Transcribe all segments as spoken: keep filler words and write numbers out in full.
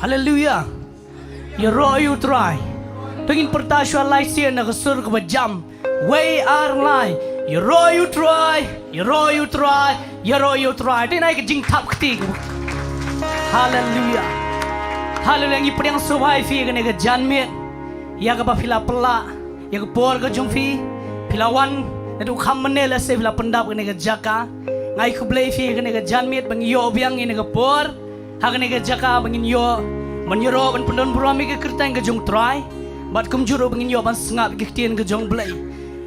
Haleluia. Ïaroh ïa u Trai. To ngin pyrta shuwa lai sien na ka sur kaba jam. Wei ar lai. Ïaroh ïa u Trai. Ïaroh ïa u Trai. Ïaroh ïa u Trai. Te nai ka jingthap kti. Haleluia. Haleluia. Ngi pdiang sngewbha ïa phi kane ka janmiet. Ïa kaba phi la pynlah ïa ka por ka jong phi. Phi la wan naduh kham mynne lehse phi la pyndap kane ka jaka. Nga ai khublei ïa phi kane ka janmiet ba ngi ïoh biang ïa kane ka por. Ha kane ka jaka ba ngin ïoh ban ïaroh ban pyndon burom ïa ka kyrteng ka jong u Trai. Bad kumjuh ruh ba ngin ïoh ban sngap ïa ka ktien ka jong u Blei.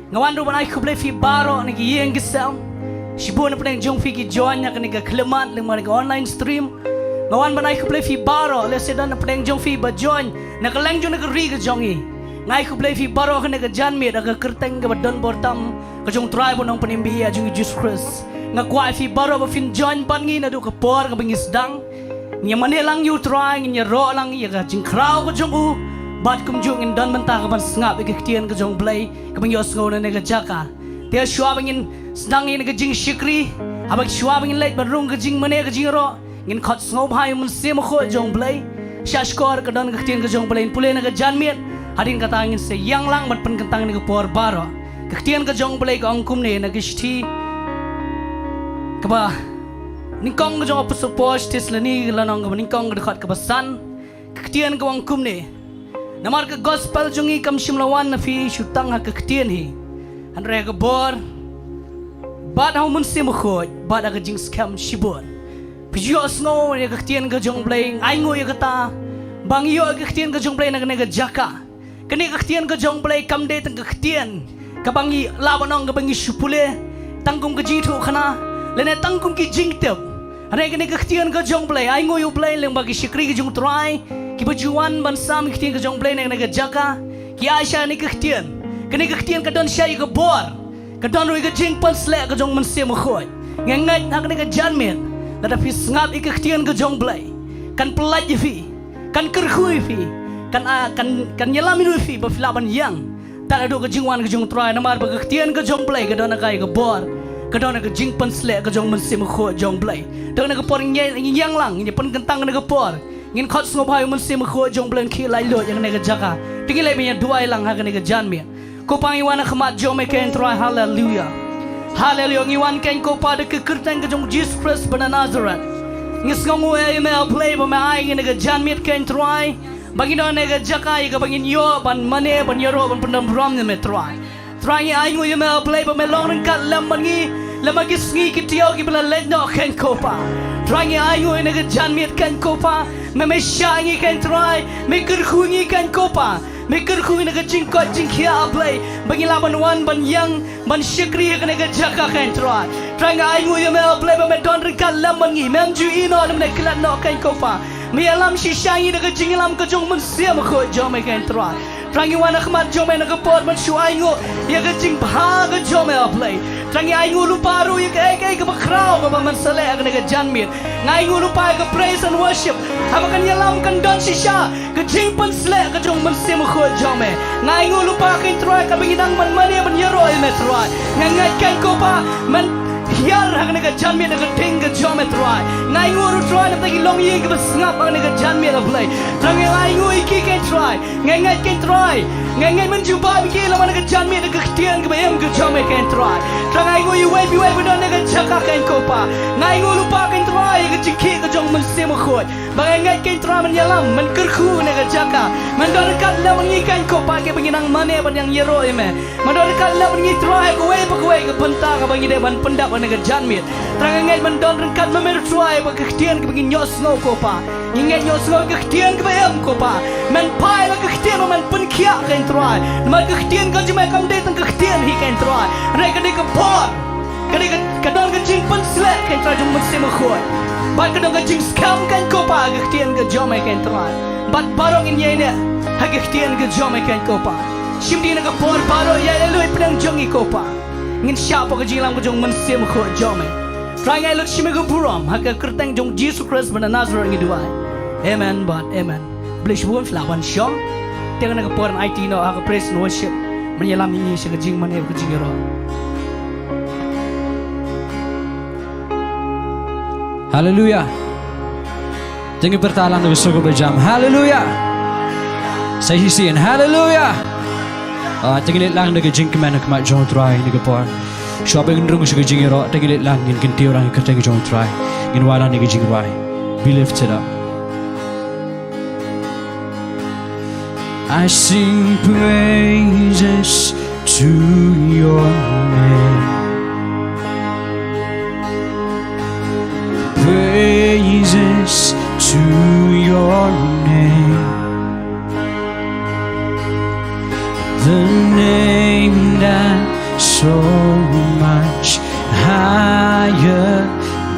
Nga wan ruh ban ai khublei ïa phi baroh na ki ïing ki sem. Shibun na pdeng jong phi ki join ha kane ka khyllipmat lem bad ka online stream. Nga wan ban ai khublei ïa phi baroh lehse don na pdeng jong phi ba join na kylleng jong na ka ri ka jong ngi. Nga ai khublei ïa phi baroh kane ka janmiet ha ka kyrteng kaba don bor tam ka jong u Trai bad u Nongpynim ba ïeit jong ngi Jisu Khrist. Nga kwah ïa phi baroh ba phin join bad ngi naduh ka por kaba ngi sdang. Ngin ïa mane lang ïa u Trai, ngin ïaroh lang ïa ka jingkhraw ka jong u. Bad kumjuh ngin don bynta ka ban sngap ïa ka ktien ka jong u Blei kaba ngi ïohsngew na kane ka jaka. Te shuwa ba ngin sdang ïa kane ka jingshakri, haba shuwa ba ngin leit ban rung ka jingmane ka jingïaroh, ngin khot sngewbha ïa u Mynsiem Bakhuid jong u Blei. Sha shkor ka don ka ktien ka jong u Blei, ngin pule na ka janmiet. Hadien kata ngin sa ïeng lang ban pynkyntang ïa ka por baroh. Ka ktien ka jong u Blei ka ong kumne na ka shithi kaba nyngkong ka jong u Apostol Paul sha ki Thessaloni, ka lynnong kaba nyngkong, ka dkhot kaba san. Ka ktien ka ong kumne. Namar ka gospel jong ngi kam shym la wan na phi shu tang ha ka ktien hi, hynrei ha ka bor bad ha u Mynsiem Bakhuid bad ha ka jingskhem shibun. Phi ju ïohsngew ïa ka ktien ka jong u Blei, nga ainguh ïa kata ba ngi ïoh ïa ka ktien ka jong u Blei na kane ka jaka. Kane ka ktien ka jong u Blei kam dei tang ka ktien kaba ngi lah ban ong kaba ngi shu pule tang kum ka jingïathuhkhana lane tang kum ki jingtip. Hynrei kane ka ktien ka jong u Blei, ainguh ïa u Blei lyngba ki shakri ka jong u Trai kiba ju wan ban sam ïa ka ktien ka jong u Blei na kane ka jaka. Ki ai sha kane ka ktien. Kane ka ktien ka don sha ïa ka bor. Ka don ruh ïa ka jingpynsleh ka jong u Mynsiem Bakhuid. Nga ngeit ha kane ka janmiet lada phi sngap ïa ka ktien ka jong u Blei, kan pyllait ïa phi, kan kyrkhu ïa phi, kan, ah, kan, kan ïalam ïa phi ba phi lah ban ïeng tad haduh ka jingwan ka jong u Trai, namar ba ka ktien ka jong u Blei ka don ha ka ïa ka bor, ka don ha ka jingpynsleh ka jong u Mynsiem Bakhuid jong u Blei. Te na ka por ngin ïeng lang, ngin pynkyntang na ka por. Ngin khot sngewbha ïa u Mynsiem Bakhuid jong u Blei un khie laitluid ïa kane ka jaka. Te ngin leit ban ïa duwai lang ha kane ka janmiet. Ko Pa, ngi wan ha khmat jong me, ko Trai. Haleluia. Haleluia. Ngi wan, ko Pa, da ka kyrteng ka jong u Jisu Khrist ba na Nasareth. Ngi sngewnguh ïa me, ah Blei, ba me ai ïa ngi kane ka janmiet, ko Trai, ba ngin don ha kane ka jaka ïa kaba ngin ïoh ban mane, ban ïaroh, ban pyndon burom ïa me, Trai. Trai, ngi ainguh ïa me, ah Blei, ba me long ryngkat lem bad ngi lem ha ki sngi ki taïew kiba la leit noh, ko Pa. Trai, ngi ainguh ïa kane ka janmiet, ko Pa, me, me shah ïa ngi, ko Trai, me kyrkhu ïa ngi, ko Pa. Me kyrkhu ïa ngi na ka jingkoit jingkhiah, ah Blei, ba ngin lah ban wan ban ïeng ban shakri ha kane ka jaka, ko Trai. Trai, nga ainguh ïa me, ah Blei, ba me don ryngkat lem bad ngi, mem ju ïehnoh lymne klet noh, ko Pa. Me ïalam shisha ïa ngi da ka jingïalam ka jong u Mynsiem Bakhuid jong me, ko Trai. Trai, ngi wan ha khmat jong me na ka por ban shu ainguh ïa ka jingbha ka jong me, ah Blei. Trai, ngi ainguh lypa ruh ïa kaei kaei kaba khraw kaba men sa leh ha kane ka janmiet. Nga ainguh lypa ïa ka praise and worship, haba kan ïalam kan don shisha ka jingpynsleh ka jong u Mynsiem Bakhuid jong me. Nga ainguh lypa, ko Trai, kaba ngi dang ban mane ban ïaroh ïa me, Trai. Nga ngeit, ko Pa, men hiar ha kane ka janmiet da ka ding ka jong me, Trai. Nga ainguh ruh, Trai, na bynta ki longïing kiba sngap ha kane ka janmiet, ah Blei. Trai, nga ainguh ïa ki, ko Trai. Nga ngeit, ko Trai, nga ngeit men jubab ïa ki lem ha kane ka janmiet da ka ktien kaba im ka jong me, ko Trai. Trai, nga ainguh ïa uwei pa uwei ba don ha kane ka jaka, ko Pa. Nga ainguh lypa, ko Trai, ïa ka jingkhih ka jong u Mynsiem Bakhuid. Ba nga ngeit, ko Trai, men ïalam, men kyrkhu ha kane ka jaka. Men don ryngkat lem bad ngi, ko Pa, kiba ngi nang mane ban ïeng ïaroh ïa me. Men don ryngkat lem bad ngi, Trai, ha kawei pa kawei ka bynta kaba ngi dei ban pyndap ha kane ka janmiet. Trai, nga ngeit men don ryngkat ma me, Trai, bad ka ktien kaba ngin ïohsngew, ko Pa. Ngi ngeit ïohsngew ka ktien kaba im, ko Pa. Men phai la ka ktien ba men pynkhiah, ko Trai. Namar ka ktien ka jong me kam dei tang ka ktien hi, ko Trai. Hynrei ka dei ka bor. Ka dei ka, ka don ka jingpynsleh, ko Trai, jong u Mynsiem Bakhuid. Bad ka don ka jingskhem, ko Pa, ka ktien ka jong me, ko Trai. Bad baroh ngin ïaineh ha ka ktien ka jong me, ko Pa. Shim di na ka por baroh ïa lei lei pdeng jong ngi, ko Pa. Ngin shah hapoh ka jingïalam ka jong u Mynsiem Bakhuid jong me. Trai, ngi ai lut sha me ka burom, ha ka kyrteng jong u Jisu Khrist ba na Nasareth ngi duwai. Amen bad amen. Blei shibun, phi lah ban shong. Te kane ka por ngan aiti noh ha ka praise and worship. Men ïalam ïa ngi sha ka jingmane ka jingïaroh. Haleluia. Te ngin pyrta lang da ka sur kaba jam. Haleluya. Sa shisien. Haleluya. Ah, te ngin leit lang da ka jingkmen ha khmat jong U Trai ha kane ka por. Shuwa ba ngin rung sha ka jingïaroh, te ngin leit lang, ngin kyntiew lang ïa ka kyrteng jong U Trai. Ngin wai lang da ka jingrwai. Be lifted up. I sing praises to your name. Praises to your name. The name that's so much higher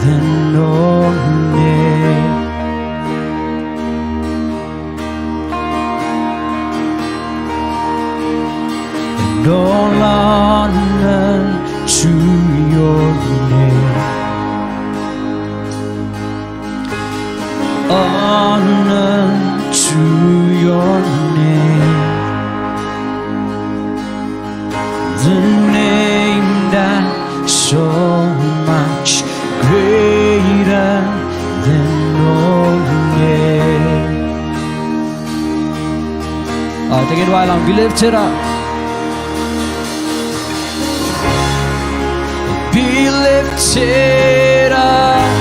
than all name. And all honor to your name. Honor to your name. The name that's so much greater than all name. Ah, te ngin wai lang, be lifted up. Be lifted up.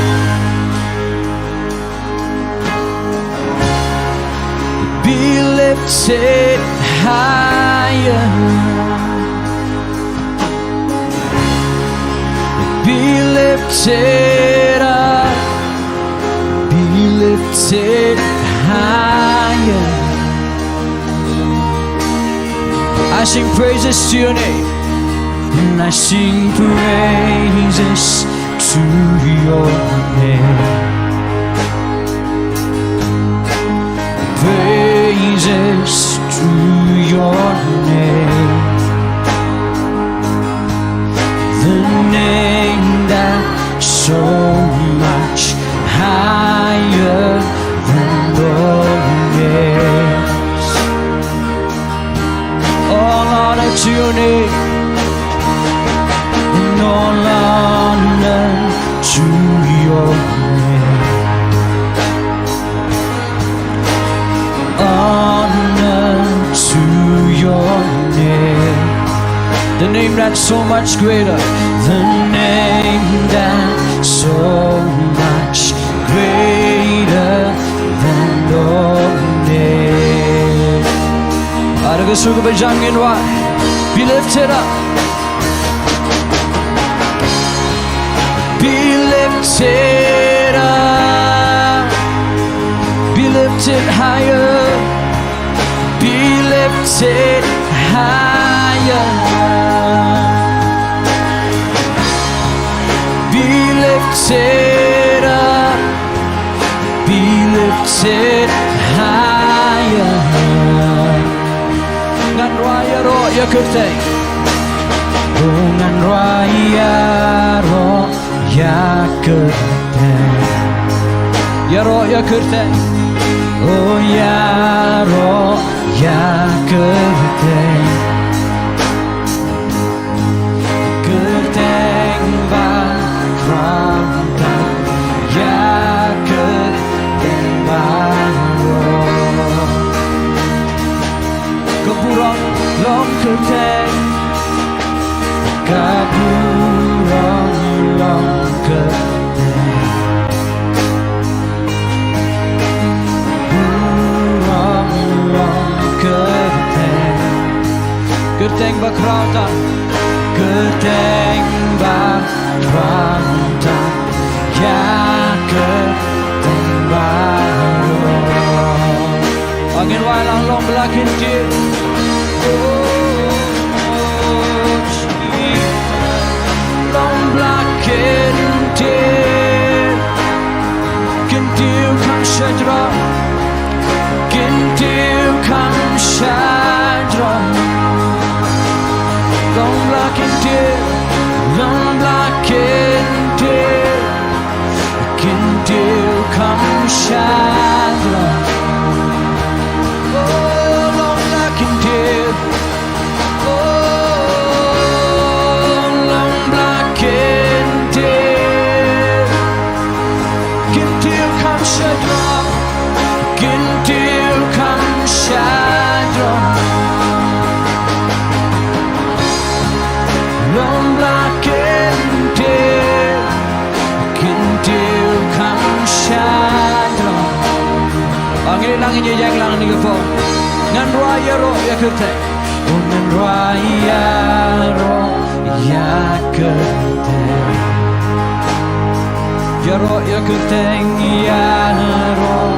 Be lifted higher. Be lifted up. Be lifted higher. I sing praises to your name. And I sing praises to your name. Praises to your name. The name that's so much higher than all names. All honor to your name. And all honor to your name. Honor to your name. The name that's so much greater. The name that's so much greater than all names. Ah, da ka sur kaba jam ngin wai. Be lifted up. Be lifted up. Be lifted higher. Be lifted higher. Be lifted up. Be lifted higher. Ngan rwai ïaroh ïa kyrteng. Oh, ngan rwai ïaroh ïa kyrteng. Ïaroh ïa kyrteng. Oh, ïaroh ïa kyrteng. Kyrteng ba kyrteng, ïa kyrteng baroh. Ka burom long kyrteng. Ka burom long kyrteng. Burom long kyrteng. Kyrteng ba khraw tam. Kyrteng ba khraw tam. Ïa kyrteng baroh. Ngin wai lang, long ba la kyntiew. Oh, long ba la kyntiew. Kyntiew kham shajrong. Kyntiew kham shajrong. Long ba la kyntiew. Long ba la kyntiew. Kyntiew kham shajrong. Oh, long ba la kyntiew. Oh, long ba la kyntiew. Kyntiew kham shajrong. Ngin ïa ïeng lang ha kane ka por. Ngan rwai ïaroh ïa kyrteng. Oh, ngan rwai ïaroh ïa kyrteng. Ïaroh ïa kyrteng, ïaroh.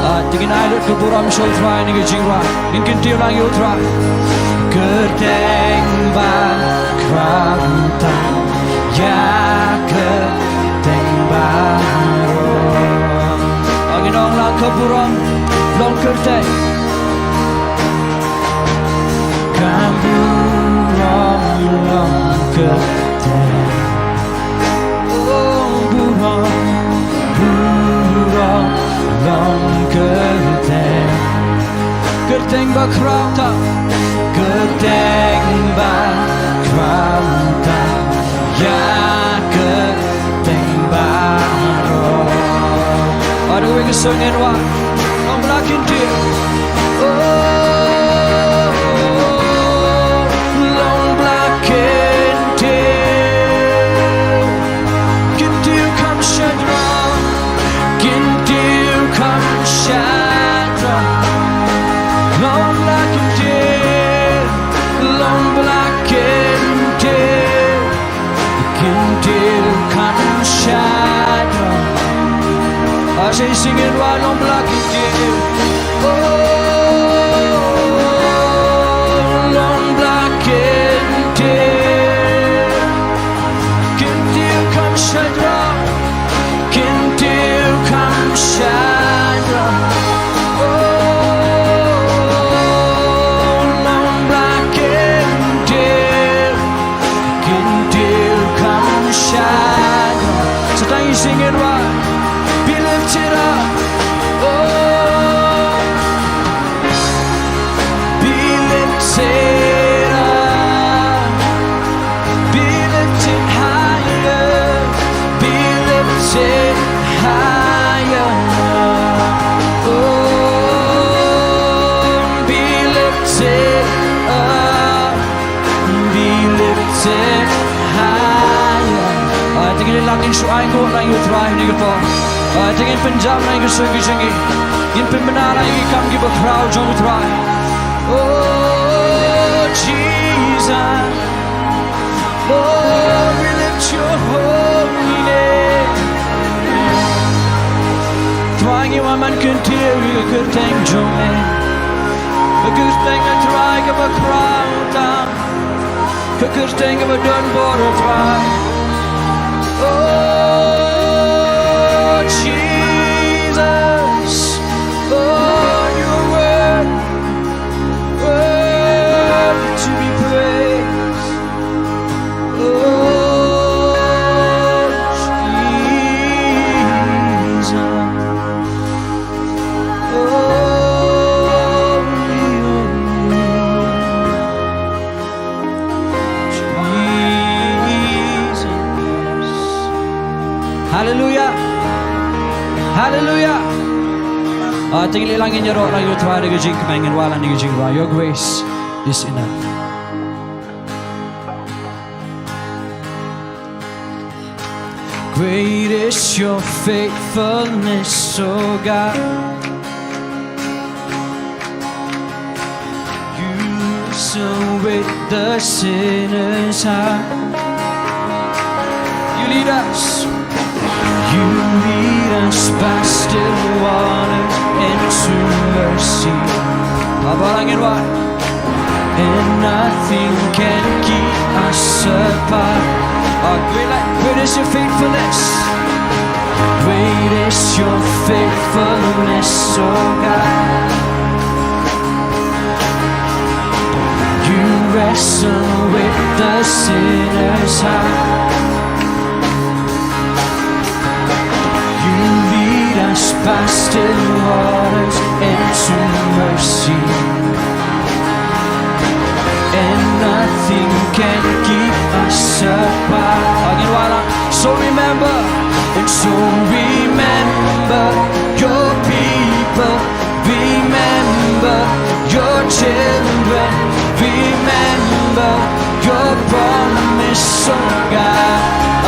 Ah, te ngin ai lut ka burom sha U Trai ha kane ka jingrwai. Ngin kyntiew lang ïa U Trai. Kyrteng ba khraw tam ïa kyrteng baroh. Ah, ngin ong la ka burom long kyrteng. Ka burom long kyrteng. Oh, burom, burom long kyrteng. Kyrteng ba khraw tam, kyrteng ba khraw tam ïa kyrteng baroh. Aduh, ngin sngewbha long ba la kyntiew. Oh, long ba la kyntiew. Kyntiew kham shynrang, kyntiew kham shynrang. Long ba la kyntiew, long ba la kyntiew. Kyntiew kham shynrang. As we sing it, why long ba la kyntiew. Oh, long ba la kyntiew. Kyntiew kham shynrang. Kyntiew kham shynrang. Oh, long ba la kyntiew. Kyntiew kham shynrang. Sa tang ïa sing it, why? Be lifted up. Oh, be lifted up. Be lifted higher. Be lifted higher. Oh, be lifted up. Be lifted higher. Ah, te ngin ïa leit lang, ngin shu ai nguh lang ïa U Trai ha kane ka por. Ah, te ngin pynjam lang ïa ka sur ka jong ngi. Ngin pynbna lang ïa ki kam kiba khraw jong U Trai. Oh, Jesus. Oh, we lift your holy name. Trai, ngi wan ban kyntiew ïa ka kyrteng jong me. Ka kyrteng, ah Trai, kaba khraw tam. Ka kyrteng kaba don bor, ah Trai. Oh, Jesus. Oh, you're worthy, worthy to be praised. Oh, Jesus. Oh, Jesus. Hallelujah. Hallelujah. Ah, te ngin ïa leit lang, ngin ïaroh lang ïa U Trai da ka jingkmen, ngin wad lang da ka jingrwai. Your grace is enough. Great is your faithfulness, oh God. You wrestle with the sinner's heart. You lead us. You lead us by still waters into mercy. Ba bang, ngin wad. And nothing can keep us apart. Oh, great, great is your faithfulness. Great is your faithfulness, oh God. You wrestle with the sinner's heart. You lead us by still waters into mercy. And nothing can keep us apart. Ngin wad lang. So remember, and so remember your people. Remember your children. Remember your promise, oh God.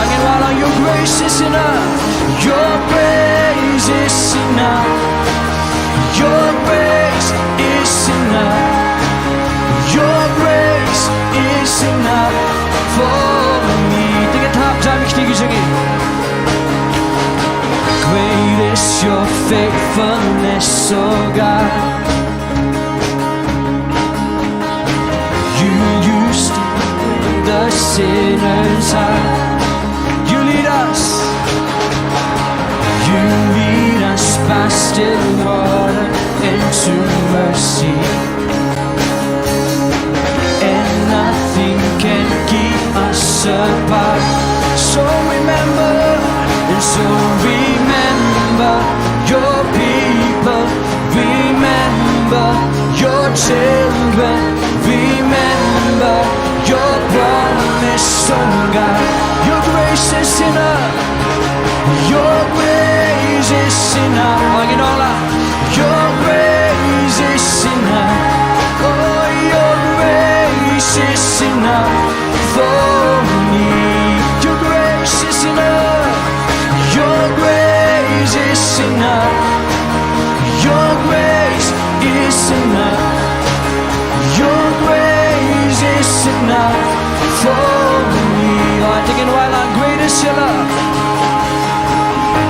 Ngin wad lang, your grace is enough. Your grace is enough. Your enough for me. Take a time, time, take a second. Great is your faithfulness, oh God. You used to bring the sinners out. You lead us. You lead us past still water into mercy. And nothing can keep us apart. So remember, and so remember your people. Remember your children. Remember your promise, oh God. Your grace is enough. Your grace is enough. All in all, uh, your grace is enough. Oh, your grace is enough for me. Your grace is enough. Your grace is enough. Your grace is enough. Your grace is enough for me. Oh, I think in while our greatest healer.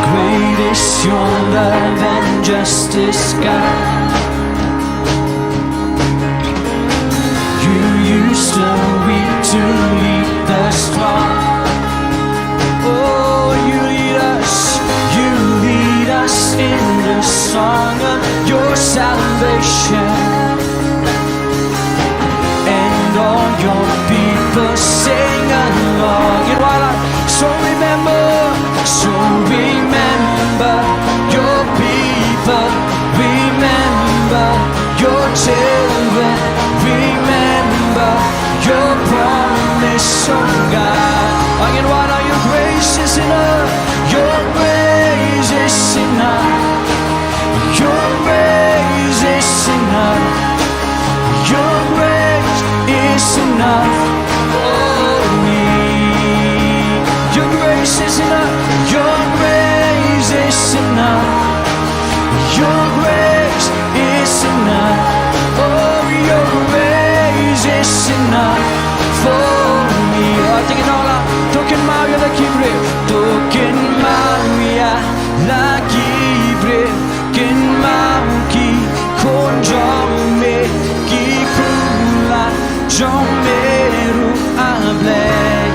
Great is your love and justice, God. You used to weep to meet the storm. Oh, you lead us, you lead us in the song of your salvation. And all your people sing along. And while I, so remember, so remember your people, remember your children, remember your promise, oh God. Again, what are your grace is enough? Your grace is enough. Your grace is enough. Your grace is enough for me. Your grace is enough. Your grace is enough. Your grace is enough. Oh, your grace is enough for me. Oh, take it all out. To kynmaw ïa la ki briew. To kynmaw ïa la ki briew. Kynmaw ki khun jong me, ki kular jong me ruh, A Blei.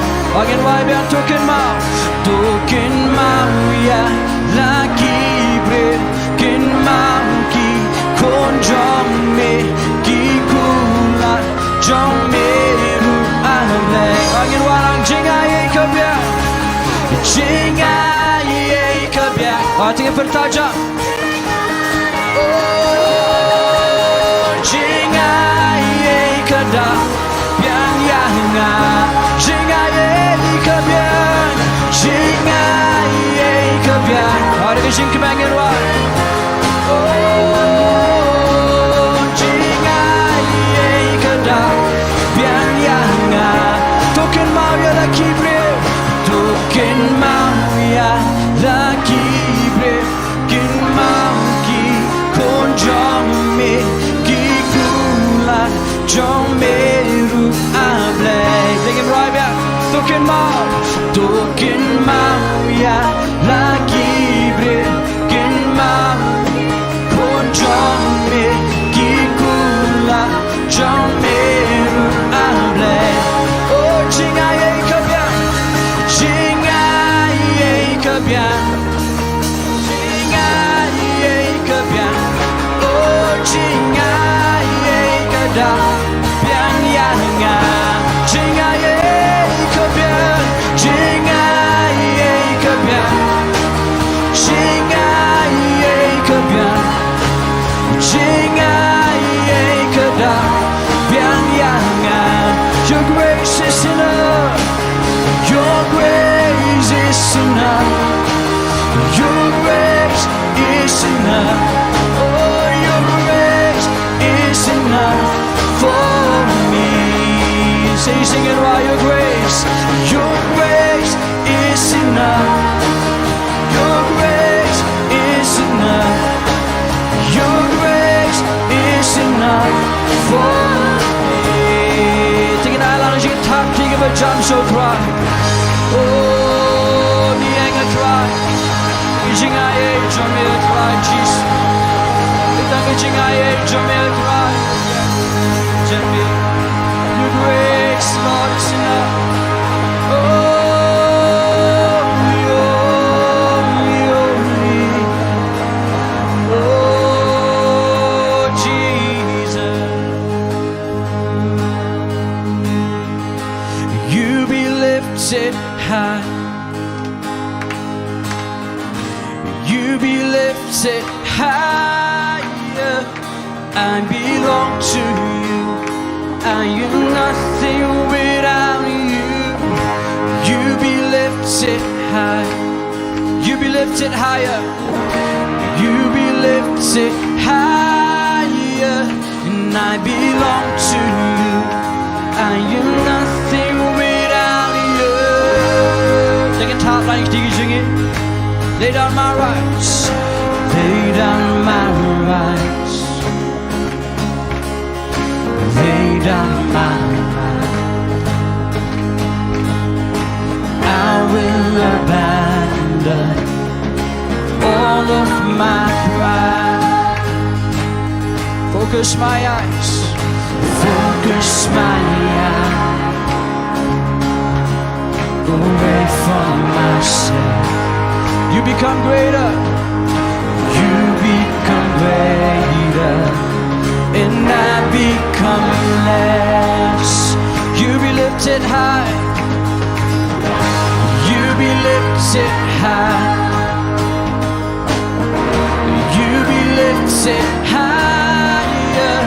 Again, why be to kynmaw, to kynmaw ïa la ki briew, kynmaw ki khun jong me, ki kular jong me ruh, A Blei. Again, why jingaiei ka biang, jingaiei ka biang. Aw, to pyrta ja. Oh, jingaiei ka da biang ïa nga. Jingaiei ka biang, jingaiei ka biang. Aw, da ka jingkmen ngan wad. Oh, jingaiei ka da biang ïa nga. To kynmaw ïa la ki briew, to kynmaw ïa la ki briew. Kynmaw ki khun jong me, ki kular jong me ruh, A Blei. Dei ngim rwai biang. To kynmaw, to kynmaw ïa la ki briew. Kynmaw ki khun jong me, ki kular jong me ruh, A Blei. Oh, jingaiei ka biang, jingaiei ka biang. Jingaiei ka biang, oh, jingaiei ka da biang ïa nga. Jingaiei ka biang, jingaiei ka biang, jingaiei ka biang, jingaiei ka da biang ïa nga. Your grace is enough. Your grace is enough. Your grace is enough. Oh, your grace is enough for me. Say, sing it while your grace, your grace is enough. Your grace is enough. Your grace is enough for me. Take it out loud as you can. Jam sha u Trai. Oh, ngi ïeng ha u Trai. Ka jingaiei jong me ha u Trai Jisu. Ka jingaiei jong me ha u Trai. Jong me. Your grace, Lord, is enough. Oh, we, oh, we, oh, we. Oh, Jesus. You be lifted high. You be lifted higher. I belong to you. I am nothing without you. You be lifted high. You be lifted higher. You be lifted higher. And I belong to you. I am nothing without you. Second half line, digi jingi. Lay down my rights. Lay down my rights. Lay down my rights. I will abandon all of my pride. Focus my eyes. Focus my eyes away from myself. You become greater. You become greater. And I become less. You be lifted high. You be lifted high. You be lifted higher.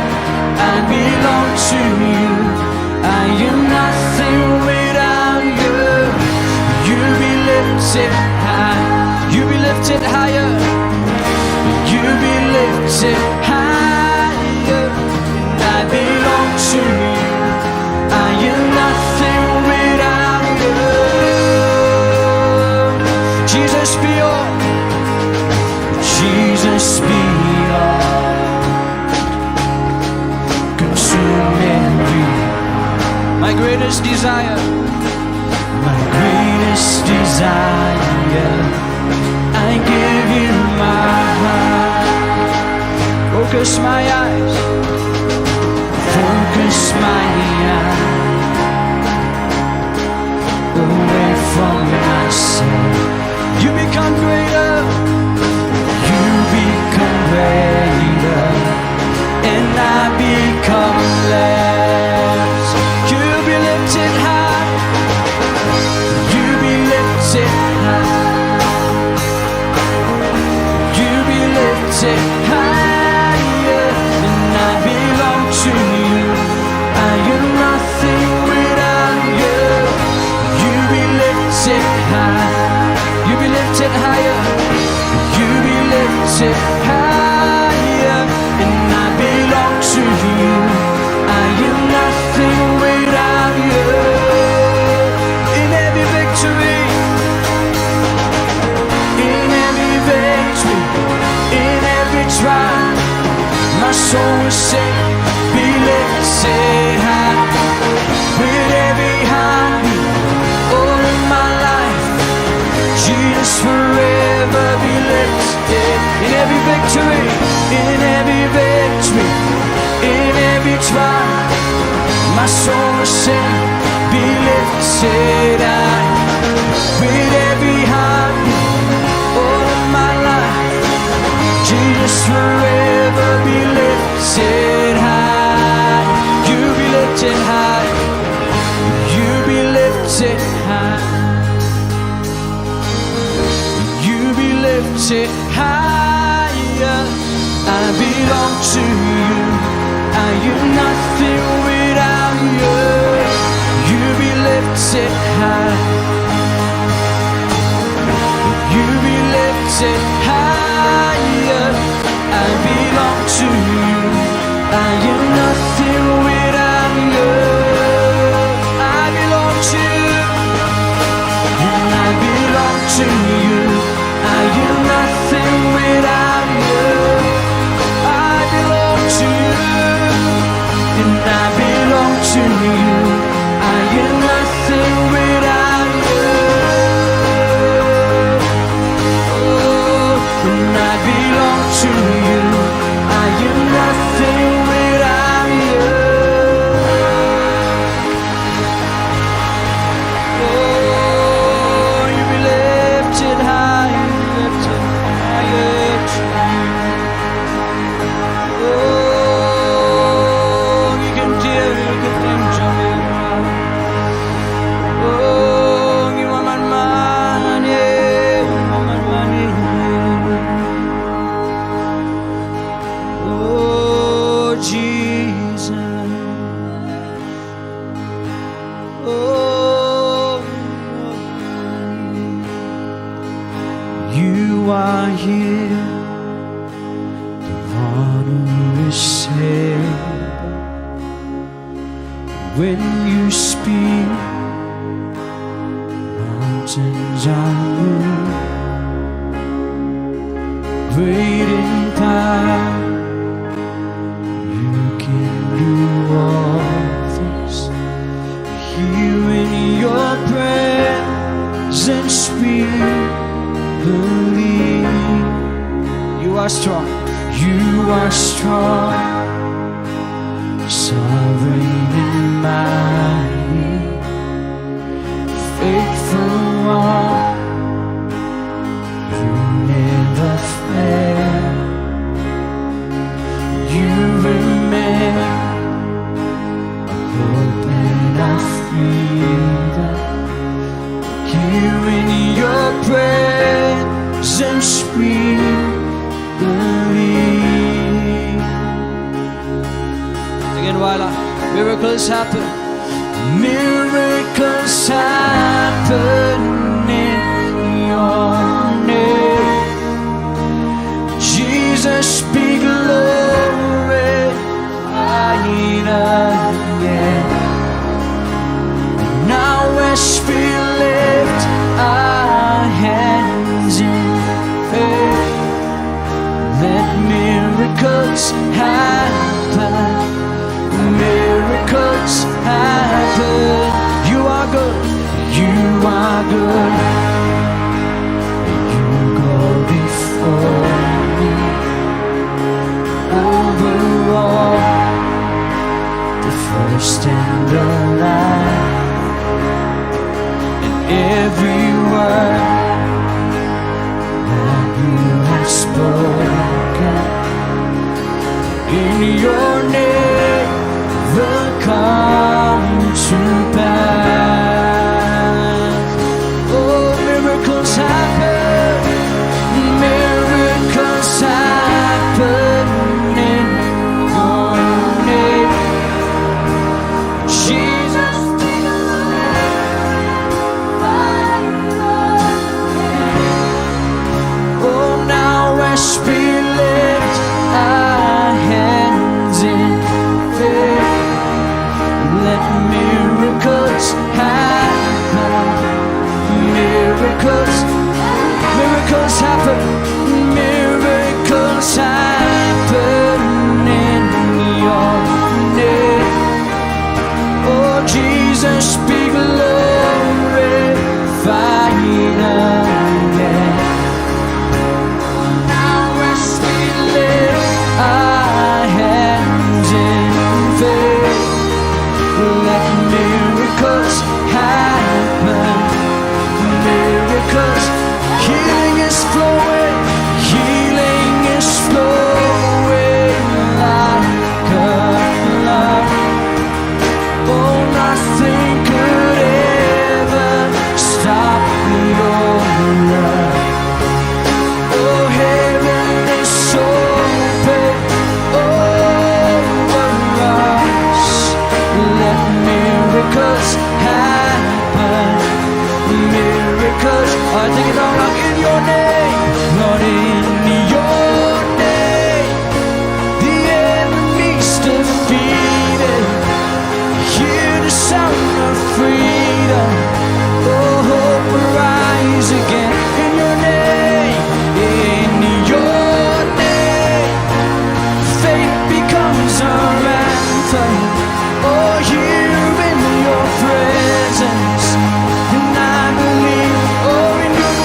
I belong to you. I am nothing without you. You be lifted high. You be lifted higher. You be lifted higher. And I belong to you. I am nothing without you. Jesus be all. Jesus be all. Consuming you. My greatest desire. My greatest desire. I give you my heart. Focus my eyes. Focus my eyes away from myself. You become greater. You become greater. And I become less. You be lifted high. You be lifted high. You be lifted higher. And I belong to you. I am nothing without you. You be lifted high. You be lifted higher. You be lifted higher. And I belong to you. I am nothing without you. In every victory, in every victory, in every trial, my soul will sing, be lifted high. With every heartbeat, all of my life, Jesus forever be lifted. In every victory, in every victory, in every trial, my soul will sing, be lifted high. With every heartbeat, all of my life, Jesus forever be lifted high. You be lifted high. You be lifted high. You be lifted higher. I belong to you. I am nothing without you. You be lifted high. You be lifted higher. I belong to you. I am nothing without you. I belong to you. And I belong to you. I am nothing without you. I belong to you. And I Oh, you are here, the one who is here. When you speak, mountains are moved. Great in power, you can do all things. Here in your presence we believe. You are strong. You are strong, sovereign and mighty, faithful one, you never fail. You remain our hope and our freedom. Here in your presence we believe. Again, Wala. Miracles happen. Miracles happen in your name. Jesus be glorified again. Now as we lift our hands in faith, let miracles happen. Miracles happen. You are good. You are good. You go before me. Over all, the first and the last, and every word that you have spoken, in your name will come to pass. Oh, miracles happen, miracles happen in your name. Jesus, oh, now as we lift our hands in faith, let miracles happen. Miracles, miracles happen. Miracles happen in your name. Oh, Jesus be glorified again. Now as we lift our hands in faith, let miracles happen. Miracles, healing is flowing, healing is flowing like a flood. Oh, nothing could ever stop your love. Oh, heaven is open over us. Let miracles happen. Miracles. I think about in your name, Lord, in your name, the enemy's defeated. Hear the sound of freedom. Oh, hope will rise again in your name, in your name. Faith becomes our anthem. Oh, here in your presence, and I believe, oh, in your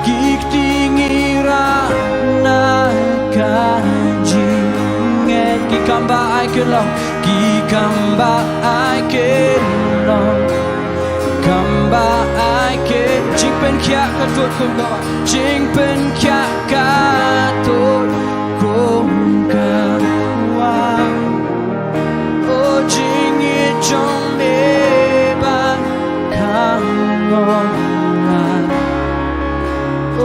Ki kti ngi rah na ka jingngeit, ki kam ba ai kynlong, ki kam ba ai kynlong, kam ba ai kynlong. Jingpynkhiah ka tut kum ka wah, jingpynkhiah ka tut kum ka wah. O jingïeit jong me ba kham long lad.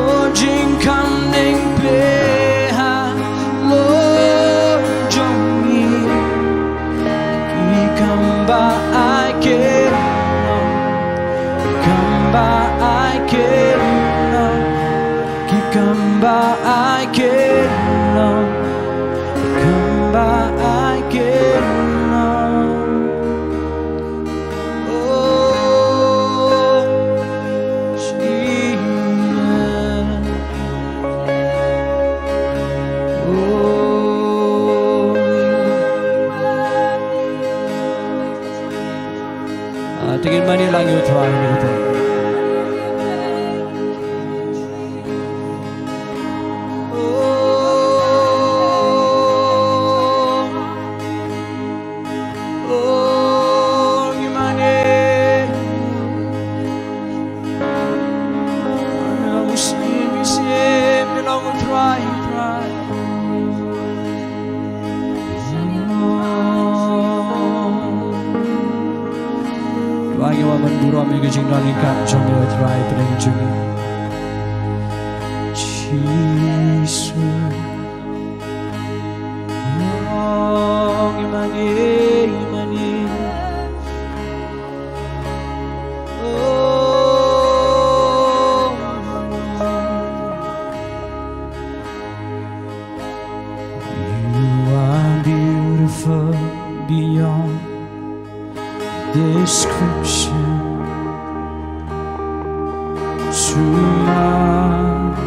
O jingkhang neng pyrshah halor jong ngi. Ki kam ba ai kynlong, kam ba ai kynlong. Ki kam ba ai kynlong, kam ba ai kynlong. Oh, Jesus. Oh. Ah, to ngin mane lang ïa u Trai, ïa u Trai. Oh, oh, ngi mane. Ana u Syiem, u Syiem, ngi long u Trai, u Trai. Trai, ngi wan ban burom ïa ka jingdon ryngkat jong me, Trai, pdeng jong ngi. Jisu. Oh, ngi mane, ngi mane. Oh. You are beautiful beyond description, too marvelous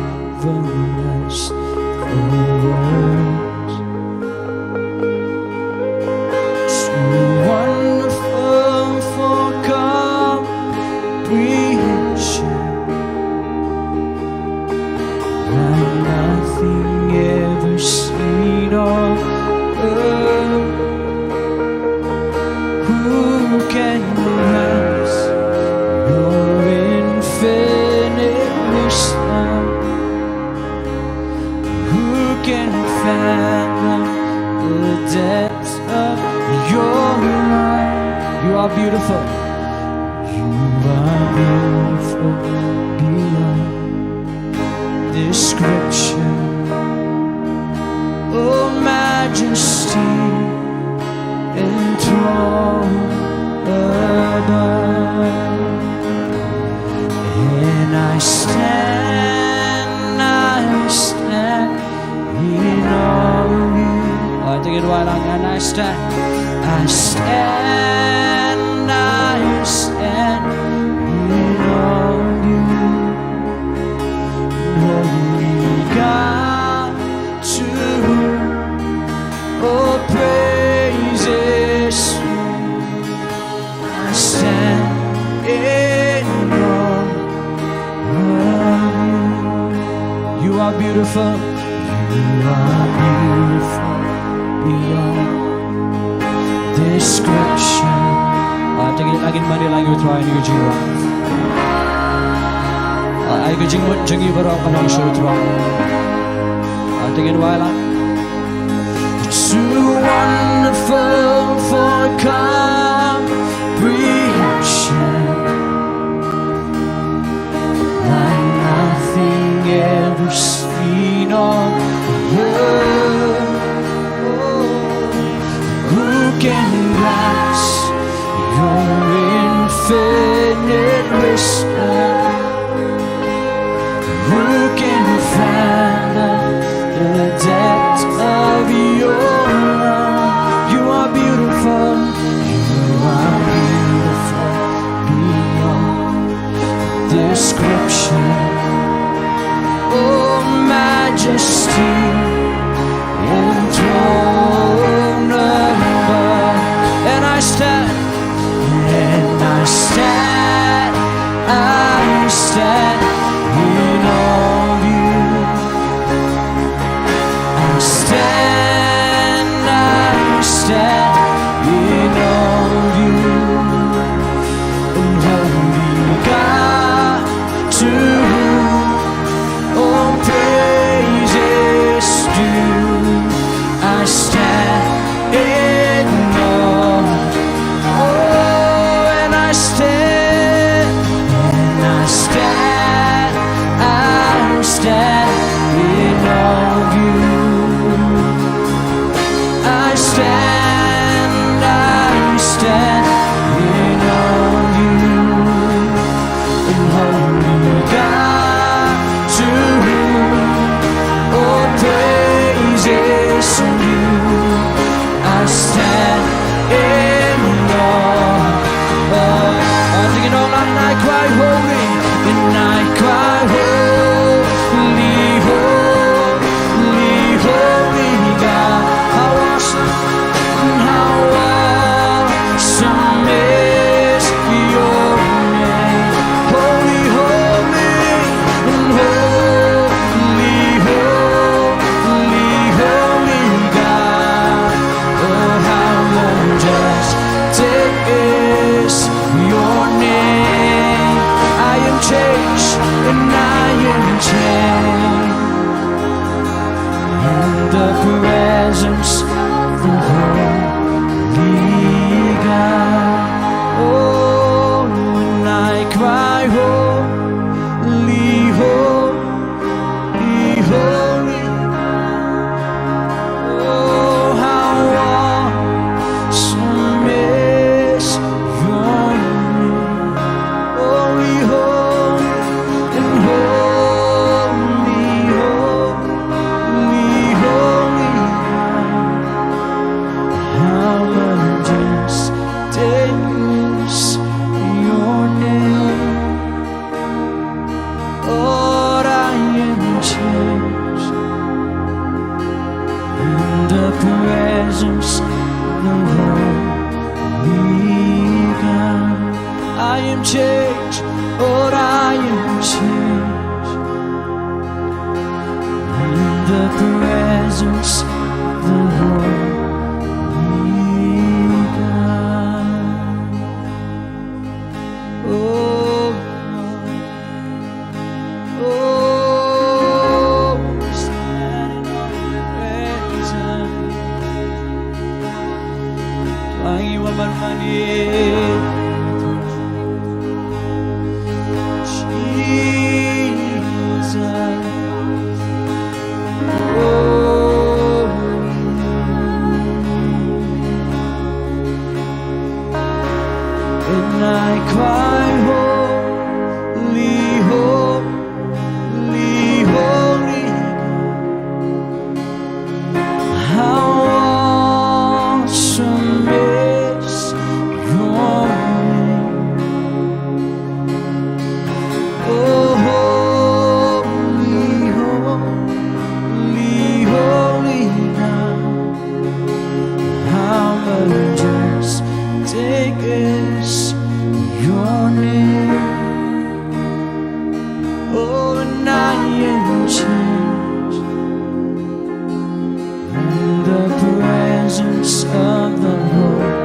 for words, too wonderful for comprehension. Like nothing ever seen on earth. Who can grasp your infinite wisdom? Who can fathom the depths of your love? You are beautiful. You are beautiful beyond description. Oh, majesty enthroned above. And I stand, I stand in awe of you. Alright, take it right on. And I stand, I stand, I stand in awe of you. Holy God, to whom all praise is due. I stand in awe of you. You are beautiful. You are beautiful beyond description. Ah, to ngin, to ngin mane lang ïa u Trai ha kane ka jingrwai. Ah, ai ka jingmut jong ngi baroh ka long sha u Trai. Ah, to ngin wai lang. Too wonderful for comprehension, like nothing ever seen on earth. Who can grasp your infinite wisdom? Who can fathom the depth of your love? You are beautiful. You are beautiful beyond description. Oh, majesty enthroned above. And I stand, and I stand stand in awe of you. I stand, I stand in awe of you. And holy God, to whom all praise is due, I stand in awe. Oh, and I stand, and I stand, I stand in awe of you. I stand, I stand in awe of you. And holy God, to whom all praise is due, I stand in awe. Oh, and you know, and I cry, "Holy," and I cry, "Holy, holy, holy God." How awesome, how awesome is your name. Holy, holy, holy, holy, holy God. Oh, how majestic is your name. I am changed, and I am changed in the presence of the Holy God. Oh, and I cry, "Holy, holy, holy." Oh, how awesome is your name. Holy, holy, and holy, holy, holy God. How majestic is your name. Lord, I am changed in the presence of the Holy God. I am changed, Lord, I am changed in the presence of the Holy God. Oh, oh, stand in your presence. Tuhan, you are my money. Jesus. Oh. And I cry, "Holy, holy, holy God." How awesome is your name. Oh, holy, holy, holy God. How majestic is your name. Oh, and I am changed in the presence of the Holy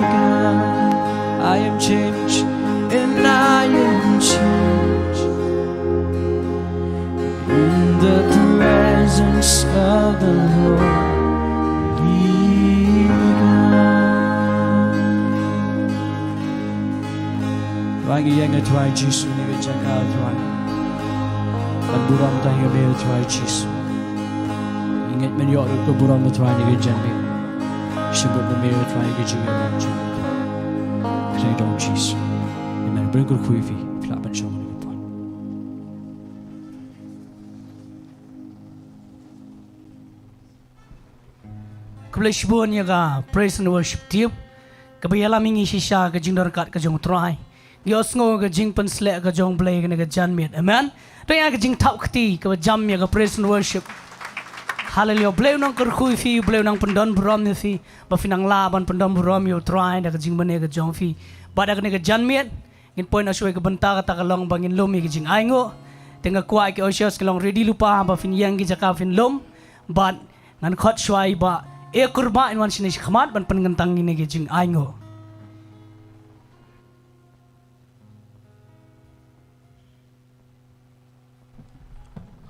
God. I am changed, and I am changed in the presence of the Holy God. Tuhan, ngi ïeng ïa Trai Jisu ha kane ka jaka, Trai. Ban burom ïa me, Trai Jisu. Ngi ngeit men ïoh ruh ka burom, Trai, ha kane ka janmiet. Shim ruh me, Trai, ha ka jingim jong ngi. Kyrteng jong Jisu. Amen. Bun kyrkhu ïa phi. Phi lah ban shong ha kane ka por. Khublei shibun ïa ka praise and worship team kaba ïalam ïa ngi shisha ka jingdon ryngkat ka jong U Trai. Ngi ïohsngew ka jingpynsleh ka jong U Blei ha kane ka janmiet. Amen. To ïa ka jingthap kti kaba jam ïa ka praise and worship. Hallelujah. U Blei un nang kyrkhu ïa phi, U Blei un nang pyndon burom ïa phi. Ba phin nang lah ban pyndon burom ïa U Trai da ka jingmane ka jong phi. Bad ha kane ka janmiet Ngin poi noh shuwa ïa ka bynta kata ka long ba ngin lum ïa ka jingainguh. Te nga kwah ïa ki ushers ki long ready lypa ba phin ïeng ki jaka phin lum. Bad ngan khot shuwa ïa i Bah Ekurma in wan shane shakhmat ban pynkyntang ïa kane ka jingainguh.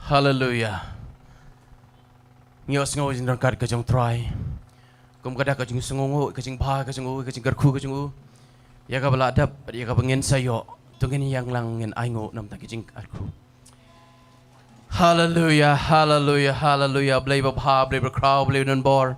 Haleluya. Ngi ïohsngew ïa ka jingryngkat ka jong U Trai. Kum ka dak ka jingsngewnguh, ka jingbha ka jong u, ka jingkyrkhu ka jong u, ïa kaba la dep bad ïa kaba ngin sa ïoh. To ngin ïeng lang ngin ainguh na ka bynta ka jingkyrkhu. Haleluya, haleluya, haleluya. Blei babha, Blei bakhraw, Blei badonbor.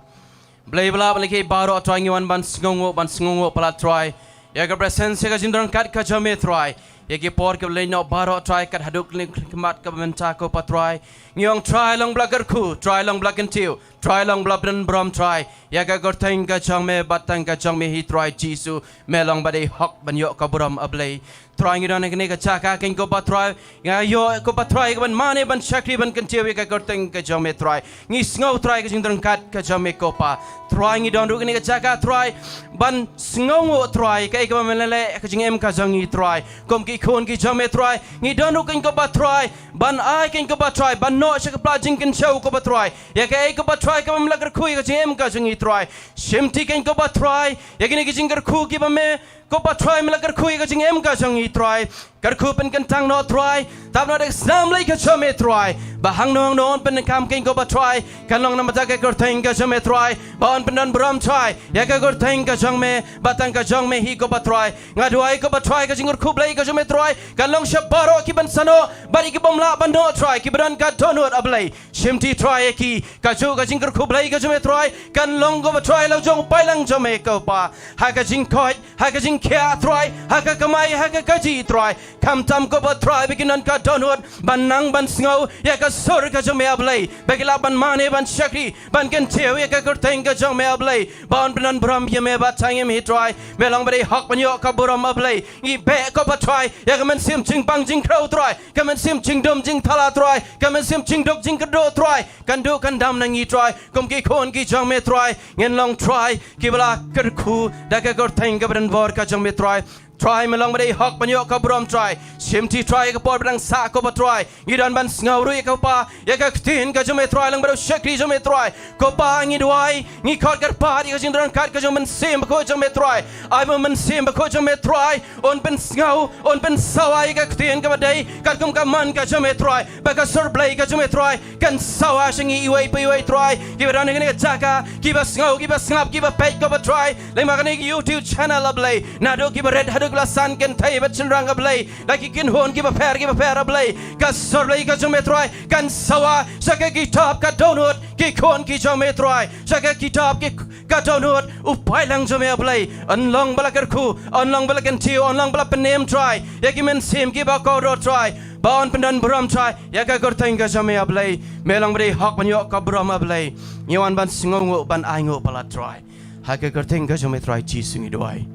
Blei ba lah ban leh ïa kiei baroh, Trai, ngi wan ban sngewnguh, ban sngewnguh palat, Trai, ïa ka presence, ïa ka jingryngkat ka jong me, Trai. Ïa ki por kiba la leit noh baroh, Trai, kat haduh kane ka khmat kaba mynta, ko Pa Trai. Ngi ong, Trai, long ba la kyrkhu, Trai, long ba la kyntiew, Trai, long ba la pynburom, Trai, ïa ka kyrteng ka jong me bad tang ka jong me hi, Trai Jisu. Me long ba dei hok ban ïoh ka burom, A Blei. Trai, ngi don ha kane ka jaka, keiñ ko Pa Trai, nga ïoh, ko Pa Trai, ka ban mane, ban shakri, ban kyntiew ïa ka kyrteng ka jong me, Trai. Ngi sngew, Trai, ka jingryngkat ka jong me, ko Pa. Trai, ngi don ruh ha kane ka jaka, Trai, ban sngewnguh, Trai, kaei kaba me la leh ha ka jingim ka jong ngi, Trai. Kum ki khun ki jong me, Trai, ngi don ruh, keiñ ko Pa Trai, ban ai, keiñ ko Pa Trai, ban noh sha ka pla jingkynshew, ko Pa Trai, ïa kaei, ko Pa Trai, kaba me la kyrkhu ïa ka jingim ka jong ngi, Trai. Shimti, keiñ ko Pa Trai, ïa kine ki jingkyrkhu kiba me, ko Pa Trai, me la kyrkhu ïa ka jingim ka jong ngi, Trai. Kyrkhu pynkyntang noh, Trai, tap noh da ka snam lei ka jong me, Trai, ba hangno hangno yn pyndonkam, keiñ ko Pa Trai, kan long namar ka kyrteng ka jong me, Trai, ba yn pyndonburom, Trai, ïa ka kyrteng ka jong me bad tang ka jong me hi, ko Pa Trai. Nga duwai, ko Pa Trai, ka jingkyrkhu Blei ka jong me, Trai, kan long sha baroh kiban sa noh bad ïa ki bym lah ban noh, Trai, kiba don ka dohnud, A Blei. Shimti, Trai, ïa ki, kajuh ka jingkyrkhu Blei ka jong me, Trai, kan long, ko Pa Trai, la jong u paidlang jong me, ko Pa, ha ka jingkoit, ha ka jingkhiah, Trai, ha ka kamai, ha ka kajih, Trai. Khamtam, ko Pa Trai, ba kin don ka dohnud ban nang ban sngew ïa ka sur ka jong me, A Blei, ba ki lah ban mane, ban shakri, ban kyntiew ïa ka kyrteng ka jong me, A Blei, ba yn pyndonburom ïa me bad tang ïa me hi, Trai. Me long ba dei hok ban ïoh ka burom, A Blei. Ngi beh, ko Pa Trai, ïa ka mynsiem jingpang jingkhrew, Trai, ka mynsiem jingdum jingthala, Trai, ka mynsiem jingduk jingkyrduh, Trai, kan duh kan dam na ngi, Trai. Kum ki khun ki jong me, Trai, ngin long, Trai, kiba la kyrkhu da ka kyrteng kaba donbor ka jong me, Trai. Trai, me long ba dei hok ban ïoh ka burom, Trai. Shimti, Trai, ïa ka por ba dang sah, ko Pa Trai, ngi don ban sngew ruh ïa ka, Pa, ïa ka ktien ka jong me, Trai, lyngba u shakri jong me, Trai. Ko Pa, ngi duwai, ngi khot kyrpad ïa ka jingdon ryngkat ka jong u Mynsiem Bakhuid jong me, Trai. Ai ba u Mynsiem Bakhuid jong me, Trai, un pynsngew, un pynsawa ïa ka ktien kaba dei katkum ka mon ka jong me, Trai, bad ka sur Blei ka jong me, Trai, kan sawa sha ngi iwei pa iwei, Trai, kiba don ha kane ka jaka, kiba sngew, kiba sngap, kiba peit, ko Pa Trai, lyngba kane ka YouTube channel, A Blei. Naduh kiba rit haduh kiba la san kynthei bad shynrang, A Blei, da ki kynhun kiba pher kiba pher, A Blei. Ka sur Blei ka jong me, Trai, kan sawa sha ka kitab ka dohnud ki khun ki jong me, Trai, sha ka kitab ki, ka dohnud u paidlang jong me, A Blei. Yn long ba la kyrkhu, yn long ba la kyntiew, yn long ba la pynim, Trai, ïa ki mynsiem kiba kordor, Trai, ba yn pyndonburom, Trai, ïa ka kyrteng ka jong me, A Blei. Me long ba dei hok ban ïoh ka burom, A Blei. Ngi wan ban sngewnguh, ban ainguh palat, Trai. Ha ka kyrteng ka jong me, Trai Jisu, ngi duwai.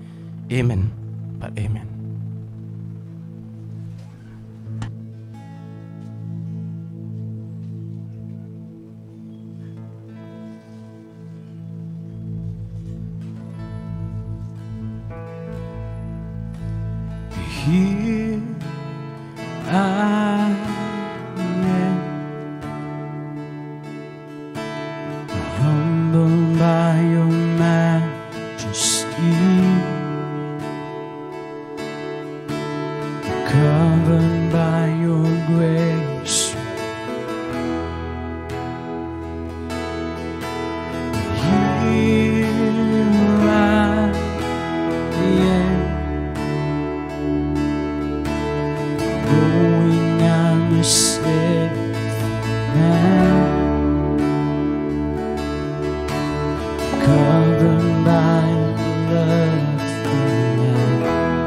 Amen. Bad amen. Here I am, humbled by your majesty, covered by your grace. Here I am, knowing I'm a saved man, covered by the blood of the Lamb.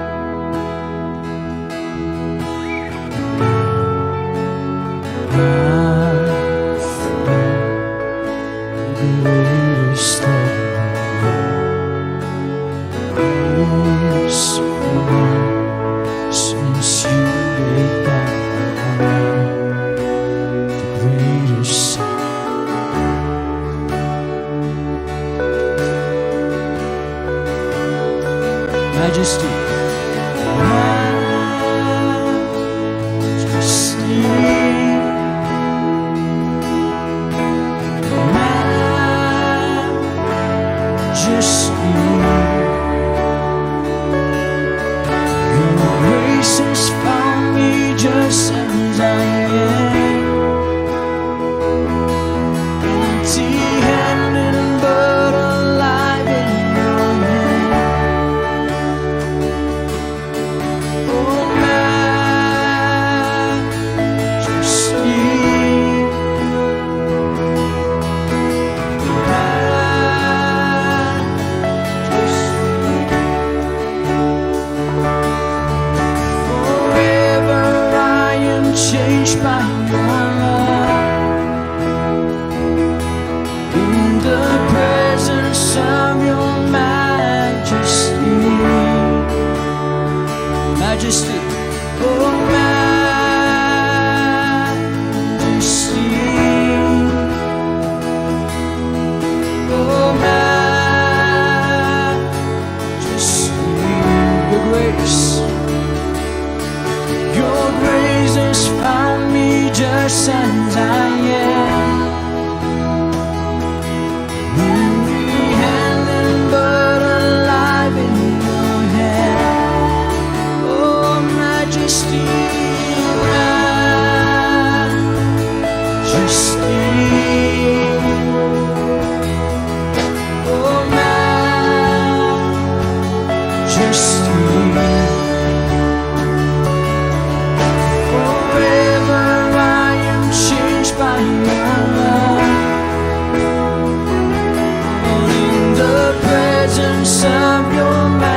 Majesty, oh Majesty, oh Majesty, your grace, your grace has found me just as I am. Weary handed, but alive in your hand. Oh, Majesty, Majesty. Oh, Majesty. Forever I am changed by your love. In the presence of your majesty.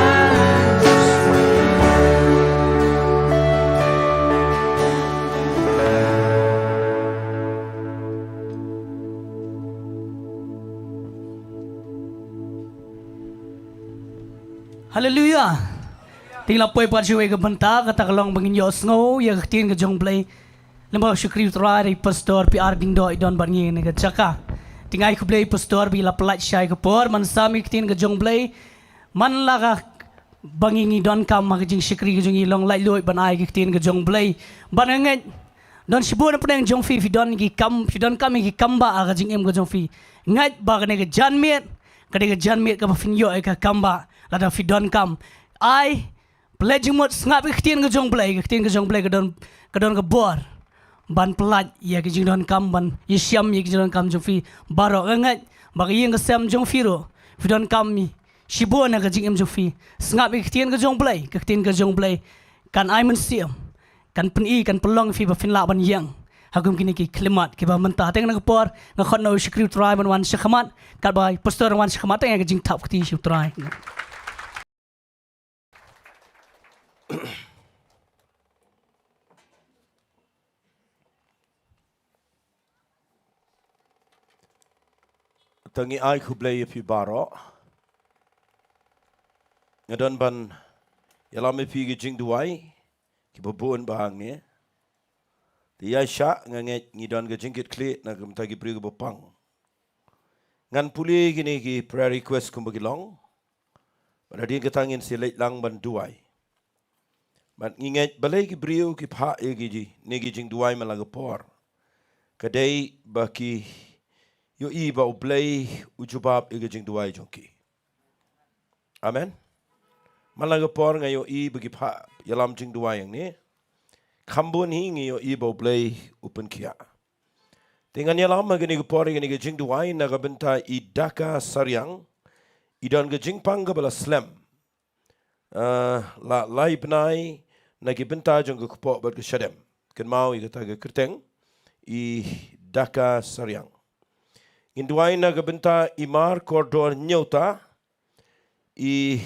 Haleluia. Te ngi la poi pat shuwa ïa ka bynta, kata ka long ba ngin ïohsngew ïa ka ktien ka jong U Blei. Lyngba u shakri U Trai da i Pastor P R Diengdoh i don bad ngi ha kane ka jaka. Te nga ai khublei Pastor ba i la pyllait shai ka por ban sam ïa ka ktien ka jong U Blei. Man la ka ba ngi ngi donkam ha ka jingshakri ka jong ngi, long laitluid ban ai ka ktien ka jong U Blei. Bad nga ngeit don shibun na pdeng jong phi, phi don ki kam, phi donkam ïa ki kambah ha ka jingim ka jong phi. Ngeit ba kane ka janmiet ka dei ka janmiet kaba phin ïoh ïa ka kambah lada phi donkam. Ai, pynleit jingmut, sngap ïa ka ktien ka jong U Blei, ka ktien ka jong U Blei ka don, ka don ka bor ban pyllait ïa ki jingdonkam, ban ïashem ïa ki jingdonkam jong phi baroh. Nga ngeit ba ka ïing ka sem jong phi ruh phi donkam shibun ha ka jingim jong phi. Sngap ïa ka ktien ka jong U Blei, ka ktien ka jong U Blei kan ai mynsiem, kan pyni, kan pynlong ïa phi ba phin lah ban ïeng ha kum kine ki khyllipmat kiba mynta. Te ha kane ka por nga khot na u shakri U Trai ban wan sha khmat, katba i Pastor wan sha khmat, te nga ai ka jingthap kti sha U Trai. Te ngi ai khublei ïa phi baroh. Nga don ban ïalam ïa phi ki jingduwai kiba bun bha hangne. Te ïa sha nga ngeit ngi don ka jingkitkhlieh na ka bynta ki briew kiba pang. Ngan pule kine ki prayer request kumba ki long. Bad hadien kata ngin sa leit lang ban duwai. Bad ngi ngeit balei ki briew ki phah ïa kine ki jingduwai man la ka por, ka dei ba ki ïohi ba U Blei u jubab ïa ki jingduwai jong ki. Amen. Man la ka por nga ïohi ba ki phah ïalam jingduwai hangne. Kham bun hi ngi ïohi ba U Blei u pynkhiah. Te ngan ïalam ha kane ka por ïa kane ka jingduwai na ka bynta i Daka Sariang, i don ka jingpang kaba la slem. Ah, la lai bnai na ki bynta jong ka kpoh bad ka shadem. Kynmaw ïa kata ka kyrteng, i Daka Sariang. Ngin duwai na ka bynta i Mar Kordor Nyota, i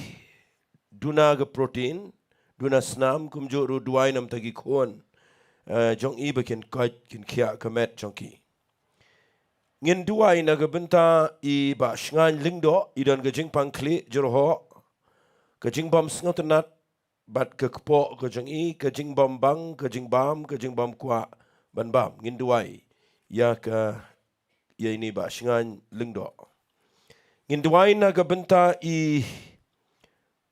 duna ka protein, duna snam, kumjuh ruh duwai na ka bynta ki khun, eh, jong i ba kin koit kin khiah ka met jong ki. Ngin duwai na ka bynta i Bah Shngain Lyngdoh, i don ka jingpang khlieh jyrhoh, ka jingbym sngewtynnat bad ka kpoh ka jong i, ka jingbym bang, ka jingbam, ka jingbym kwah ban bam. Ngin duwai ïa ka, ïa ine i Bah Shngain Lyngdoh. Ngin duwai na ka bynta i,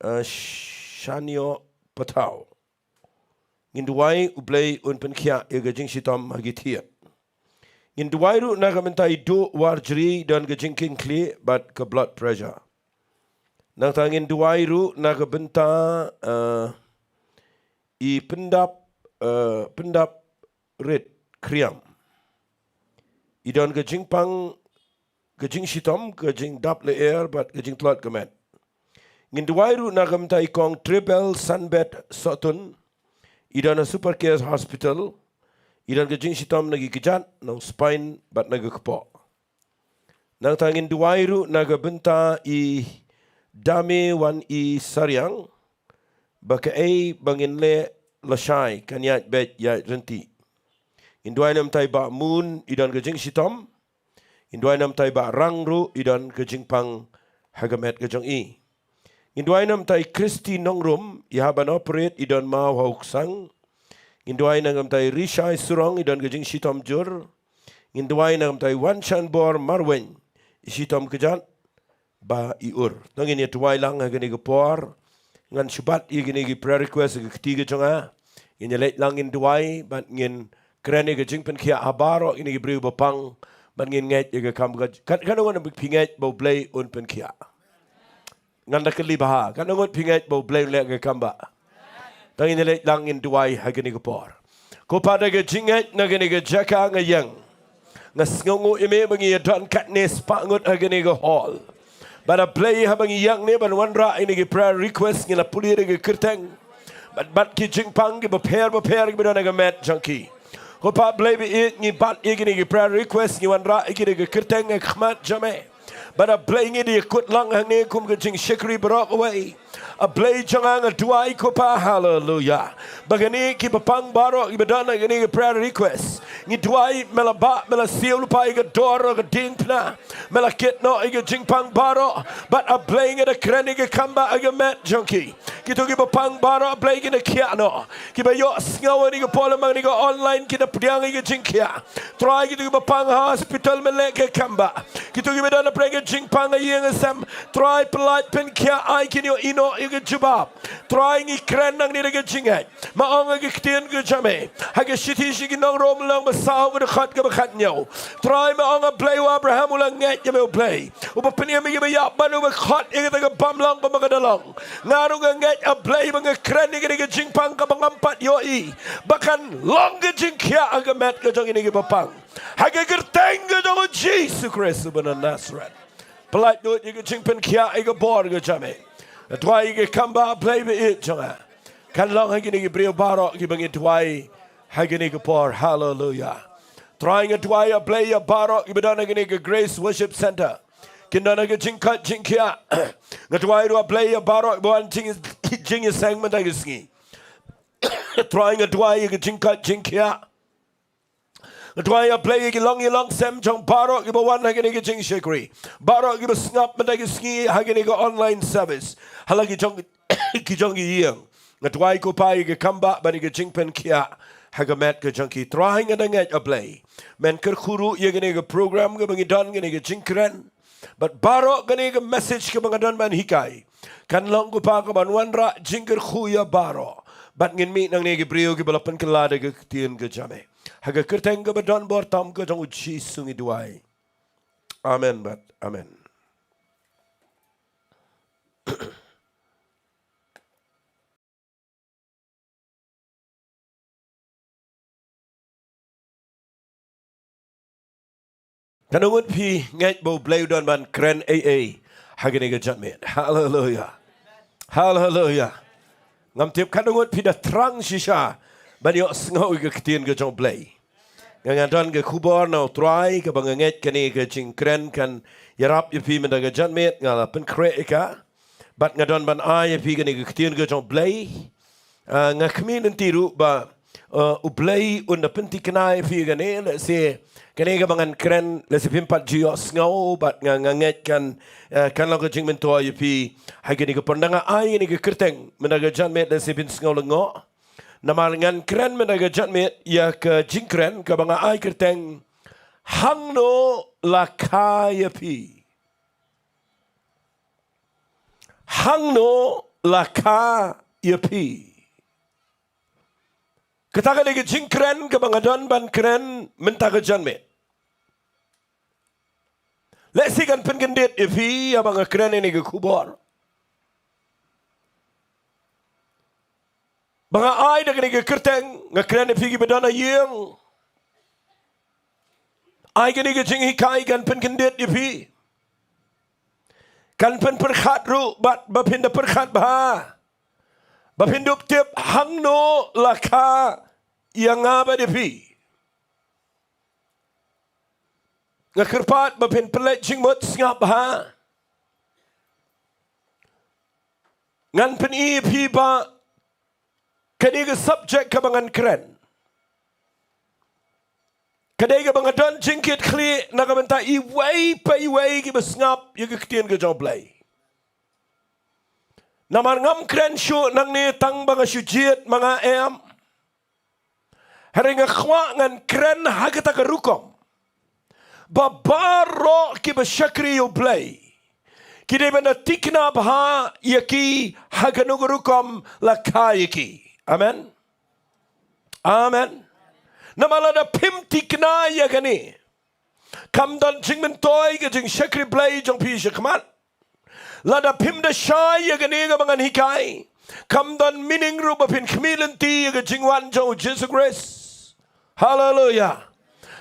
eh, Shanio Pathaw. Ngin duwai U Blei un pynkhiah ïa ka jingshitom ha ki thied. Ngin duwai ruh na ka bynta i Duh Warjri, don ka jingkieng khlieh bad ka blood pressure. Nangta ngin duwai ruh na ka bynta, eh, i Pyndap, eh, Pyndap Rit Kriam. I don ka jingpang, ka jingshitom, ka jingdap lyer bad ka jingtlot ka met. Ngin duwai ruh na ka bynta i Kong Tribel Sanbet Sohtun, i don ha Super Care Hospital, i don ka jingshitom na ki kjat, na u spine bad na ka kpoh. Nangta ngin duwai ruh na ka bynta i Dame Wan i Sariang, ba kaei ba ngin leh lashai kan ïaid beit ïaid ryntih. Ngin duwai na ka bynta i Bah Mun, i don ka jingshitom. Ngin duwai na ka bynta i Bah Rang ruh, i don ka jingpang ha ka met ka jong i. Ngin duwai na ka bynta i Christy Nongrum, i hap ban operate, i don maw ha u ksang. Ngin duwai na ka bynta i Rishai Surong, i don ka jingshitom jur. Ngin duwai na ka bynta i Wanshanbor Marwein, i shitom kjat ba i ur. To ngin ïa duwai lang ha kane ka por. Ngan shu bat ïa kine ki prayer request ha ka kti ka jong nga. Ngin ïa leit lang ngin duwai bad ngin kren ïa ka jingpynkhiah ha baroh kine ki briew ba pang, bad ngin ngeit ïa ka kam ka, kan, kan ong ngan phi ngeit ba U Blei un pynkhiah. Ngan da kylli bha, kan ong ngan phi ngeit ba U Blei un leh ka kam ba. To ngin ïa leit lang ngin duwai ha kane ka por. Ko Pa, da ka jingngeit na kane ka jaka nga ïeng. Nga sngewnguh ïa me ba ngi ïa don katne spah ngut ha kane ka hall. Bad A Blei, haba ngi ïeng ne ban wanrah ïa kine ki prayer request, ngi la pule ïa ka kyrteng. Bad, bad ki jingpang kiba pher bapher kiba don ha ka met jong ki. Ko Pa Blei baieit, ngi bat ïa kine ki prayer request, ngi wanrah ïa ki da ka kyrteng ha khmat jong me. Bad A Blei, ngi da ïakut lang hangne kum ka jingshakri baroh kawei. A Blei jong nga, nga duwai ko Pa, haleluya, ba kine kiba pang baroh kiba don ha kine ki prayer request, ngi duwai me la bah, me la siew lypa ïa ka dor ka diengphna, me la kit noh ïa ka jingpang baroh. Bad A Blei, nga da kren ïa ka kam ba ha ka met jong ki. Kito kiba pang baroh A Blei kin da khiah noh. Kiba ïohsngew ha kane ka por lem ha kane ka online kin da pdiang ïa ka jingkhiah. Trai, kito kiba pang ha hospital, men leh ka kam ba. Kito kiba don ha pyrshah ka jingpang ha ïing ha sem, Trai, pyllait, pynkhiah, ai kin ïohi noh ïa ka jubab. Trai, ngi kren nangne da ka jingngeit. Me ong ha ka ktien ka jong me, ha ka shithi sha ki nong Rom lynnong ba saw ka dkhot kaba khathynñiew, Trai, me ong A Blei, u Abraham u la ngeit ïa me, U Blei, uba pynim ïa kiba ïap bad uba khot ïa kata kaba ym long kumba ka da long. Nga ruh nga ngeit A Blei ba nga kren ïa kane ka jingpang kaba ngam pat ïohi ba kan long ka jingkhiah ha ka met ka jong kine kiba pang, ha ka kyrteng ka jong U Jisu Khrist uba na Nasareth. Pyllait lut ïa ka jingpynkhiah ïa ka bor ka jong me. Nga duwai ïa ka kam ba A Blei baieit jong nga, kan long ha kine ki briew baroh kiba ngi duwai ha kane ka por. Haleluya. Trai, nga duwai A Blei ïa baroh kiba don ha kane ka Grace Worship Centre, kin don ha ka jingkoit jingkhiah. Nga duwai ruh A Blei ïa baroh kiba wan jing, jingïaseng mynta ka sngi. Trai, nga duwai ïa ka jingkoit jingkhiah. Nga duwai A Blei ïa ki longïing longsem jong baroh kiba wan ha kane ka jingshakri, baroh kiba sngap mynta ka sngi ha kane ka online service ha la ki jong, ki jong ki ïing. Nga duwai ko Pa ïa ka kam ba bad ïa ka jingpynkhiah ha ka met ka jong ki. Trai, nga da ngeit A Blei, men kyrkhu ruh ïa kane ka program kaba ngi don, kane ka jingkren, bad baroh kane ka message kaba nga don ban hikai, kan long ko Pa kaban wanrah jingkyrkhu ïa baroh. Bad ngin mih nangne ki briew kiba la pynkylla da ka ktien ka jong me. Ha ka kyrteng kaba don bor tam ka jong U Jisu ngi duwai. Amen bad amen. Katno ngut phi ngeit ba U Blei u don ban kren ei ei ha kane ka janmiet? Haleluya. Haleluya. Ngam tip katno ngut phi da thrang shisha ban ïohsngew ïa ka ktien ka jong U Blei. Nga, nga don ka khubor na U Trai kaba nga ngeit kane ka jingkren kan ïarap ïa phi mynta ka janmiet, nga la pynkhreh ïa ka. Bad nga don ban ai ïa phi kane ka ktien ka jong U Blei. Ah, nga khmih lynti ruh ba, ah, U Blei un da pynthikna ïa phi kane, lehse kane kaba ngan kren, lehse phim pat ju ïohsngew, bad nga, nga ngeit kan, ah, kan long ka jingmyntoi ïa phi ha kane ka por. Nga ai ïa kane ka kyrteng mynta ka janmiet, lehse phin sngew lyngngoh. Namar ngan kren mynta ka janmiet ïa ka jingkren kaba nga ai kyrteng, Hangno la kha ïa phi? Hangno la kha ïa phi? Kata ka dei ka jingkren kaba nga don ban kren mynta ka janmiet. Lehse kan pynkyndit ïa phi ïa ba nga kren ïa kane ka khubor. Ba nga ai da kane ka kyrteng, nga kren ïa phi kiba don ha ïing. Ai kane ka jinghikai kan pynkyndit ïa phi. Kan pynpyrkhat ruh bad ba phin da pyrkhat bha, ba phin dup tip hangno la kha ïa nga bad ïa phi. Nga kyrpad ba phin pynleit jingmut, sngap bha. Ngan pyni ïa phi ba kane ka subject kaba ngan kren, ka dei kaba nga don jingkitkhlieh na ka bynta iwei pa iwei kiba sngap ïa ka ktien ka jong U Blei. Namar ngam kren shuh nangne tang ba nga shu jied ma nga em. Hynrei nga kwah ngan kren ha kata ka rukom ba baroh kiba shakri ïa U Blei ki dei ban da thikna bha ïa ki ha kano ka rukom la kha ïa ki. Amen. Amen. Namar lada phim thikna ïa kane, kam don jingmyntoi ka jingshakri Blei jong phi shakhmat. Lada phim da shai ïa kane kaba ngan hikai, kam don meaning ruh ba phin khmih lynti ïa ka jingwan jong U Jisu Khrist. Haleluya.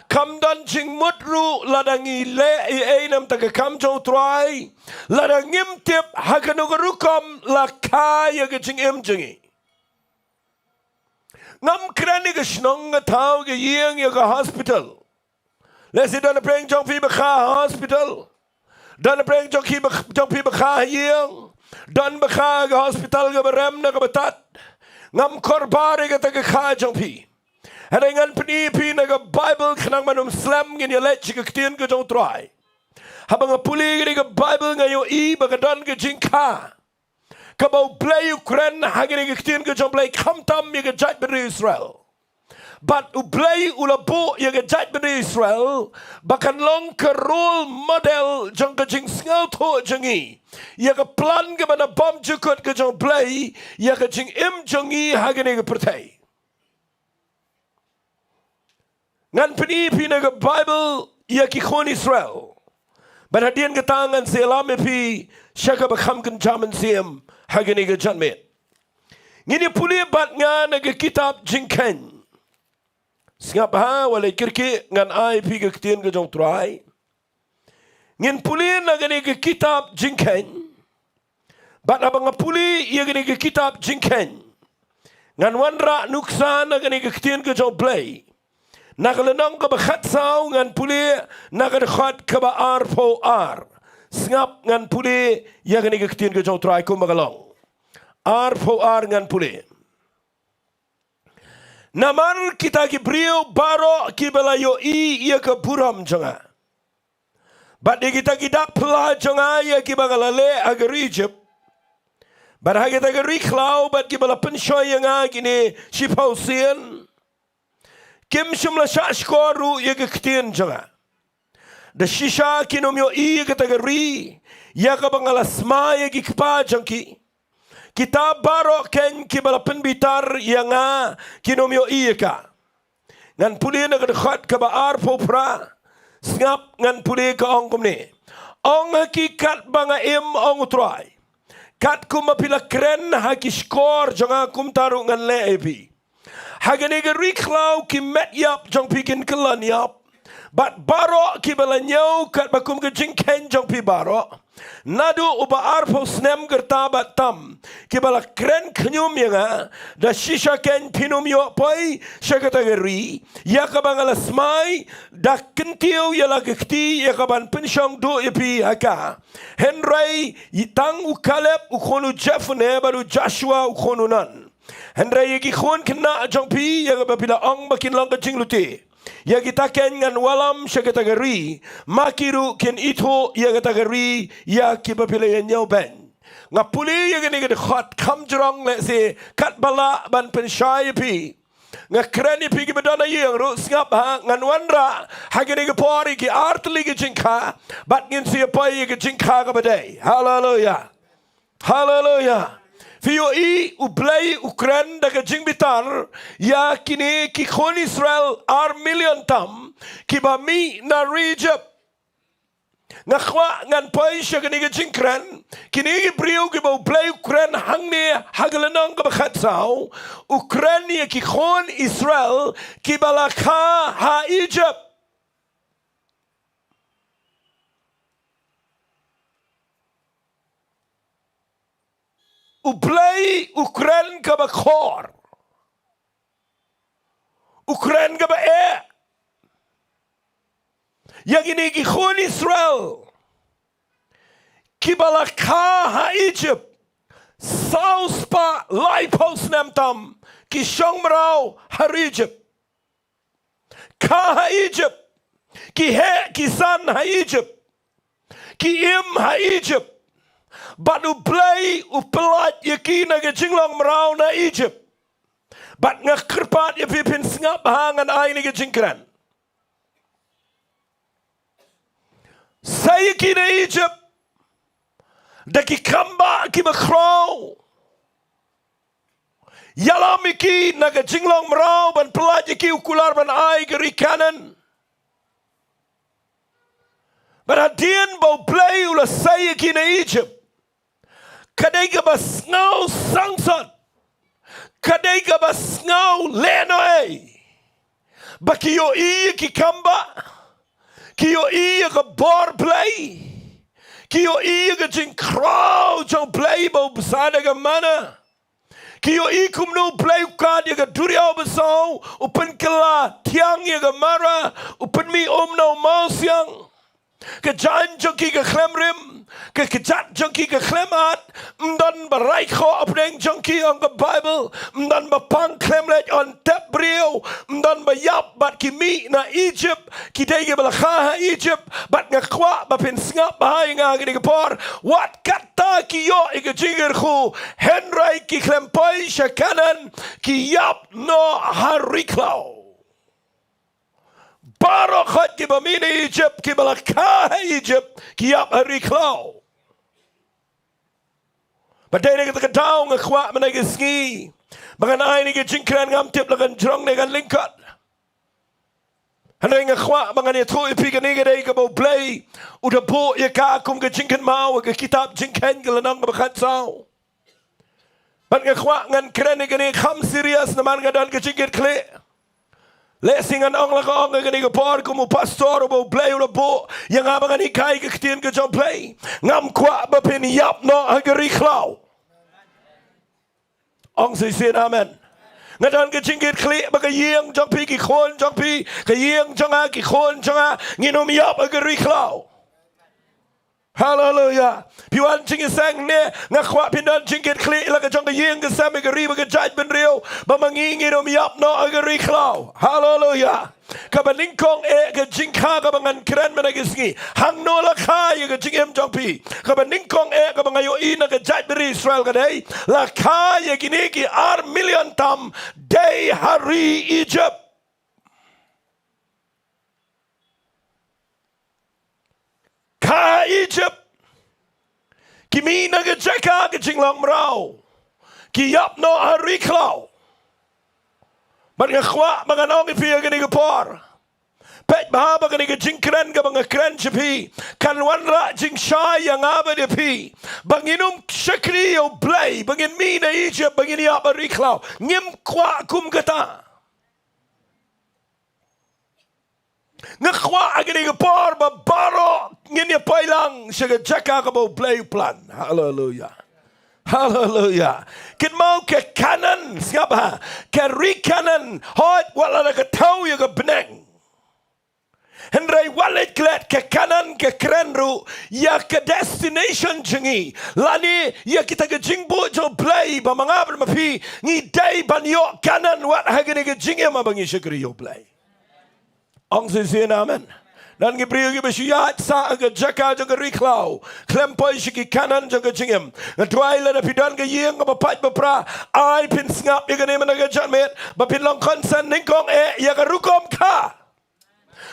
Kam don jingmut ruh lada ngi leh ei ei na ka bynta ka kam jong U Trai, lada ngim tip ha kano ka rukom la kha ïa ka jingim jong ngi. Ngam kren ïa ka shnong, ka thaw, ka ïing, ïa ka hospital. Lehse don na pdeng jong phi ba kha ha hospital. Don na pdeng jong phi ba, jong phi ba kha ha ïing. Don ba kha ha ka hospital kaba rem ne kaba tad. Ngam kyrpad ïa kata ka kha jong phi. Hynrei ngan pyni ïa phi na ka Baibl khnang ban ym slem, ngin ïa leit sha ka ktien ka jong U Trai. Haba nga pule ïa ka Baibl nga ïohi ba ka don ka jingkha kaba U Blei u kren ha kane ka ktien ka jong U Blei khamtam ïa ka jaitbynriew Israel. Bad U Blei u la buh ïa ka jaitbynriew Israel ba kan long ka role model jong ka jingsngewthuh jong ngi ïa ka plan kaba na bymjukut ka jong U Blei ïa ka jingim jong ngi ha kane ka pyrthei. Ngan pyni ïa phi na ka Baibl ïa ki khun Israel. Bad hadien kata ngan sa ïalam ïa phi sha kaba kham kynja mynsiem ha kane ka janmiet. Ngin ïa pule bad nga na ka kitab Jingkheiñ. Sngap ha, wat leit kyrkieh, ngan ai ïa phi ka ktien ka jong U Trai. Ngin pule na kane ka kitab Jingkheiñ. Bad haba nga pule ïa kane ka kitab Jingkheiñ, ngan wanrah nuksa na kane ka ktien ka jong U Blei. Na ka lynnong kaba khatsaw, ngan pule na ka dkhot kaba arphew ar. Sngap, ngan pule ïa kane ka ktien ka jong U Trai kumba ka long. Arphew ar, ngan pule. Namar kita ki briew baroh kiba la ïohi ïa ka burom jong nga, bad ïa kita ki dak phylla jong nga ïa kiba nga la leh ha ka ri Ijipt, bad ha kita ki ri khlaw, bad kiba la pynshoi ïa nga kine shiphew sien, kim shym la shahshkor ruh ïa ka ktien jong nga. Da shisha kin ym ïohi ïa kata ka ri ïa kaba nga la smai ïa ki kpa jong ki. Kita baroh keiñ kiba la pynbitar ïa nga kin ym ïohi ïa ka. Ngan pule na ka dkhot kaba arphew phra. Sngap, ngan pule, ka ong kumne. Ong ha ki, katba nga im, ong U Trai, katkum ba phi la kren ha ki shkor jong nga, kumta ruh ngan leh ïa phi. Ha kane ka ri khlaw ki met ïap jong phi kin kyllon ïap, bad baroh kiba la ñiew katba kum ka jingkheiñ jong phi baroh, naduh uba arphew snem ka rta bad tam, kiba la kren khñium ïa nga. Da shisha keiñ phin ym ïoh poi sha kata ka ri ïa kaba nga la smai da kyntiew ïa la ka kti ïa kaban pynshong duh ïa phi ha ka. Hynrei tang u Kaleb u khun u Jephunne bad u Joshua u khun u Nun. Hynrei ïa ki khun khynnah jong phi, ïa kaba phi la ong ba kin long ka jinglute, ïa kita keiñ ngan wallam sha kata ka ri, ma ki ruh kin ithuh ïa kata ka ri ïa kiba phi la ïa ñiewbeiñ. Nga pule ïa kane ka dkhot kham jrong, lehse katba lah ban pynshai ïa phi, nga kren ïa phi kiba don ha ïing ruh. Sngap ha, ngan wanrah ha kane ka por ïa ki ar tylli ki jingkha, bad ngin sa ïa poi ïa ka jingkha kaba dei. Haleluya. Haleluya. Phi ïohi, U Blei u kren da ka jingbitar ïa kine ki khun Israel ar million tam kiba mih na ri Ijipt. Nga kwah ngan poi sha kane ka jingkren. Kine ki briew kiba U Blei u kren hangne ha ka lynnong kaba khatsaw, u kren ïa ki khun Israel kiba la kha ha Ijipt. U Blei u kren kaba khor, u kren kaba eh ïa kine ki khun Israel kiba la kha ha Ijipt. Saw spah laiphew snem tam ki shong mraw ha ri Ijipt. Kha ha Ijipt. Ki heh ki san ha Ijipt. Ki im ha Ijipt. Bad U Blei u pyllait ïa ki na ka jinglong mraw na Egypt. Bad nga kyrpad ïa phi, phin sngap bha, ngan ai ïa kane ka jingkren. Sei ïa ki na Egypt da ki kambah kiba khraw. Ïalam ïa ki na ka jinglong mraw ban pyllait ïa ki, u kular ban ai ïa ka ri Kanaan. Bad hadien ba U Blei u la sei ïa ki na Egypt, ka dei kaba sngew sangsot, ka dei kaba sngew lehnohei ba ki ïohi ïa ki kambah, ki ïohi ïa ka bor Blei, ki ïohi ïa ka jingkhraw jong Blei ba u bsa da ka manna. Ki ïohi kumno U Blei u kad ïa ka duriaw basaw, u pynkylla thiang ïa ka Mara, u pynmih um na u mawsiang. Ka jaiñ jong ki ka khlem rim, ka kjat jong ki ka khlem at, ym don ba rai khoh hapdeng jong ki, ong ka Baibl, ym don ba pang khlem leit, ym tep briew, ym don ba ïap, bad ki mih na Egypt, ki dei kiba la kha ha Egypt, bad nga kwah ba phin sngap bha ïa nga ha kane ka por, wat katta ki ïoh ïa ka jingkyrkhu, hynrei ki khlem poi sha Kanaan, ki ïap noh ha ri khlaw. Baroh khoit kiba mih na Egypt, kiba la kha ha Egypt, ki ïap ha ri khlaw. Bad dei na kata ka daw nga kwah mynta ka sngi ba ngan ai ïa kane ka jingkren, ngam tip la kan jrong ne kan lyngkot. Hynrei nga kwah ba ngan ïathuh ïa phi, kane ka dei kaba U Blei u da buh ïa ka kum ka jingkynmaw ha ka kitab Jingkheiñ ka lynnong kaba khatsaw. Bad nga kwah ngan kren ïa kane kham serious namar nga don ka jingkitkhlieh. Lehse ngan ong la ka ong ha kane ka por kum u pastor uba U Blei u la buh ïa nga ba ngan hikai ka ktien ka jong U Blei. Ngam kwah ba phin ïap noh ha ka ri khlaw. Ong shisien amen. Nga don ka jingkitkhlieh ba ka ïing jong phi, ki khun jong phi, ka ïing jong nga, ki khun jong nga, ngin ym ïap ha ka ri khlaw. Haleluya. Phi wan jingïaseng ne, nga kwah phin don jingkitkhlieh la ka jong ka ïing ka sem, ka ri bad ka jaitbynriew, ba ma ngi ngin ym ïap noh ha ka ri khlaw. Haleluya. Kaba nyngkong eh ka jingkha kaba ngan kren mynta ka sngi. Hangno la kha ïa ka jingim jong phi? Kaba nyngkong eh kaba nga ïohi na ka jaitbynriew Israel ka dei, la kha ïa kine ki ar million tam dei ha ri Egypt. Kha ha Egypt. Ki mih na ka jaka ka jinglong mraw. Ki ïap noh ha ri khlaw. Bad nga kwah ba ngan ong ïa phi ha kane ka por. Peit bha ba kane ka jingkren kaba nga kren sha phi kan wanrah jingshai ïa nga bad ïa phi. Ba ngin ym shakri ïa U Blei, ba ngin mih na Egypt, ba ngin ïap ha ri khlaw. Ngim kwah kum kata. Nga kwah ha kane ka por ba baroh ngin ïa poi lang sha ka jaka kaba U Blei u plan. Haleluya. Haleluya. Kynmaw ka Kanaan, sngap bha. Ka ri Kanaan, hooid wat la da ka thew ïa ka bneng. Hynrei wat leit klet, ka Kanaan ka kren ruh ïa ka destination jong ngi. Lane ïa kita ka jingbuh jong U Blei ba ma nga bad ma phi ngi dei ban ïoh Kanaan wat ha kane ka jingim ba ngi shakri ïa U Blei. Ong shisien amen. Don ki briew kiba shu ïaid sah ha ka jaka jong ka ri khlaw, khlem poi sha ki Kanaan jong ka jingim. Nga duwai lada phi don ka ïing kaba pait ba pra, ai phin sngap ïa kane mynta ka janmiet, ba phin long concern nyngkong eh ïa ka rukom kha.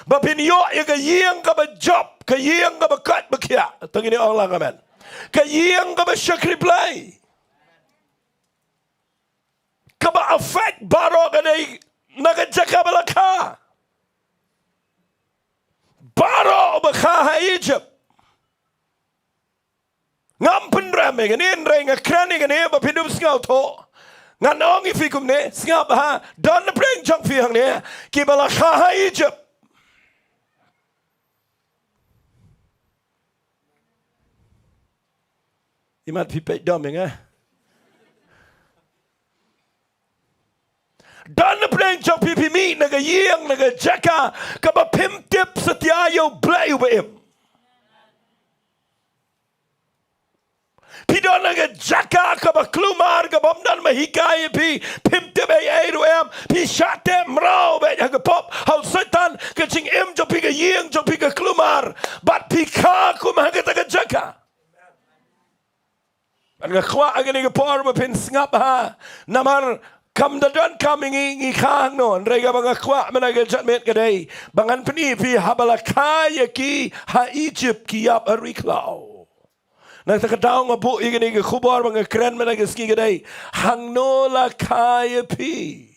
Ba phin ïoh ïa ka ïing kaba jop, ka ïing kaba koit ba khiah. To ngin ong lang amen. Ka ïing kaba shakri Blei. Kaba affect baroh ka dei na ka jaka ba la kha. Baroh ba kha ha Egypt. Ngam pynrem ïa kane, hynrei nga kren ïa kane ba phin ym sngewthuh. Ngan ong ïa phi kumne, sngap bha, don na pdeng jong phi hangne kiba la kha ha Egypt. Imat phi peit dom ïa nga. Don na pdeng jong phi, phi mih na ka ïing, na ka jaka kaba phim tip satia ïa U Blei uba im. Phi don na ka jaka kaba kulmar, kaba ym don ba hikai ïa phi, phim tip ei ei ruh em, phi shah teh mraw beit ha ka pop, ha u Soitan, ka jingim jong phi, ka ïing jong phi ka kulmar, bad phi kha kum ha kata ka jaka. Nga kwah ha kane ka por ba phin sngap bha. Namar kam da donkam ïa ngi, ngi kha hangno. Hynrei kaba nga kwah mynta ka janmiet ka dei ba ngan pyni ïa phi haba la kha ïa ki ha Egypt ki ïap ha ri khlaw. Na kata ka daw nga buh ïa kane ka khubor ba nga kren mynta ka sngi ka dei, hangno la kha ïa phi?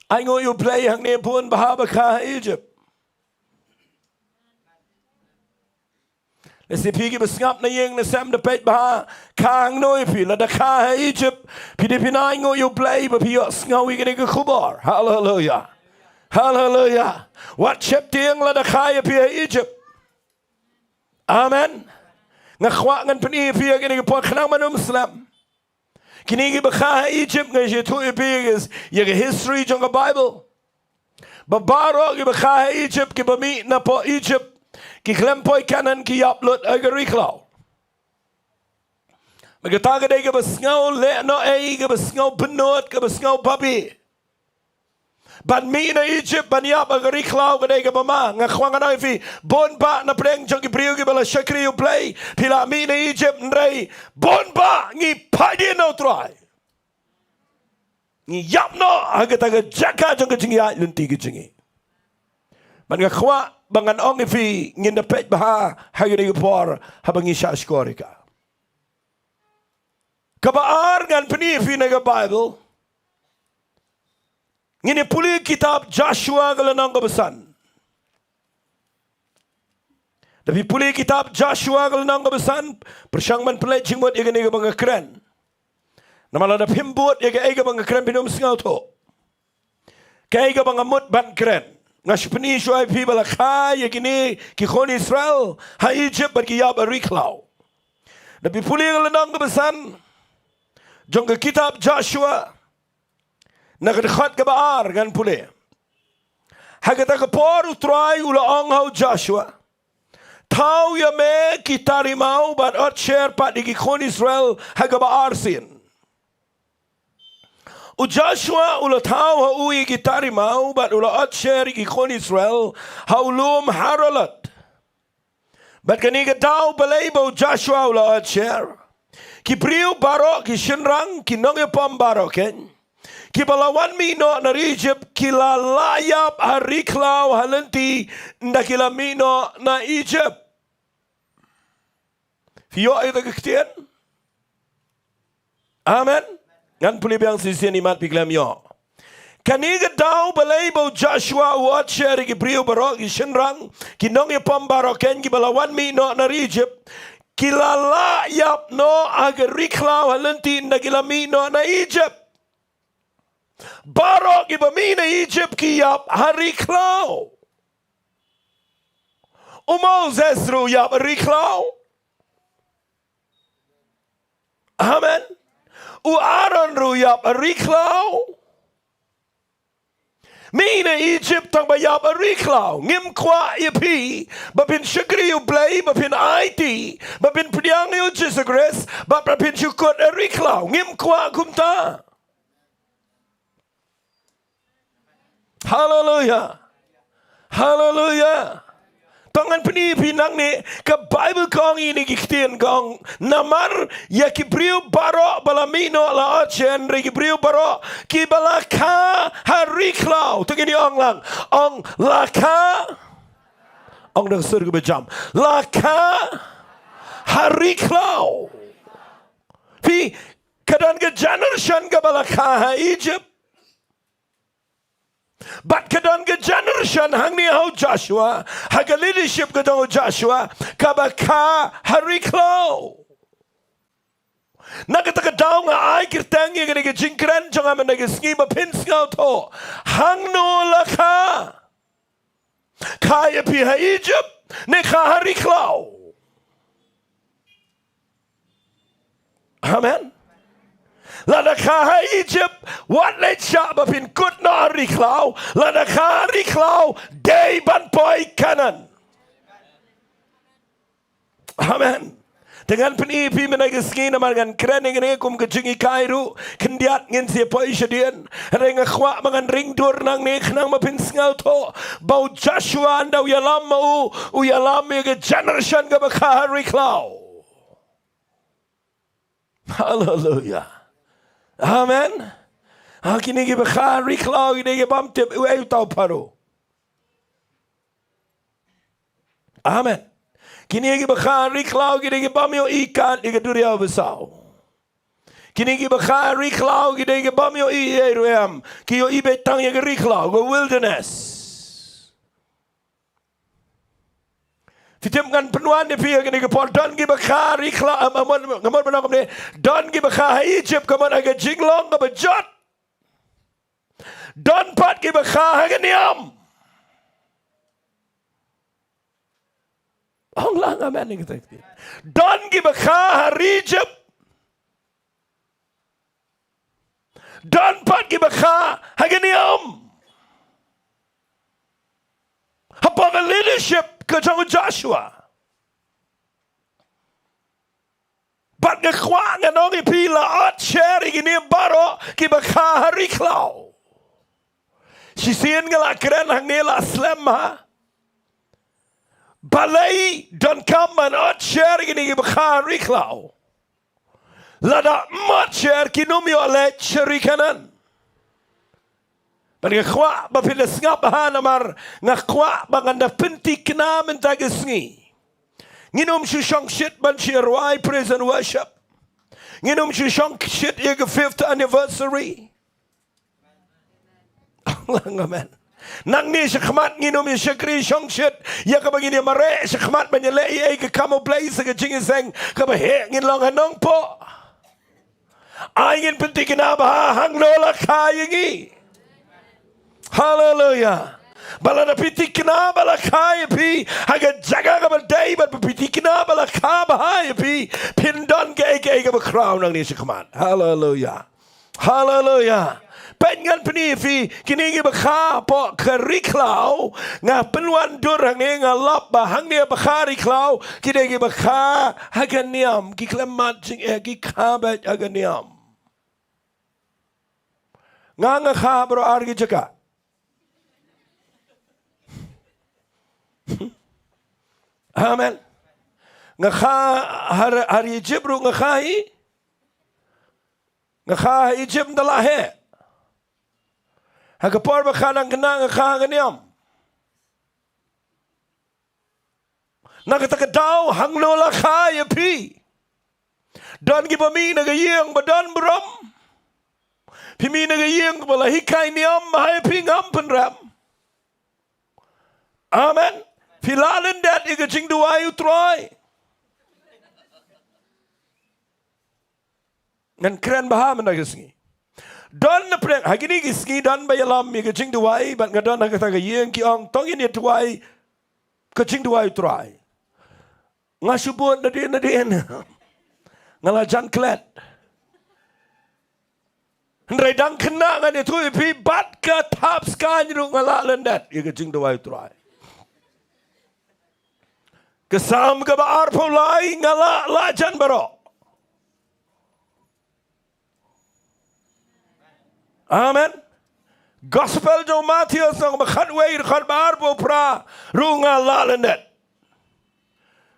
Ai nguh ïa U Blei hangne bun bha ba kha ha Egypt. Lehse phi kiba sngap na ïing na sem da peit bha, kha hangno ïa phi? Lada kha ha Egypt, phi dei phin ai nguh ïa U Blei ba phi ïohsngew ïa kane ka khubor. Haleluya. Haleluya. Wat sheptieng lada kha ïa phi ha Egypt. Amen. Nga kwah ngan pyni ïa phi ha kane ka por, khnang ban ym slem. Kine kiba kha ha Egypt, nga sngewthuh ïa phi ïa ka history jong ka Bible. Ba baroh kiba kha ha Egypt, kiba mih napoh Egypt, ki khlem poi Kanaan, ki ïap lut ha ka ri khlaw. Bad kata ka dei kaba sngew lehnohei, kaba sngew bynnud, kaba sngew babe. Ban mih na Egypt ban ïap ha ka ri khlaw ka dei kaba ma. Nga kwah ngan ong ïa phi, bun bah na pdeng jong ki briew kiba la shakri U Blei, phi la mih na Egypt, hynrei bun bah ngi phai dien na U Trai. Ngi ïap noh ha kata ka jaka jong ka jingïaid lynti ka jong ngi. Bad nga kwah ba ngan ong ïa phi, ngin da peit bha ha kane ka por haba ngi shah shkor ïa ka. Kaba ar ngan pyni ïa phi na ka Bible. Ngin ïa pule kitab Joshua ka lynnong kaba san. Da phi pule kitab Joshua ka lynnong kaba san, pyrshang ban pynleit jingmut ïa kane kaba nga kren. Namar lada phim bud ïa kaei kaba nga kren, phin ym sngewthuh kaei kaba nga mut ban kren. Nga shu pyni shuwa ïa phi ba la kha ïa kine ki khun Israel ha Egypt bad ki ïap ha ri khlaw. Da phi pule ka lynnong kaba san jong ka kitab Joshua, na ka dkhot kaba ar ngan pule. Ha kata ka por U Trai u la ong ha u Joshua, thaw ïa me ki tari maw bad otsher pat ïa ki khun Israel ha kaba arsien. U Joshua u la thaw ha u ïa ki tari maw bad u la otsher ïa ki khun Israel ha u lum Haralot. Bad kane ka daw balei ba u Joshua u la otsher? Ki briew baroh, ki shynrang, ki nongïapom baroh kein, kiba la wan mih noh na ri Egypt, ki la lah ïap ha ri khlaw ha lynti ynda ki la mih noh na Egypt. Phi ïoh ïa kata ka ktien? Amen. Ngan pule biang shisien, imat phi khlem ïoh. Kane ka daw balei ba u Joshua u otsher ïa ki briew baroh, ki shynrang, ki nongïapom baroh kein, kiba la wan mih noh na ri Egypt, ki la lah ïap noh ha ka ri khlaw ha lynti ynda ki la mih noh na Egypt. Baroh kiba mih na Egypt ki ïap ha ri khlaw. U Moses ruh u ïap ha ri khlaw. Amen. U Aaron ruh u ïap ha ri khlaw. Mih na Egypt tang ba ïap ha ri khlaw. Ngim kwah ïa phi ba phin shakri U Blei, ba phin aiti, ba phin pdiang ïa u Jisu Khrist, ba, ba phin shu kut ha ri khlaw. Ngim kwah kumta. Haleluya. Haleluya. To ngan pyni ïa phi nangne, ka Bible ka ong ïa kine ki ktien, ka ong, namar ïa ki briew baroh ba la mih noh, la otsher, hynrei ki briew baroh kiba la kha ha ri khlaw. To ngin ong lang. Ong, la kha. Ong da ka sur kaba jam. La kha ha ri khlaw. Phi, ka don ka generation kaba la kha ha Egypt. Bad ka don ka generation hangne ha u Joshua, ha ka leadership ka jong u Joshua, kaba kha ha ri khlaw. Na kata ka daw nga ai kyrteng ïa kane ka jingkren jong nga mynta ka sngi ba phin sngewthuh. Hangno la kha? Kha ïa phi ha Egypt ne kha ha ri khlaw? Amen. Lada kha ha Egypt, wat leit shah ba phin kut noh ha ri khlaw. Lada kha ha ri khlaw, dei ban poi Kanaan. Amen. Te ngan pyni ïa phi mynta ka sngi namar ngan kren ïa kane kum ka jinghikai ruh, khyndiat ngin sa poi shadien. Hynrei nga kwah ba ngan ring dur nangne khnang ba phin sngewthuh ba u Joshua ynda u ïalam ma u, u ïalam ïa ka generation kaba kha ha ri khlaw. Haleluya. Amen. Ha kine kiba kha ha ri khlaw ki dei ki bym tip uei uta u Pharaoh. Amen. Kine kiba kha ha ri khlaw ki dei ki bym ïohi kat ïa ka duriaw basaw. Kine kiba kha ha ri khlaw ki dei ki bym ïohi ei ruh em. Ki ïohi beit tang ïa ka ri khlaw, ka wilderness. Phi tip ngan pynwan ïa phi ha kane ka por, don kiba kha ha ri khlaw, am, am, am, ka mut ba nang kumne, don kiba kha ha Egypt ka mut ha ka jinglong kaba jot. Don pat kiba kha ha ka niam. Ong lang amen ïa kata. Don kiba kha ha ri Egypt. Don pat kiba kha ha ka niam. Hapoh ka leadership ka jong u Joshua. Bad nga kwah ngan ong ïa phi la ot sher ïa kine baroh kiba kha ha ri khlaw. Shisien nga la kren hangne la slem ha. Balei donkam ban ot sher ïa kine kiba kha ha ri khlaw? Lada ym ot sher kin ym ïoh leit sha ri Kanaan. Bad nga kwah ba phin da sngap bha namar nga kwah ba ngan da pynthikna mynta ka sngi. Ngin ym shu shongshit ban shu rwai praise and worship. Ngin ym shu shongshit ïa ka fifth anniversary. Amen. Nangne shakhmat ngin ym ïa shakri shongshit ïa kaba ngin ïa mareh shakhmat ban ïaleh ïa ka kam U Blei sa ka jingïaseng kaba heh ngin long ha Nongpoh. Ai ngin pynthikna bha hangno la kha ïa ngi. Haleluya. Ba lada phi thikna ba la kha ïa phi ha ka jaka kaba dei, bad phi thikna ba la kha bha ïa phi, phin don kaei kaei kaba khraw nangne shakhmat. Haleluya. Haleluya. Peit ngan pyni ïa phi kine kiba kha hapoh ka ri khlaw. Nga pynwan dur hangne, nga lap ba hangne ba kha ri khlaw ki dei kiba kha ha ka niam, ki khlem mad jingeh, ki kha beit ha ka niam. Nga, nga kha baroh ar ki jaka. Amen. Nga kha ha ri, ha ri Egypt ruh nga kha hi. Nga kha ha Egypt ynda la heh. Ha ka por ba kha nang khynnah nga kha ha ka niam. Na kata ka daw hangno la kha ïa phi? Don kiba mih na ka ïing ba don burom. Phi mih na ka ïing ba la hikai niam bha ïa phi, ngam pynrem. Amen. Phi la lyndet ïa ka jingduwai U Trai. Ngan kren bha mynta ka sngi. Don na pdeng ha kine ki sngi don ba ïalam ïa ka jingduwai, bad nga don ha kata ka ïing, ki ong to ngin ïa duwai ka jingduwai U Trai. Nga shu bud nadien nadien. Nga la jan klet. Hynrei dang khynnah ngan ïathuh ïa phi, bad ka thap skaiñ ruh nga la lyndet ïa ka jingduwai U Trai. Ka Salm kaba arphew lai nga la, la jan baroh. Amen. Gospel jong u Mathaios lynnong ba khatwei, dkhot ba arphew phra ruh nga la lyndet.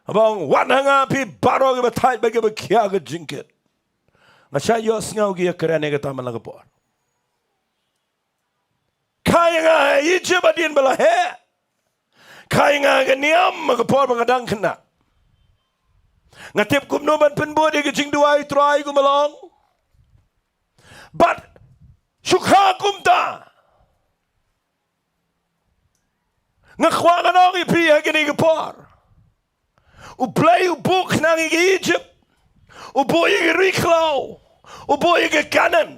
Haba ong wat ha nga phi baroh kiba thait bad kiba khia ka jingkit. Nga shah ïohsngew ki ïakren ïa kata man la ka por. Kha ïa nga ha Egypt hadien ba la heh. Kha ïa nga ha ka niam ha ka por ba nga dang khynnah. Nga tip kumno ban pynbud ïa ka jingduwai U Trai kumba long. Bad shu kha kumta. Nga kwah ngan ong ïa phi ha kine ki por. U Blei u buh khnang ïa ka Egypt. U buh ïa ka ri khlaw. U buh ïa ka Kanaan.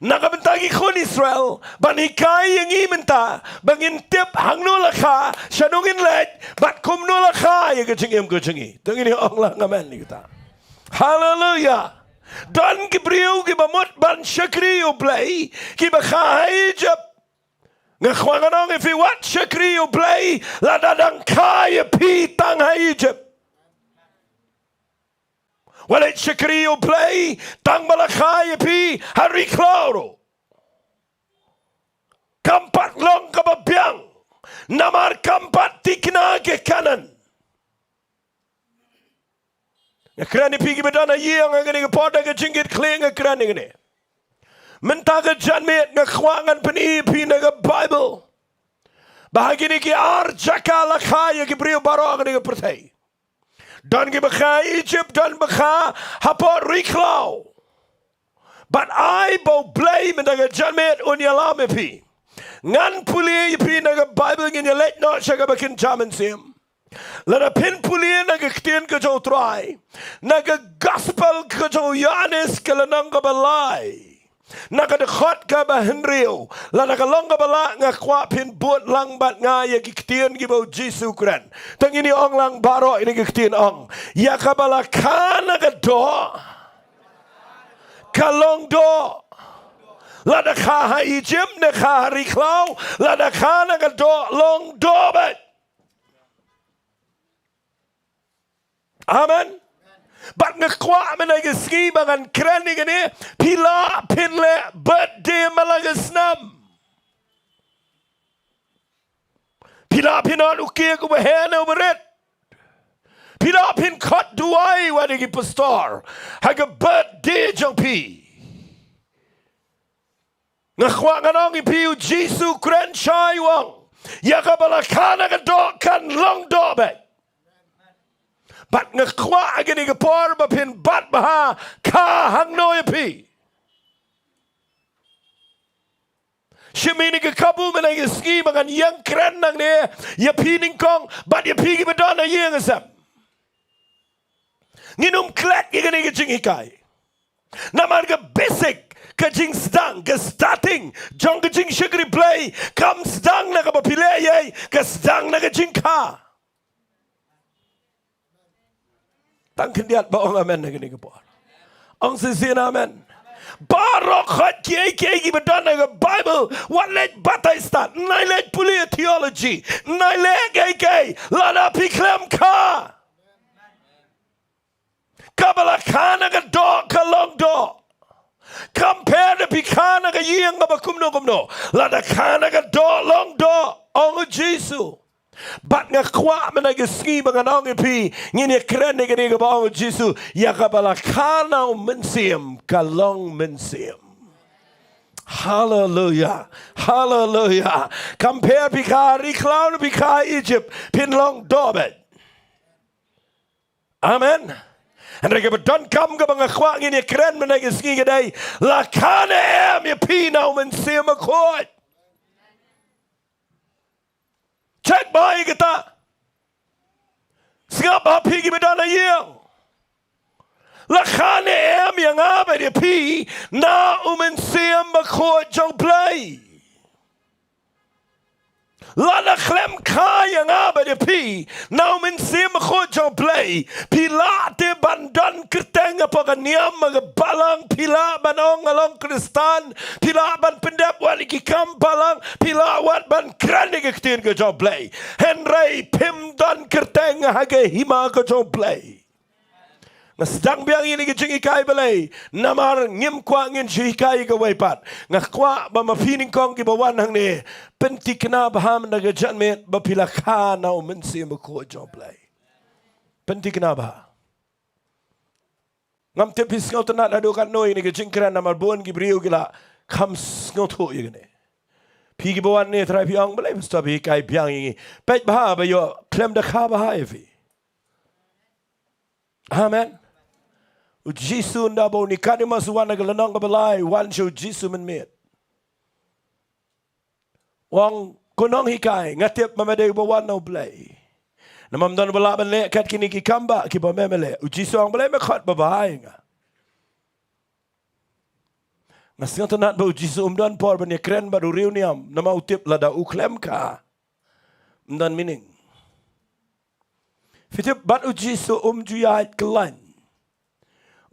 Na ka bynta ki khun Israel, ban hikai ïa ngi mynta ba ngin tip hangno la kha, shano ngin leit, bad kumno la kha ïa ka jingim ka jong ngi. To ngin ong lang amen ïa kata. Haleluya. Don ki briew kiba mut ban shakri U Blei, kiba kha ha Egypt. Nga kwah ngan ong ïa phi, wat shakri U Blei lada dang kha ïa phi tang ha Egypt. Wat leit shakri ïa U Blei tang ba la kha ïa phi ha ri khlaw ruh. Kam pat long kaba biang, namar kam pat thikna ka Kanaan. Nga kren ïa phi kiba don ha ïing ha kane ka por da ka jingkitkhlieh, nga kren ïa kane. Mynta ka janmiet nga kwah ngan pyni ïa phi na ka Baibl ba ha kine ki ar jaka la kha ïa ki briew baroh ha kane ka pyrthei. Don kiba kha Egypt, don ba kha hapoh ri khlaw. Bad ai ba U Blei mynta ka janmiet un ïalam ïa phi. Ngan pule ïa phi na ka Baibl, ngin ïa leit noh sha kaba kynja mynsiem. Lada phin pule na ka ktien ka jong U Trai, na ka Gospel ka jong u Ïoannis ka lynnong kaba lai, na ka dkhot kaba hynriew, lada ka long kaba lah, nga kwah phin bud lang bad nga ïa ki ktien kiba U Jisu u kren. Te ngin ïa ong lang baroh ïa kine ki ktien, ong: Ïa kaba la kha na ka doh, ka long doh. Lada kha ha Egypt ne kha ha ri khlaw, lada kha na ka doh, long doh beit. Amen. Bad nga kwah mynta ka sngi ba ngan kren ïa kane, phi lah phin leh birthday man la ka snam. Phi lah phin ot u cake uba heh ne uba rit. Phi lah phin khot duwai wat ïa ki pastor ha ka birthday jong phi. Nga kwah ngan ong ïa phi, U Jisu u kren shai, u ong: Ïa kaba la kha na ka doh kan long doh beit. Bad nga kwah ha kane ka por ba phin bat bha, kha hangno ïa phi. Shim ïa kane ka kabu mynta ka sngi ba ngan ïeng kren nangne ïa phi nyngkong bad ïa phi kiba don ha ïing, ha sem. Ngin ym klet ïa kane ka jinghikai. Namar ka basic, ka jingsdang, ka starting jong ka jingshakri Blei kam sdang na kaba phi leh ei ei, ka sdang na ka jingkha. Tang khyndiat ba ong amen na kane ka por. Ong shisien amen. Baroh khoit kiei kiei kiba don ha ka Baibl, wat leit batai stad, nai leit pule theology, nai leit kiei kiei, lada phi khlem kha, kaba la kha na ka doh ka long doh. Kam pher da phi kha na ka ïing kaba kumno kumno. Lada kha na ka doh long doh, ong u Jisu. Bad nga kwah mynta ka sngi ba ngan ong ïa phi, ngin ïa kren ïa kane kaba ong u Jisu, ïa kaba la kha na u mynsiem ka long mynsiem. Haleluya. Haleluya. Kam pher phi kha ri khlaw ne phi kha Egypt, phin long doh beit. Amen. Hynrei kaba donkam kaba nga kwah ngin ïa kren mynta ka sngi ka dei, la kha ne em ïa phi na u Mynsiem Bakhuid? Check bha ïa kata. Sngap bha phi kiba don ha ïing. La kha ne em ïa nga bad ïa phi na u Mynsiem Bakhuid jong U Blei? Lada khlem kha ïa nga bad ïa phi na u Mynsiem Bakhuid jong U Blei, phi lah te ban don kyrteng hapoh ka niam ka balang, phi lah ban ong nga long Khristan, phi lah ban pyndep wat ïa ki kam balang, phi lah wat ban kren ïa ka ktien ka jong U Blei, hynrei phim don kyrteng ha ka hima ka jong U Blei. Nga sdang biang ïa kane ka jinghikai balei? Namar ngim kwah ngin shu hikai ïa kawei pat. Nga kwah ba ma phi nyngkong kiba wan hangne, pynthikna bha mynta ka janmiet ba phi la kha na u Mynsiem Bakhuid jong U Blei. Pynthikna bha. Ngam tip phi sngewtynnat haduh katno ïa kane ka jingkren, namar bun ki briew ki la kham sngewthuh ïa kane. Phi kiba wan ne, trai phi ong, balei pastor phi hikai biang ïa ngi? Peit bha ba ïoh khlem da kha bha ïa phi. Amen. U Jisu, ynda ba u Nikodemus u wan na ka lynnong kaba lai, wan sha u Jisu mynmiet. U ong, ko nonghikai, nga tip ba me dei uba wan na U Blei. Namar ym don uba lah ban leh kat kine ki kam ba kiba me me leh. U Jisu u ong, balei me khot babha ïa nga? Nga sngewtynnat ba u Jisu um don por ban ïakren bad u riewniam, namar u tip lada u khlem kha, ym don meaning. Phi tip, bad u Jisu um ju ïaid kyllaiñ.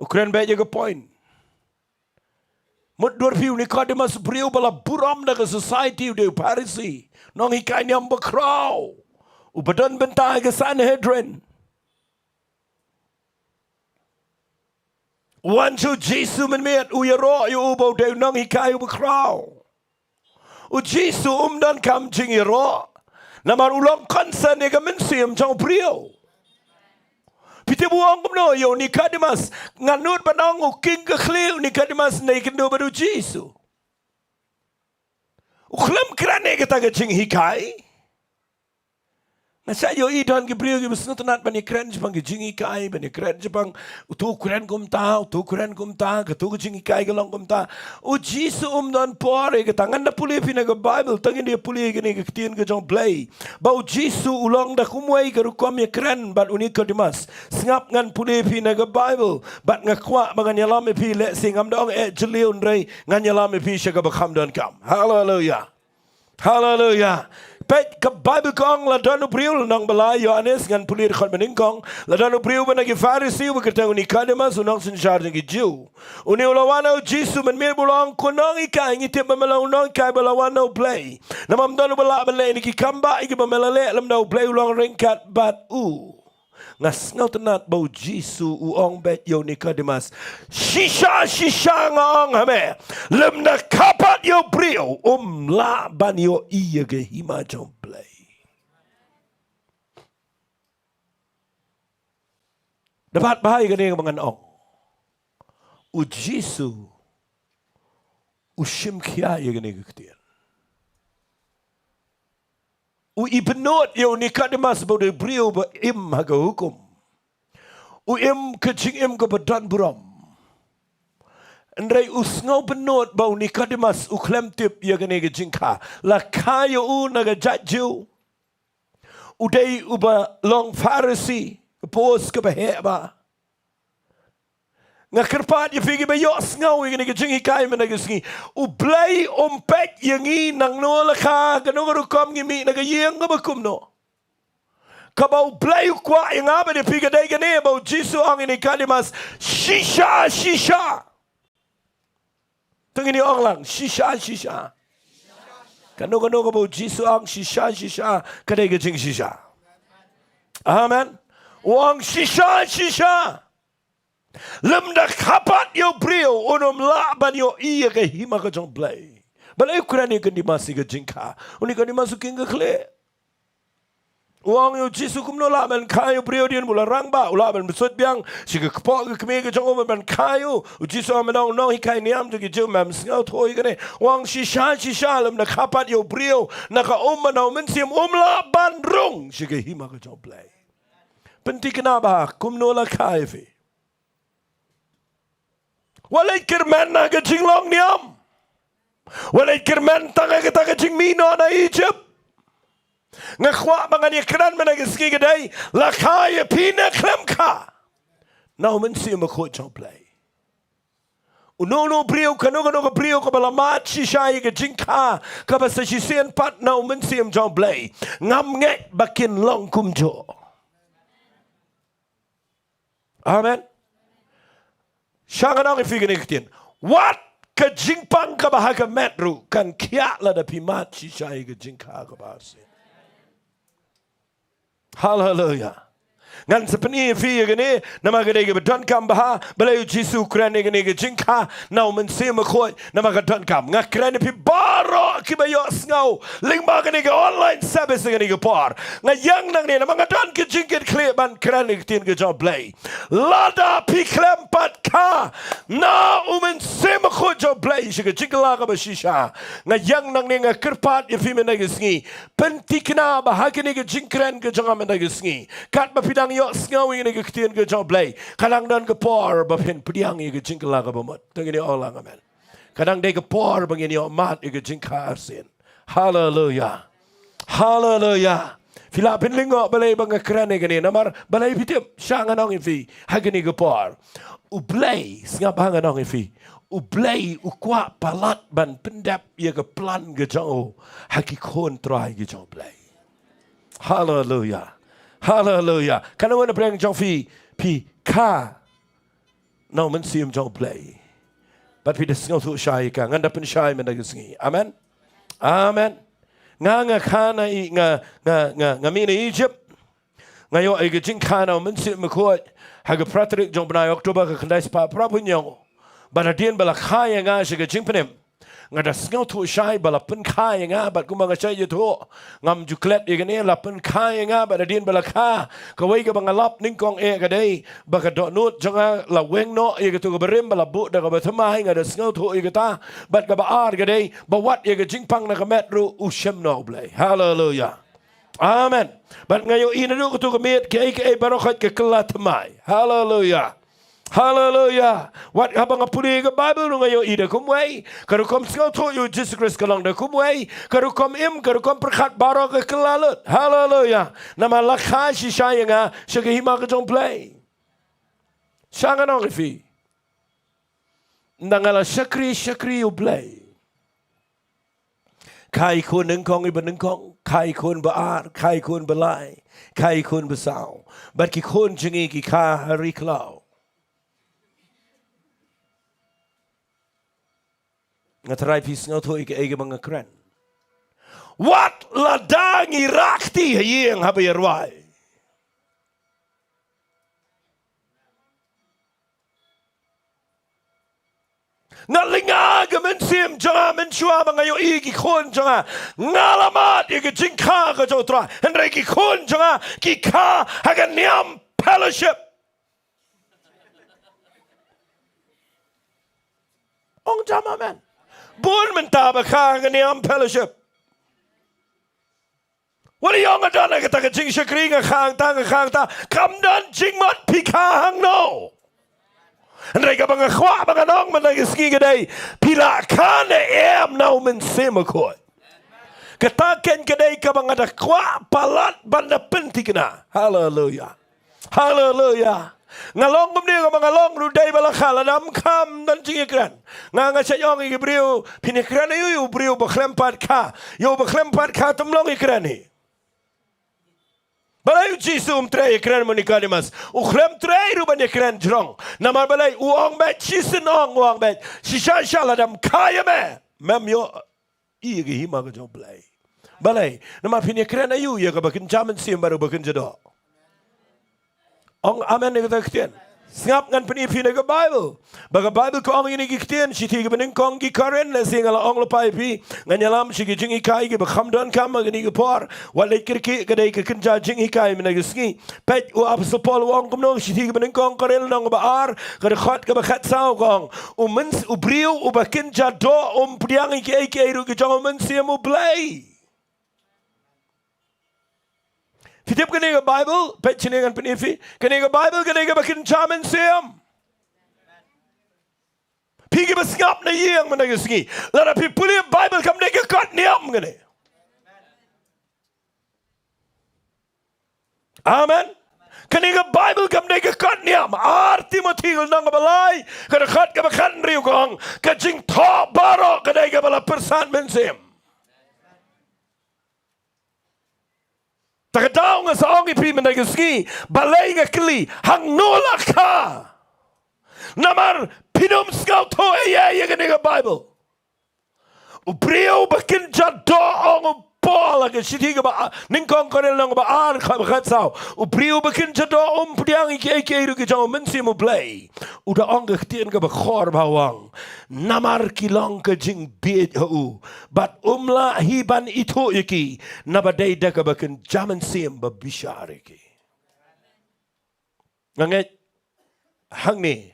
U kren beit ïa ka point. Mutdur phi, u Nikodemus, briew ba la burom da ka society, u dei u Pharisi, nonghikai niam bakhraw, uba don bynta ha ka Sanhedrin. Wan sha u Jisu mynmiet, u ïaroh ïa u ba u dei u nonghikai uba khraw. U Jisu um donkam jingïaroh. Namar u long concern ïa ka mynsiem jong u briew. Phi tip u ong kumno ïa u Nicodemus, nga nud ban ong u king ka khlieh u Nicodemus, ne kynduh bad u Jisu. U khlem kren ïa kata ka jinghikai. Nga shu ïohi don ki briew kiba sngewtynnat ban ïakren shaphang ki jinghikai, ban ïakren shaphang utu u kren kumta, utu u kren kumta, katu ka jinghikai ka long kumta. U Jisu um don por ïa kata. Ngan da pule phi na ka Bible, tang ngin da pule ïa kane ka ktien ka jong u Blei. Ba u Jisu u long da kumwei ka rukom ïakren bad u Nicodemus. Sngap, ngan pule phi na ka Bible, bad nga kwah ba ngan ïalam ïa phi, lehse ngam da ong eh jylliew, hynrei ngan ïalam ïa phi sha kaba kham donkam. Haleluia. Haleluia. Peit, ka Bible ka ong, la don u briew, lynnong ba lai Ïoannis, ngan pule dkhot ba nyngkong. La don u briew uba na ki Pharisi, uba kyrteng u Nicodemus, u nongsynshar jong ki Jiw. Une u la wan na u Jisu mynmiet bad u la ong, ko nonghikai, ngi tip ba me long u nonghikai ba la wan na u Blei. Namar ym don uba lah ban leh ïa kine ki kambah kiba me la leh lymda u Blei u long ryngkat bad u. Nga sngewtynnat ba u Jisu u ong beit ïa u Nicodemus, shisha shisha nga ong ha me, lymda kha pat ïa u briew um lah ban ïohi ïa ka hima jong u Blei. Da bat bha ïa kane kaba ngan ong. U Jisu u shim khia ïa kane ka ktien. U ibynnud ïa u Nicodemus ba u dei u briew ba im ha ka hukum. U im ka jingim kaba don burom. Hynrei u sngewbynnud ba u Nicodemus u khlem tip ïa kane ka jingkha. La kha ïa u na ka jait Jiw. U dei uba long Pharisi, ka post kaba heh bha. Nga kyrpad ïa phi kiba ïohsngew ïa kane ka jinghikai mynta ka sngi. U Blei um peit ïa ngi nangno la kha, kano ka rukom ngi mih na ka ïing kaba kumno. Kaba u Blei u kwah ïa nga bad ïa phi ka dei kane ba u Jisu u ong ïa u Nicodemus, shisha shisha. To ngin ong lang, shisha shisha. Kano kano kaba u Jisu u ong shisha shisha, ka dei ka jingshisha. Amen. U ong shisha shisha. Lymda kha pat ïa u briew un ym lah ban ïohi ïa ka hima ka jong u Blei. Balei u kren ïa u Nicodemus ïa ka jingkha? U Nicodemus u king ka khlieh. U ong ïa u Jisu, kumno lah ban kha ïa u briew hadien ba u la rangbah, u lah ban bsut biang sha ka kpoh ka kmie ka jong u ban kha ïa u. U Jisu u ong, me long u nonghikai niam jong ki Jiw, mem sngewthuh ïa kane? U ong shisha shisha, lymda kha pat ïa u briew na ka um bad na u mynsiem, um lah ban rung sha ka hima ka jong u Blei. Pynthikna bha, kumno la kha ïa phi? Wat leit kyrmen ha ka jinglong niam. Wat leit kyrmen tang ha kata ka jingmih noh na Egypt. Nga kwah ba ngan ïakren mynta ka sngi ka dei, la kha ïa phi ne khlem kha, na u Mynsiem Bakhuid jong u Blei. Uno uno u briew, kano kano ka briew kaba la mad shisha ïa ka jingkha kaba sa shisien pat na u Mynsiem jong u Blei, ngam ngeit ba kin long kumjuh. Amen. Sha ngan ong ïa phi kane ka ktien. Wat ka jingpang kaba ha ka met ruh kan khiah lada phi mad shisha ïa ka jingkha kaba arsien. Haleluia. Ngan sa pyni ïa phi ïa kane, namar ka dei kaba donkam bha, balei u Jisu u kren ïa kane ka jingkha na u Mynsiem Bakhuid, namar ka donkam. Nga kren ïa phi baroh kiba ïohsngew lyngba kane ka online service ha kane ka por. Nga ïeng nangne namar nga don ka jingkitkhlieh ban kren ïa ka ktien ka jong u Blei. Lada phi khlem pat kha na u Mynsiem Bakhuid jong u Blei sha ka jingkylla kaba shisha, nga ïeng nangne, nga kyrpad ïa phi mynta ka sngi. Pynthikna ba ha kane ka jingkren ka jong nga mynta ka sngi, katba phi dang ïohsngew ïa kane ka ktien ka jong u Blei, ka dang don ka por ba phin pdiang ïa ka jingkylla kaba mut. To ngin ong lang amen. Ka dang dei ka por ba ngin ïoh mad ïa ka jingkha arsien. Haleluia. Haleluia. Phi lah phin lyngngoh balei ba nga kren ïa kane, namar balei phi tip, sha ngan ong ïa phi ha kane ka por. U Blei, sngap ba ngan ong ïa phi, u Blei u kwah palat ban pyndep ïa ka plan ka jong u ha ki khun trai ka jong u Blei. Haleluia. Haleluia. Kano kano na pdeng jong phi, phi kha na u Mynsiem jong u Blei, bad phi da sngewthuh shai ïa ka, ngan da pynshai mynta ka sngi. Amen. Amen. Nga, nga kha na i, nga, nga, nga, nga mih na Egypt. Nga ïoh ïa ka jingkha na u Mynsiem Bakhuid. Ha ka phra tarik jong u bnai October ka khyndai spah phra phew hynñiew, ba hadien ba la kha ïa nga sha ka jingpynim, nga da sngewthuh shai ba la pynkha ïa nga, bad kumba nga shait ïathuh, ngam ju klet ïa kane, la pynkha ïa nga, bad hadien ba la kha, kawei kaba nga lap nyngkong eh ka dei ba ka dohnud jong nga la weng noh ïa kato kaba rim ba la buh da kaba thymmai. Nga da sngewthuh ïa kata. Bad kaba ar ka dei ba wat ïa ka jingpang na ka met ruh u shem noh U Blei. Haleluya. Amen. Bad nga ïohi naduh kato ka miet, kaei kaei baroh ka kylla thymmai. Haleluya. Haleluya. Wat haba nga pule ka Baibl ruh nga ïohi da kumwei. Ka rukom sngewthuh ïa U Jisu Khrist ka long da kumwei. Ka rukom im, ka rukom pyrkhat baroh ka kylla lut. Haleluya. Namar la kha shisha ïa nga sha ka hima ka jong U Blei. Sha nga ong ïa phi, ynda nga la shakri shakri U Blei, kha ïa ki khun nyngkong kiba nyngkong, kha ïa ki khun ba ar, kha ïa ki khun ba lai, kha ïa ki khun ba saw. Bad ki khun jong ngi ki kha ha ri khlaw. Nga tharai phi sngewthuh ïa kaei kaba nga kren. Wat lada ngi rah kti ha ïing haba ïa rwai. Na lynga ka mynsiem jong nga mynshuwa ba nga ïohi ki khun jong nga, nga la mad ïa ka jingkha ka jong U Trai. Hynrei ki khun jong nga ki kha ha ka niam fellowship. Ong jam amen. Bun mynta ba kha ha ka niam fellowship. Wat ïa ong nga don ha kata ka jingshakri, nga kha hangta, nga kha hangta. Kam don jingmut phi kha hangno. Hynrei kaba nga kwah ba ngan ong mynta ka sngi ka dei, phi la kha ne em na U Mynsiem Bakhuid. Kata keiñ ka dei kaba nga da kwah palat ban da pynthikna. Haleluya. Haleluya. Nga long kumne, kaba nga long ruh dei ba la kha, lada ym kha ym don jingïakren. Nga, nga shait ong ïa ki briew, phin ïakren aïu ïa u briew ba khlem pat kha? Ïa uba khlem pat kha te ym long ïakren hi. Balei U Jisu um treh ïakren ma u Nicodemus? U khlem treh ruh ban ïakren jrong. Namar balei? U ong beit, shisien ong, u ong beit, shisha shisha lada ym kha ïa me, mem ïoh ïa ka hima ka jong U Blei. Balei? Namar phin ïakren aïu ïa kaba kynja mynsiem bad uba kynja doh? Ong amen ïa kata ka ktien. Sngap, ngan pyni ïa phi na ka Baibl. Ba ka Baibl ka ong ïa kine ki ktien, shithi kaba nyngkong ki Korinth, lehse nga la ong lypa ïa phi, ngan ïalam sha ki jinghikai kiba kham donkam ha kane ka por. Wat leit kyrkieh, ka dei ka kynja jinghikai mynta ka sngi. Peit, u Apostol Paul u ong kumno, shithi kaba nyngkong Korinth lynnong ba ar, ka dkhot kaba khatsaw ka ong, u myns-, u briew uba kynja doh um pdiang ïa kiei kiei ruh ki jong U Mynsiem U Blei. Phi tip kane ka Baibl, peit shane ngan pyni ïa phi. Kane ka Baibl ka dei kaba kynja mynsiem. Phi kiba sngap na ïing mynta ka sngi, lada phi pule Baibl kam dei ka kot niam kane. Amen. Kane ka Baibl kam dei ka kot niam. Ar Timothi ka lynnong kaba lai, ka dkhot kaba khathynriew ka ong, ka jingthoh baroh ka dei kaba la pyrsad mynsiem. Ta ka daw nga sa ong ïa phi mynta ka sngi, balei nga kylli, hangno la kha? Namar phin ym sngewthuh ei ei ïa kane ka Baibl. U briew ba kynja doh, ong u Paul ha ka shithi kaba, ah, nyngkong Korinth lynnong ba ar, kaba khatsaw. U briew ba kynja doh um pdiang ïa kiei kiei ruh ki jong U Mynsiem U Blei. U da ong ka ktien kaba khor bha, u ong, namar ki long ka jingbieit ha u, bad um lah hi ban ithuh ïa ki, naba dei da kaba kynja mynsiem ba bishar ïa ki. Nga ngeit hangne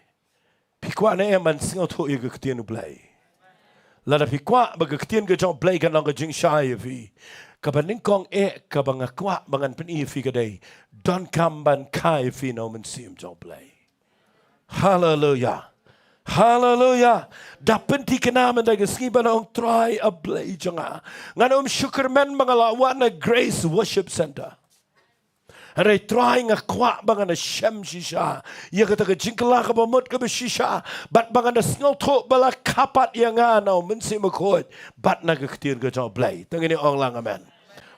phi kwah ne em ban sngewthuh ïa ka ktien U Blei? Lada phi kwah ba ka ktien ka jong U Blei kan long ka jingshai ïa phi, kaba nyngkong eh kaba nga kwah ba ngan pyni ïa phi ka dei, donkam ban kha ïa phi na U Mynsiem jong U Blei. Haleluya. Haleluya. Da pynthikna mynta ka sngi ban ong, Trai A Blei jong nga, ngan ym shu kyrmen ba nga la wan na Grace Worship Centre. Hynrei Trai, nga kwah ba ngan da shem shisha ïa kata ka jingkylla kaba mut kaba shisha, bad ba ngan da sngewthuh ba la kha pat ïa nga na U Mynsiem Bakhuid bad na ka ktien ka jong U Blei. To ngin ong lang amen.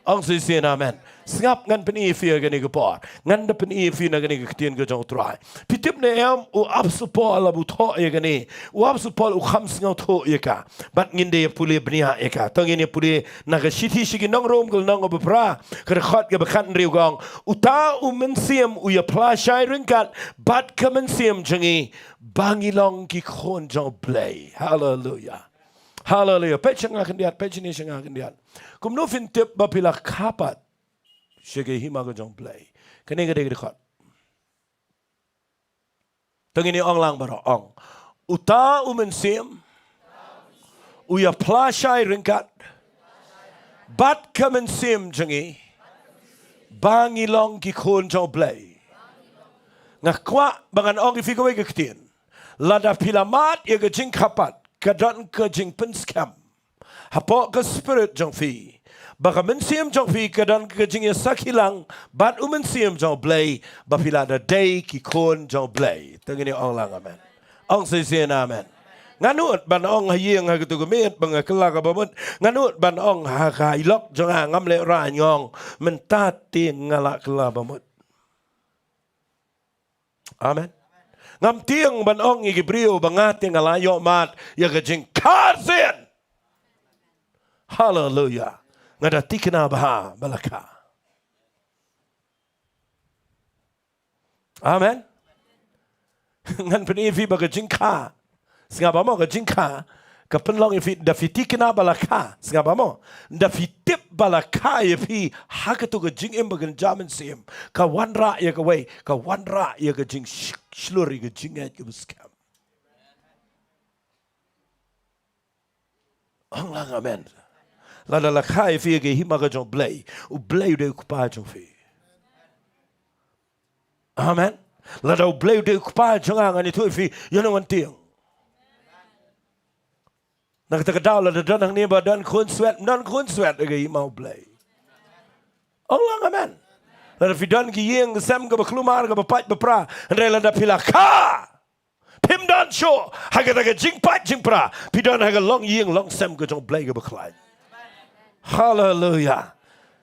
Ong shisien amen. Sngap, ngan pyni ïa phi ïa kane ka por. Ngan da pyni ïa phi na kane ka ktien ka jong U Trai. Phi tip ne em, u apostol Paul haba u thoh ïa kane, u apostol Paul u kham sngewthuh ïa ka. Bad ngin da ïa pule bniah ïa ka. To ngin ïa pule na ka shithi sha ki nong Rom ka lynnong kaba phra, ka dkhot kaba khathynriew ka ong: Uta u mynsiem u ïaphla shai ryngkat bad ka mynsiem jong ngi, ba ngi long ki khun jong U Blei. Haleluia. Haleluia. Peit sha nga khyndiat, peit shane sha nga khyndiat. Kumno phin tip ba phi la kha pat sha ka hima ka jong U Blei? Kane ka dei ka dkhot. To ngin ïa ong lang baroh, ong: Uta u mynsiem u ïaphla shai ryngkat bad ka mynsiem jong ngi, ba ngi long ki khun jong U Blei. Nga kwah ba ngan ong ïa phi kawei ka ktien. Lada phi la mad ïa ka jingkha pat, ka don ka jingpynskhem hapoh ka spirit jong phi, ba ka mynsiem jong phi ka don ka jingïasakhi lang bad u Mynsiem jong U Blei, ba phi la da dei ki khun jong U Blei. To ngin ïa ong lang amen. Ong shisien amen. Nga nud ban ong ha ïing ha katu ka miet ba nga kylla kaba mut. Nga nud ban ong ha ka ilok jong nga, ngam leh raiñ, nga ong: Mynta te nga la kylla ba mut. Amen. Ngam tieng ban ong ïa ki briew ba nga te nga la ïoh mad ïa ka jingkha shisien. Haleluia. Nga da thikna bha ba la kha. Amen. Ngan pyni ïa phi ba ka jingkha, sngap ba mo, ka jingkha ka pynlong ïa phi, da phi thikna ba la kha, sngap ba mo, da phi tip ba la kha ïa phi ha katu ka jingim ba kynja mynsiem, ka wanrah ïa kawei, ka wanrah ïa ka jingshlur, ïa ka jingngeit kaba skhem. Ong lang amen. Lada la kha ïa phi ha ka hima ka jong U Blei, U Blei u dei u kpa jong phi. Amen. Lada U Blei u dei u kpa jong nga, ngan ïathuh ïa phi ïano ngan tieng. Na kata ka daw lada don hangne ba don khunswet, don khunswet ha ka hima U Blei. Ong lang amen. Lada phi don ki ïing ki sem kaba khlumar, kaba pait ba pra, hynrei lada phi la kha, phim don shuh ha kata ka jingpait jingpra, phi don ha ka longïing longsem ka jong U Blei kaba khlaiñ. Haleluia.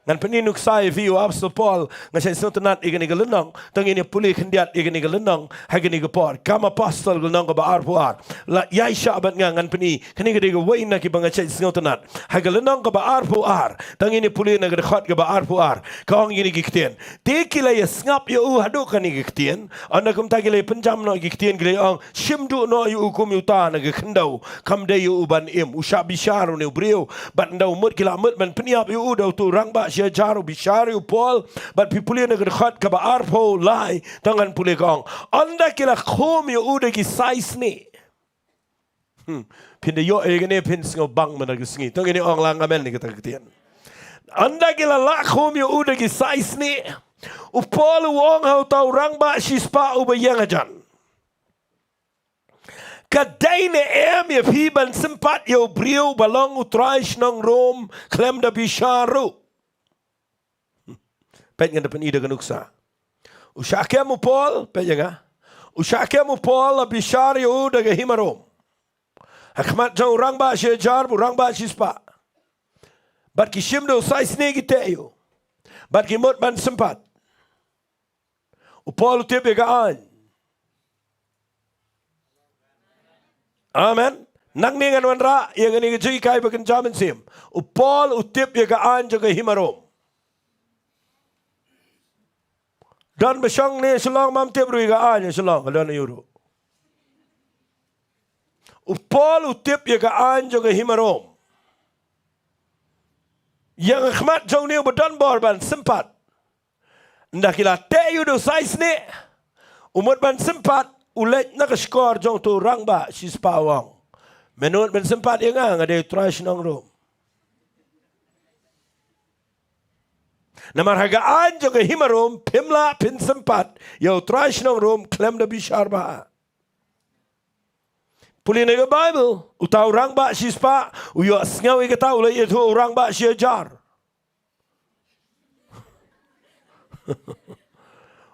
Ngan pyni nuksa ïa phi, u apostol Paul, nga shait sngewtynnat ïa kane ka lynnong, to ngin ïa pule khyndiat ïa kane ka lynnong ha kane ka por. Kam Apostol ka lynnong kaba arphew ar. La ïaishah bad nga, ngan pyni, kane ka dei kawei na kiba nga shait sngewtynnat. Ha ka lynnong kaba arphew ar, to ngin ïa pule na ka dkhot kaba arphew ar, ka ong kine ki ktien: Te ki la ïasngap ïa u haduh kane ka ktien. Ynda kumta ki la ïa pynjam noh ïa ki ktien, ki la ïa ong: Shim duh noh ïa u kum ïa uta na ka khyndew, kam dei ïa u ban im. U shah bishar une u briew. Bad ynda u mut, ki la mut ban pynïap ïa u da uto u rangbah shi hajar, u bishar ïa u Paul. Bad phi pule na ka dkhot kaba arphew lai, to ngan pule, ka ong: Ynda ki la khum ïa u da ki sai snieh. Hmm. Phin da ïoh ïa kane, phin sngewbang mynta ka sngi. To ngin ong lang amen ïa kata ka ktien. Ynda ki la lah khum ïa u da ki sai snieh, u Paul u ong ha uta u rangbah shispah uba ïeng hajan: Ka dei ne em ïa phi ban sympat ïa u briew ba long u trai shnong Rom khlem da bishar ruh? Peit, ngan da pyni da ka nuksa. U shah kem u Paul, peit ïa nga. U shah kem u Paul, la bishar ïa u da ka hima Rom ha khmat jong u rangbah shi hajar bad u rangbah shispah. Bad ki shim da u sai snieh, ki teh ïa u. Bad ki mut ban sympat. U Paul u tip ïa ka aiñ. Amen. Nangne ngan wanrah ïa kane ka jinghikai ba kynja mynsiem. U Paul u tip ïa ka aiñ jong ka hima Rom. Don ba shong ne Shillong, bym tip ruh ïa ka aiñ Shillong, ka don ïa u ruh. U Paul u tip ïa ka aiñ jong ka hima Rom. Ïa nga khmat jong une uba don bor ban sympat. Ynda ki la teh ïa u da u sai snieh, u mut ban sympat, u leit na ka shkor jong uto u rangbah shispah, u ong: Me nud ban sympat ïa nga? Nga dei u trai shnong Rom. Namar ha ka aiñ jong ka hima Rom, phim lah phin sympat ïa u trai shnong Rom khlem da bishar bha. Pule na ka Baibl, uta u rangbah shispah u ïohsngew ïa kata, u la ïathuh u rangbah shi hajar.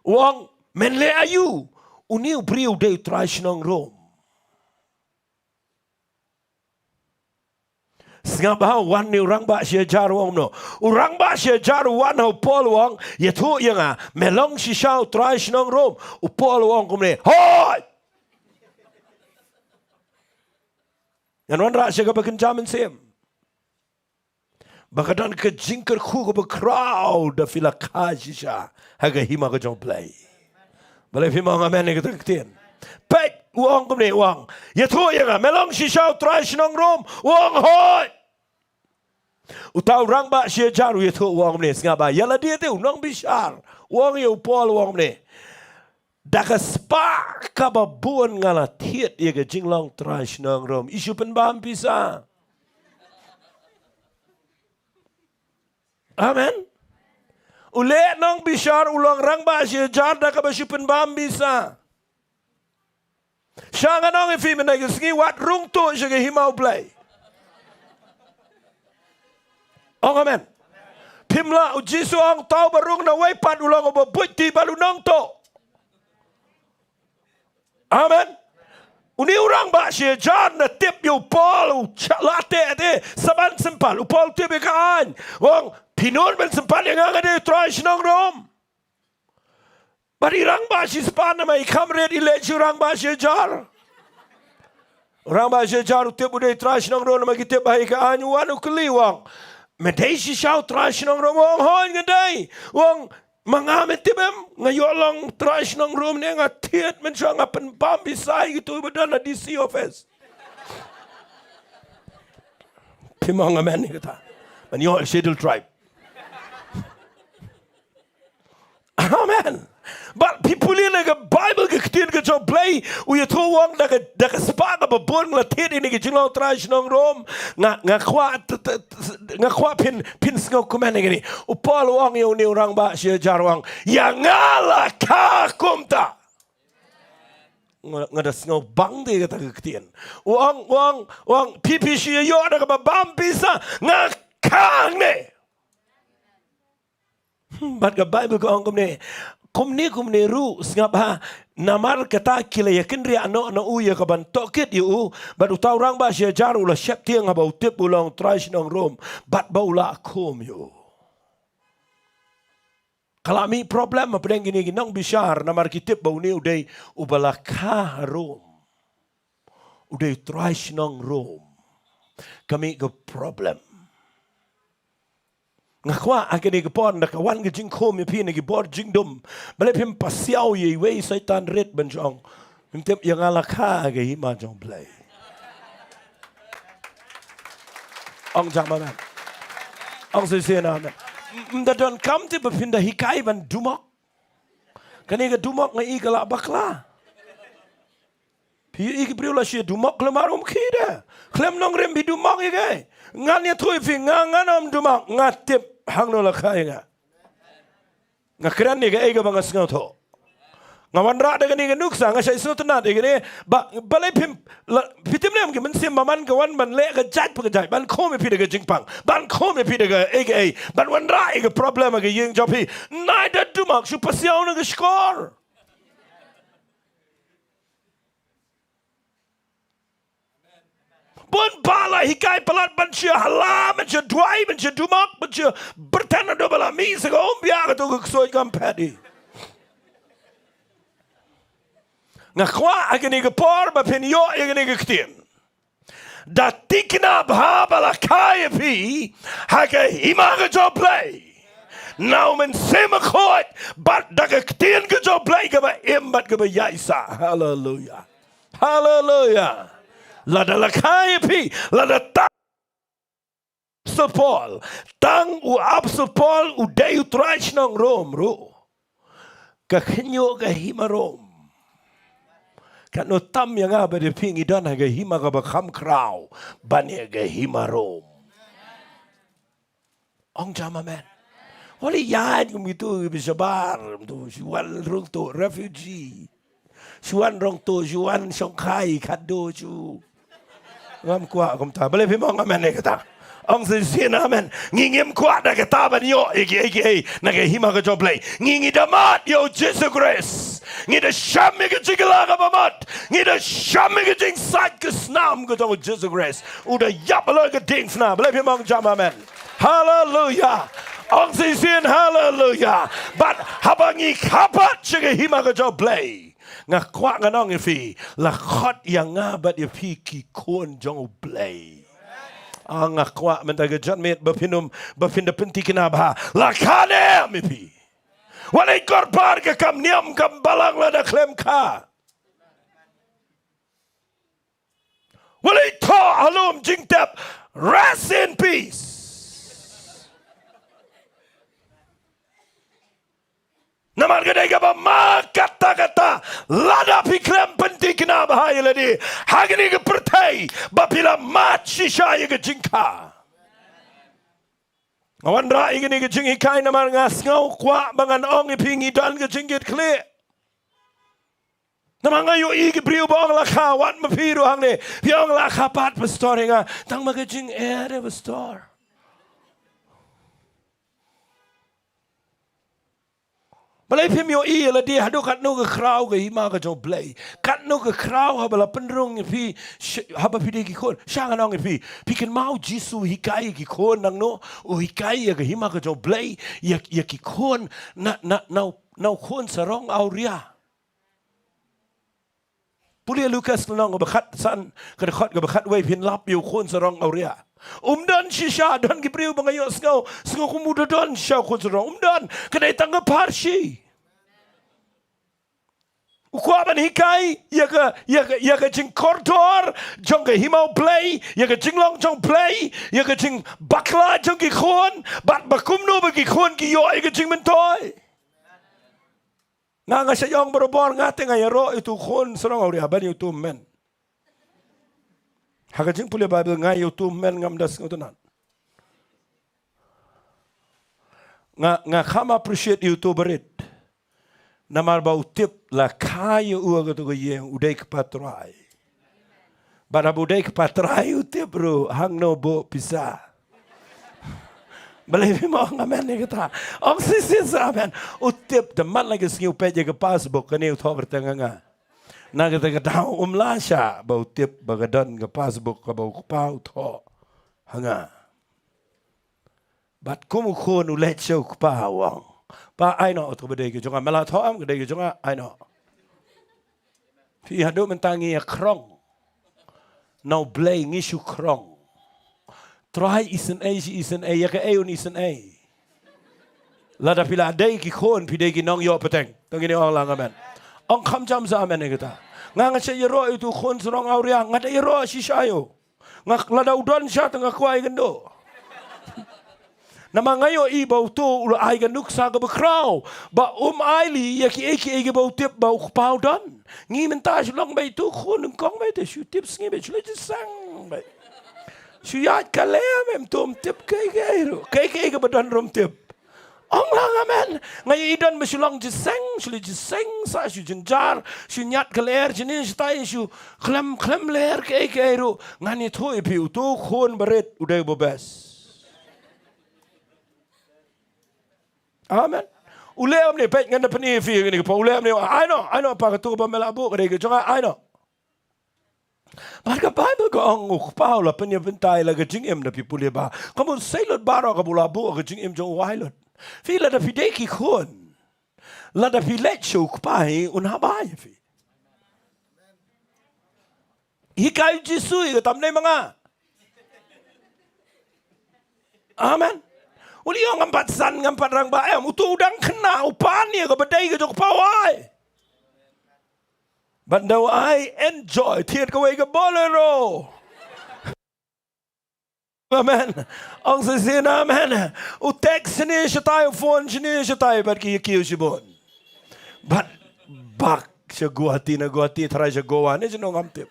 U ong: Men leh aïu? Une u briew u dei u trai shnong Rom. Sngap bha, wan une u rangbah shi hajar u ong kumno. U rangbah shi hajar u wan ha u Paul u ong, ïathuh ïa nga, me long shisha u trai shnong Rom. U Paul u ong kumne, hooid! Ngan wanrah sha kaba kynja mynsiem. Ba ka don ka jingkyrkhu kaba khraw da phi la kha shisha ha ka hima ka jong U Blei. Balei phim ong amen ïa kata ka ktien? Peit, u ong kumne, u ong, ïathuh ïa nga, me long shisha u trai shnong Rom? U ong, hooid! Uta u rangbah shi hajar u ïathuh, u ong kumne, sngap bha, ïa lade te u nongbishar. U ong ïa u Paul, u ong kumne, da ka spah kaba bun nga la thied ïa ka jinglong trai shnong Rom. I shu pynbam pisa. Amen. U leh nongbishar, u long rangbah shi hajar da kaba shu pynbam pisa. Sha ngan ong ïa phi mynta ka sngi, wat rung tuh sha ka hima U Blei. Ong amen. Phim lah, u Jisu ong, uta uba rung na wei pat u long uba buit ti bad u nongtuh. Amen. Une u rangbah shi hajar u tip ïa u Paul, u cha-, la teh te, sa ban sympat. U Paul u tip ïa ka aiñ. U ong, phi nud ban sympat ïa nga, nga dei u trai shnong Rom. Bad i rangbah shispah namar i kham rit i leh shu rangbah shi hajar. Rangbah shi hajar u tip u dei trai shnong Rom namar ki tip bha ïa ka aiñ, u wan u kylli u ong, me dei shisha u trai shnong Rom? U ong, hooid nga dei. U ong, ma nga me tip em, nga ïoh long trai shnong Rom ne nga thied mynshuwa, nga pynbam pisa ïa kito ba don ha D C office. Phim ong amen ïa kata? Ban ïoh Scheduled Tribe. Amen. Bad phi pule na ka Baibl, ka ktien ka jong U Blei, u ïathuh u ong, da ka, da ka spah kaba bun nga la thied ïa kane ka jinglong trai shnong Rom. Nga, nga kwah, t-, t-, t-, nga kwah phin, phin sngewkmen ïa kane. U Paul u ong ïa une u rangbah shi hajar u ong, ïa nga la kha kumta. Nga, nga da sngewbang de kata ka ktien. U ong, u ong, u ong, phi, phi shu ïoh da kaba bam pisa, nga kha hangne. Hmm, bad ka Baibl ka ong kumne, kumne, kumne ruh, sngap bha, namar kata ki la ïakynriah noh na u ïa ka ban tohkit ïa u, bad uta u rangbah shi hajar u la sheptieng haba u tip u long trai shnong Rom, bad ba u la khum ïa u. Ka la mih problem hapdeng kine ki nongbishar, namar ki tip ba une u dei uba la kha ha Rom. U dei u trai shnong Rom. Ka mih ka problem. Nga kwah ha kane ka por, ynda ka wan ka jingkhum ïa phi na ki bor jingdum, balei phim pasiaw ïa iwei i Soitan rit ban jong? Phim tip, ïa nga la kha ha ka hima jong U Blei. Ong jam amen. Ong shisien amen. Ym da donkam te ba phin da hikai ban dumok. Kane ka dumok nga i ka la bakla. Phi i ki briew la shu dumok khlem ar um khie de. Khlem nongrim phi dumok ïa kaei? Ngan ïathuh ïa phi, nga ngan ym dumok, nga tip hangno la kha ïa nga. Nga kren ïa kaei kaba nga sngewthuh. Nga wanrah da kane ka nuksa, nga shait sngewtynnat ïa kane, ba, balei phim, la, phi tip ne em, ki mynsiem ba man ka wan ban leh ka jait pa ka jait, ban khum ïa phi da ka jingpang, ban khum ïa phi da kaei kaei, ban wanrah ïa ka problem ha ka ïing jong phi. Nai da dumok, shu pasiaw na ka shkor. Bun ba la hikai palat ban shu hala, ban shu duwai, ban shu dumok, ban shu byrthen naduh ba la mih sa ka um bia kato ka ksuid kam phet hi. Nga kwah ha kane ka por ba phin ïoh ïa kane ka ktien. Da thikna bha ba la kha ïa phi ha ka hima ka jong U Blei. Na u Mynsiem Bakhuid bad da ka ktien ka jong U Blei kaba im bad kaba ïaisah. Haleluya. Haleluya. Lada la kha ïa phi, lada tang u Apostol Paul, tang u Apostol Paul u dei u trai shnong Rom ruh. Ka khynñiuh ka hima Rom. Katno tam ïa nga bad ïa phi ngi don ha ka hima kaba kham khraw ban ïa ka hima Rom. Ong jam amen. Holi ïaid kum kito kiba shabar, to shu wan rung to refugee. Shu wan rung to, shu wan shongkhai khatduh shu. Ngam kwah kumta. Balei phim ong amen ïa kata? Ong shisien amen. Ngi ngim kwah da kata ban ïoh ïa kiei kiei na ka hima ka jong U Blei. Ngi ngi da mad ïa u Jisu Khrist. Ngi da shem ïa ka jingkylla kaba mut. Ngi da shem ïa ka jingsait ka snam ka jong u Jisu Khrist. U da ïap halor ka diengphna. Balei phim ong jam amen? Haleluya. Ong shisien haleluya. Bad haba ngi kha pat sha ka hima ka jong u Blei, nga kwah ngan ong ïa phi, la khot ïa nga bad ïa phi ki khun jong u Blei. Ah, nga kwah mynta ka janmiet ba phin ym, ba phin da pynthikna bha. La kha ne em ïa phi? Wat leit kyrpad ka kam niam kam balang lada khlem kha. Wat leit thoh ha lum jingtep. Rest in peace. Namar ka dei kaba ma katta katta, lada phi khlem pynthikna bha ïa lade ha kane ka pyrthei, ba phi la mad shisha ïa ka jingkha. Nga wanrah ïa kane ka jinghikai namar nga sngew kwah ba ngan ong ïa phi ngi don ka jingkitkhlieh. Namar nga ïohi ki briew ba ong la kha, wat ma phi ruh hangne phi ong la kha pat pastor, ïa nga tang ma ka jingeh de pastor. Balei phim ïohi ïa lade haduh katno ka khraw ka hima ka jong u Blei? Katno ka khraw haba la pynrung ïa phi, sh-, haba phi dei ki khun, sha ngan ong ïa phi. Phi kynmaw u Jisu u hikai ïa ki khun nangno? U hikai ïa ka hima ka jong u Blei ïa, ïa ki khun na, na, na u, na u khun sarong awria. Pule Lukas lynnong kaba khatsan, ka dkhot kaba khatwei, phin lap ïa u khun sarong awria. Um don shisha, don ki briew ba nga ïohsngew, sngew kum u da don shisha u khun sarong. Um don, ka dei tang ka pharshi. U kwah ban hikai ïa ka, ïa ka, ïa ka jingkordor jong ka hima u Blei, ïa ka jinglong jong u Blei, ïa ka jingbakla jong ki khun, bad ba kumno ba ki khun ki ïoh ïa ka jingmyntoi. Nga, nga shait ong barabor, nga te nga ïaroh ïa utu u khun sarong awria ban ïa utu u hynmen. Ha ka jingpule Baibl nga ïa utu u hynmen ngam da sngewtynnat. Nga, nga kham appreciate ïa utu u barit. Namar ba u tip la kha ïa u ha katu ka ïing u dei kpa trai. Bad haba u dei kpa trai u tip ruh hangno buh pisa. Balei phim ong amen ïa kata? Ong shisien sa amen. U tip, te man la ka sngi u peit ïa ka passbook, kane u thoh kyrteng ha nga. Na kata ka daw um lah shah ba u tip ba ka don ka passbook kaba u kpa u thoh ha nga. Bad kum u khun u leit sha u kpa u ong, "Pa, ai noh, uto ba dei ka jong nga, me la thoh em, ka dei ka jong nga, ai noh." Phi, haduh mynta ngi ïa khrong. Na u Blei ngi shu khrong. Trai isynei shi isynei, ïa kaei un isynei? Lada phi la dei ki khun, phi dei ki nongïoh pateng. To ngin ong lang amen. Ong kham jam sa amen ïa kata. Nga, nga shait ïaroh ïa utu u khun sarong awria, nga da ïaroh shisha ïa u. Nga, lada u don shisha te nga kwah ai kynduh. Namar nga ïohi ba uto u la ai ka nuksa kaba khraw ba um ailad ïa kiei kiei kiba u tip ba u kpa u don. Ngi mynta shu long beit, uto u khun nyngkong beit te shu tip sngi beit, shu leit jingïaseng beit. Shu ïaid ka lyer beit, um tip kaei kaei ruh. Kaei kaei kaba don ruh um tip. Ong lang amen. Nga ïohi don ba shu long jingïaseng, shu leit jingïaseng, sa shu jynjar, shu ñiad ka lyer shane shatai, shu khlem khlem lyer kaei kaei ruh. Ngan ïathuh ïa phi, uto u khun barit u dei uba best. Amen. U leh kumne, peit, ngan da pyni ïa phi kane ka por. U leh kumne, "Ai noh, ai noh pa, kato kaba me la buh ka dei ka jong nga, ai noh." Bad ka Baibl ka ong u kpa u la pynïaid bynta ïa la ka jingim, da phi pule ba ka mut sei lut baroh kaba u la buh ka jingim jong u wai lut. Phi, lada phi dei ki khun, lada phi leit sha u kpa hi un haba ïa phi. Hikai u Jisu hi, ka tam dei ma nga. Amen. U leh ong ngam pat san, ngam pat rangbah em, uto u dang khynnah, u pan ïa kaba dei ka jong u kpa u ai. Ban da u ai, enjoy thied kawei ka Bolero. Amen. Ong shisien amen. U text shane shatai, u phone shane shatai, bad ki ïa kiew shibun. Bad bak sha Guwahati, na Guwahati tharai sha Goa ne shano ngam tip.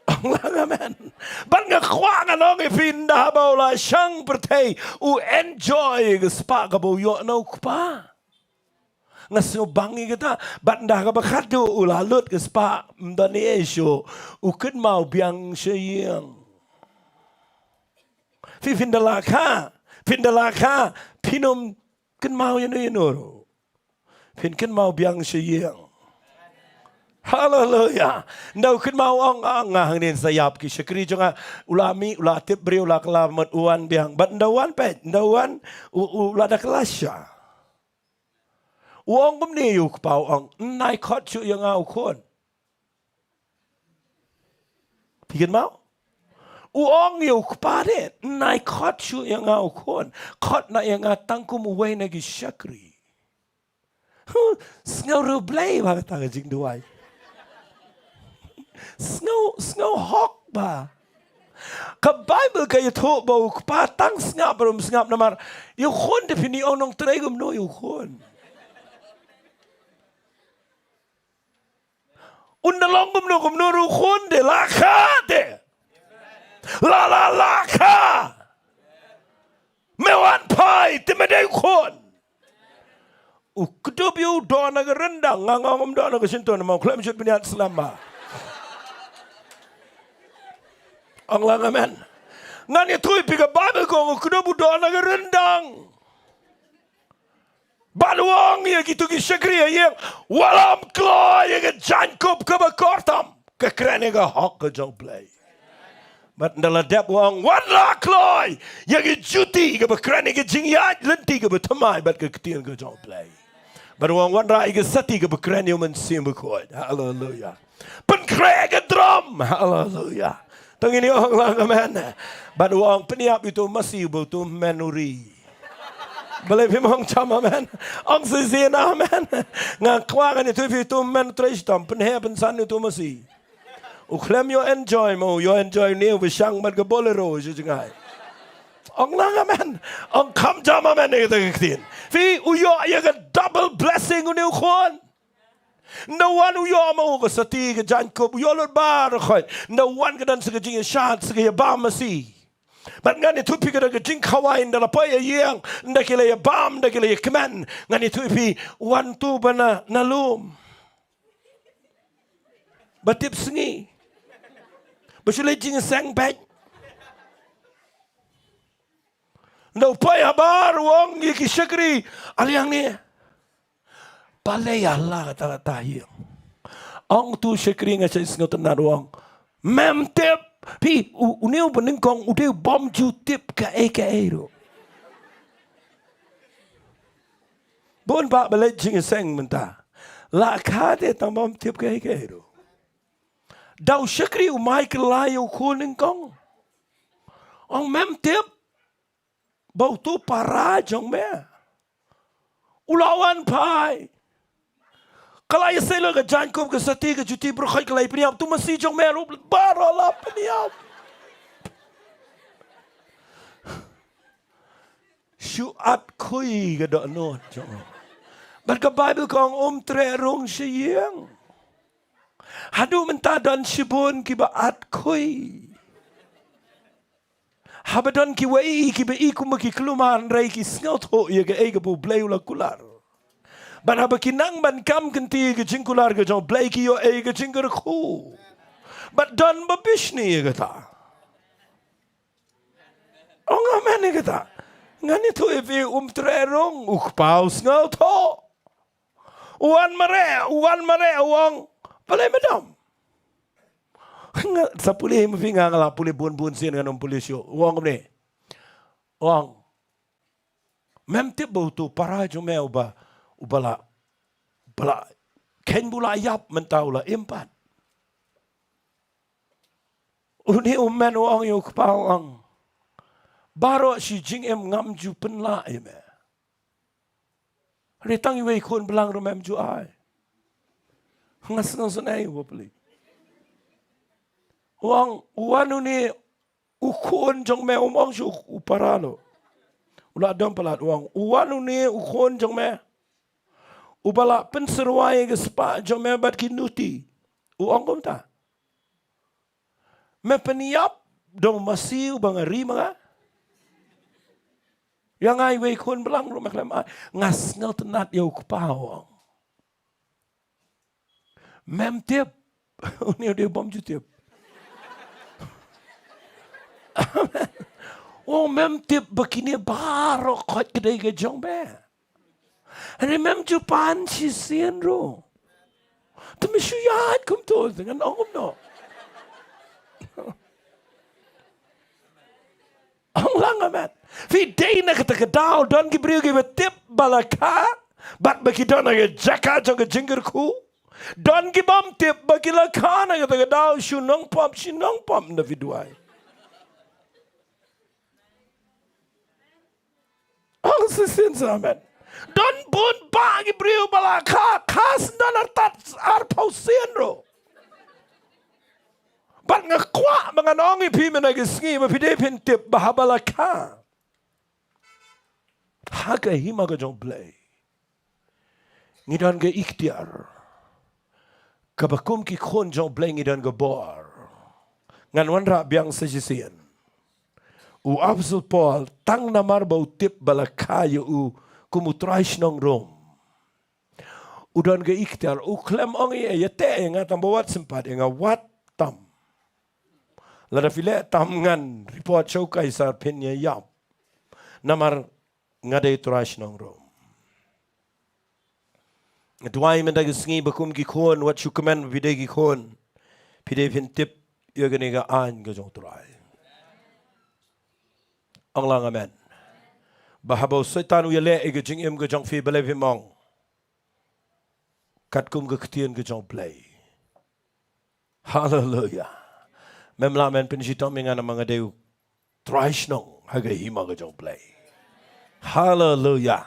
Ong lang amen. Bad nga kwah ngan ong ïa phi, ynda haba u la shang pyrthei u enjoy ka spah kaba u ïoh na u kpa. Nga sngewbang ïa kata. Bad ynda kaba khatduh u la lut ka spah, ym don ei ei shuh, u kynmaw biang sha ïing. Phi, phin da la kha, phin da la kha, phin ym kynmaw ïano ïano ruh. Phin kynmaw biang sha ïing. Haleluya. Nda u kynmaw ong, ong nga hangne sa ïap ki shakri jong nga. U la mih, u la tip briew, u la kylla mut u wan biang. Bad nda u wan peit, nda u wan, u, u la da kylla sha. U ong kumne ïa u kpa, u ong, "Nai khot shuh ïa nga u khun." Phi kynmaw? U ong ïa u kpa de, "Nai khot shuh ïa nga u khun. Khot noh ïa nga tang kum uwei na ki shakri." Huh, sngew riewblei ba kata ka jingduwai. Sngew, sngew hok ba. Ka Baibl ka ïathuh ba u kpa tang sngap ba um sngap namar ïa u khun te phin ong nongtrei kumno ïa u khun. Un da long kumno kumno ruh u khun te la kha te. La la la kha. Me wan phai te me dei u khun. U kdup ïa u doh na ka ryndang, nga nga ngam doh na ka shyntur namar u khlem shut bniat slem ba. Ong lang amen. Ngan ïathuh ïa phi ka Baibl ka ong u kdup u doh na ka ryndang. Bad u ong ïa kito ki shakri ha ïing, "Wat lam kloi ïa ka jaiñkup kaba kor tam. Ka kren ïa ka hok ka jong U Blei." Bad ynda la dep u ong, "Wat la kloi ïa ka juti kaba kren ïa ka jingïaid lynti kaba thymmai bad ka ktien ka jong U Blei." Bad u ong, "Wat rah ïa ka sati kaba kren ïa U Mynsiem Bakhuid." Haleluya. Pynkhreh ka drum. Haleluya. To ngin ong lang amen. Bad u ong, "Pynïap ïa uto u masi uba uto u hynmen u ri." Balei phim ong jam amen? Ong shisien amen. Nga kwah ngan ïathuh ïa phi, uto u hynmen u trei shitom, pynheh pynsan ïa uto u masi. U khlem ïoh enjoy mo, u ïoh enjoy une uba shang bad ka Bolero sha jngai. Ong lang amen. Ong kham jam amen ïa kata ka ktien. Phi, u ïoh ïa ka double blessing une u khun. Nda wan u ïoh ma u ka sati ka jaiñkup, u ïoh lut baroh khoit. Nda wan ka don sa ka jingïashad, sa ka ïabam masi. Bad ngan ïathuh ïa phi ka don ka jingkhawai, nda la poi ïa ïing, nda ki la ïabam, nda ki la ïakmen. Ngan ïathuh ïa phi, wan uto uba na, na lum. Ba tip sngi. Ba shu leit jingïaseng beit. Nda u poi habar u ong ïa ki shakri, "Ale hangne. Balei ïa la kata kata ïa." Ong uto u shakri, nga shait sngewtynnat, u ong, "Mem tip." Phi, u, une u banyngkong u dei u bym ju tip kaei kaei ruh. Bun bah ba leit jingïaseng mynta. La kha te tang bym tip kaei kaei ruh. Da u shakri u mai kylla ïa u khun nyngkong. Ong, "Mem tip ba uto u para jong me u la wan phai. Ka la ïasei lut ka jaiñkup, ka sati, ka juti, baroh khoit ka la ïapynïap, uto u masi jong me ruh baroh la pynïap." Shu at khui ka dohnud jong u. Bad ka Baibl ka ong um treh rung sha ïing. Haduh mynta don shibun kiba at khui. Haba don kiwei kiba i kumba ki kulmar hynrei ki sngewthuh ïa kaei kaba U Blei u la kular. Bad haba ki nang ban kam kynti ïa ka jingkular ka jong U Blei ki ïoh ïa ka jingkyrkhu. Bad don ba bishni ïa kata. Ong amen ïa kata. Ngan ïathuh ïa phi, um treh rung, u kpa u sngewthuh. U wan mareh, u wan mareh, u ong, "Balei me dom?" Nga sa pule ma phi, nga nga la pule bun bun sien, ngan ym pule shuh. U ong kumne. U ong, "Mem tip ba uto u para jong me uba, uba la, uba la, kheiñ ba u la ïap mynta u la im pat." Une u hynmen u ong ïa u kpa, u ong, "Baroh shi jingim ngam ju pynlah ïa me. Hynrei tang iwei i khun blang ruh mem ju ai." Nga sngewsynei uba pule. U ong, "U wan une u khun jong me," um ong shuh u para lo. U la dom palat, u ong, "U wan une u khun jong me uba la pynsyrwa ïa ka spah jong me bad ki nuti." U ong kumta. "Me pynïap da u masi uba nga ri ma nga. Ïa nga iwei i khun blang ruh me khlem ai." Nga sngewtynnat ïa u kpa, u ong, "Mem tip." Une u dei u bym ju tip. "U ong mem tip ba kine baroh khoit ka dei ka jong me. Hynrei mem ju pan shisien ruh. Te me shu ïaid kumto, te ngan ong kumno. Ong lang amen. Phi dei na kata ka daw, don ki briew kiba tip ba la kha, bad ba ki don ha ka jaka jong ka jingkyrkhu. Don ki bym tip ba ki la kha, na kata ka daw shu nongpop, shu nongpop na phi duwai. Ong shisien sa amen. Don bun bah ki briew ba la kha, kha shen don artat arphew sien ruh. Bad nga kwah ba ngan ong ïa phi mynta ka sngi ba phi dei phin tip ba haba la kha ha ka hima ka jong U Blei, ngi don ka iktiar kaba kum ki khun jong U Blei ngi don ka bor. Ngan wanrah biang sa shisien. U Apostol Paul, tang namar ba u tip ba la kha ïa u kum u trai shnong Rom, u don ka iktiar, u khlem ong ïa, ïa te ïa nga tang ba wat sympat ïa nga, wat tam. Lada phi leh tam ngan report sha u Kaisar, phin ïa ïap. Namar nga dei trai shnong Rom. Nga duwai mynta ka sngi ba kum ki khun, wat shu kmen ba phi dei ki khun, phi dei phin tip ïa kane ka aiñ ka jong U Trai. Ong lang amen. Ba haba u Soitan u ïaleh ïa ka jingim ka jong phi, balei phim ong katkum ka ktien ka jong U Blei? Haleluya. Mem lah men pynshitom ïa nga namar nga dei u trai shnong ha ka hima ka jong U Blei. Haleluya.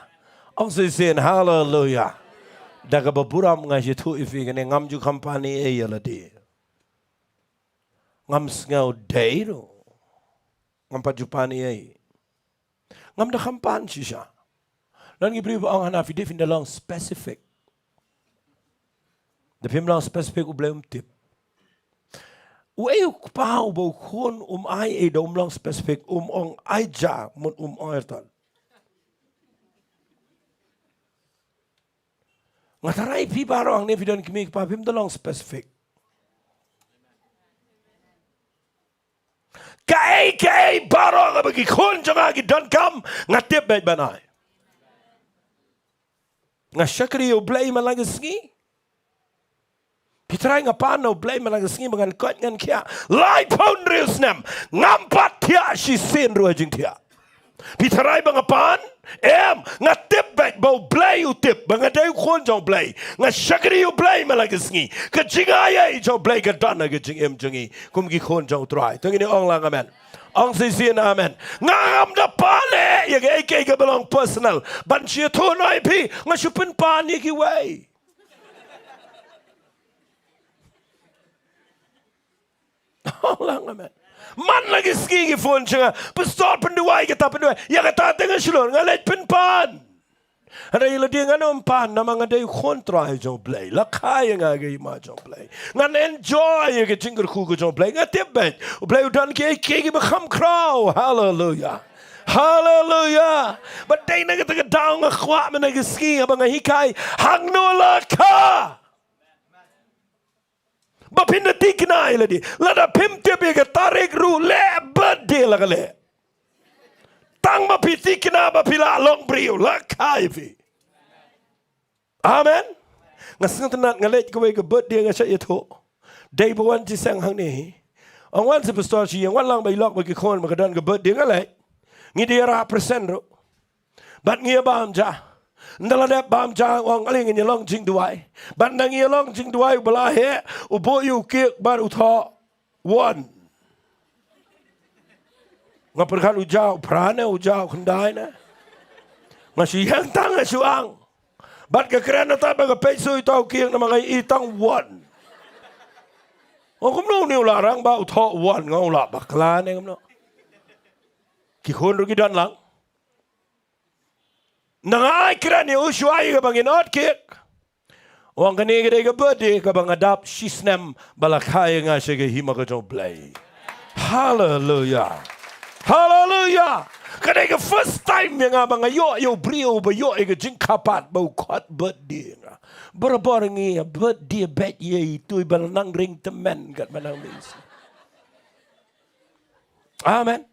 Ong shisien haleluya. Da kaba burom nga sngewthuh ïa phi kane, ngam ju khampan ei ei ïa lade. Ngam sngew dei ruh. Ngam pat ju pan ei ei. Ngam da khampan shisha. Don ki briew ba ong hana phi dei phin da long specific. Da phim long specific U Blei um tip. Uei u kpa uba u khun um ai ei da um long specific, um ong ai ja mut um ong ertan. Nga tharai phi baroh hangne phi don kmie kpa phim da long specific. Kaei kaei baroh kaba ki khun jong nga ki donkam, nga tip beit ban ai. Nga shakri ïa U Blei man la ka sngi. Phi tharai nga pan na U Blei man la ka sngi ba ngan koit ngan khiah laiphew hynriew snem, ngam pat thiah shisien ruh ha jingthiah. Phi tharai ba nga pan? Em, nga tip beit ba U Blei u tip ba nga dei u khun jong U Blei. Nga shakri ïa U Blei man la ka sngi. Ka jingai ei jong U Blei ka don ha ka jingim jong ngi kum ki khun jong U Trai. To ngin ong lang amen. Ong shisien amen. Ngam da pan ei ïa kaei kaei kaba long personal ban shu ïathuh noh ïa phi, nga shu pynpan ïa kiwei. Ong lang amen. Man la ki sngi ki phone sha nga, Pastor, pynduwai kata, pynduwai. Ïa kata te nga shlur, nga leit pynpan. Hynrei ïa lade ngan ym pan namar nga dei u khun trai jong U Blei. La kha ïa nga ha ka hima jong U Blei. Ngan enjoy ïa ka jingkyrkhu ka jong U Blei. Nga tip beit U Blei u don kiei kiei kiba kham khraw. Haleluya. Haleluya. Ba dei na kata ka daw nga kwah mynta ka sngi haba nga hikai, hangno la kha. Ba phin da thikna ïa lade. Lada phim tip ïa ka tarik ruh leh birthday la ka leh. Tang ba phi thikna ba phi la long briew, la kha ïa phi. Amen. Nga sngewtynnat, nga leit kawei ka birthday nga shait ïathuh. Dei ba wan jingïaseng hangne hi. Ong wan sa Pastor Shi, ong wan lang ba i lok ba ki khun ba ka don ka birthday, nga leit. Ngi dei ïarap percent ruh. Bad ngi ïa bam ja. Ynda la dep bam ja, ong ale ngin ïa long jingduwai. Bad ynda ngi ïa long jingduwai, u ba la heh u buh ïa u cake bad u thoh one. Nga pyrkhat u ja u phra ne, u ja u khyndai ne. Nga shu ïeng tang nga shu ang. Bad ka kren na ta ba ka peit sui tau kieng namar nga i tang one. Nga kumno une u la rang ba u thoh one, nga u la bakla ne kumno. Ki khun ruh ki don lang. Na nga ai kren ïa u shuwa ïa kaba ngin ot cake. Ong kane ka dei ka birthday kaba nga dap shisnem ba la kha ïa nga sha ka hima ka jong U Blei. Haleluya. Haleluya. Ka dei ka first time ïa nga ba nga ïoh ïa u briew ba ïoh ïa ka jingkha pat ba u khot birthday ïa nga. Barabor ngi ïa birthday beit ïa itu ba la nang ring tymmen kat ba nang mih. Amen.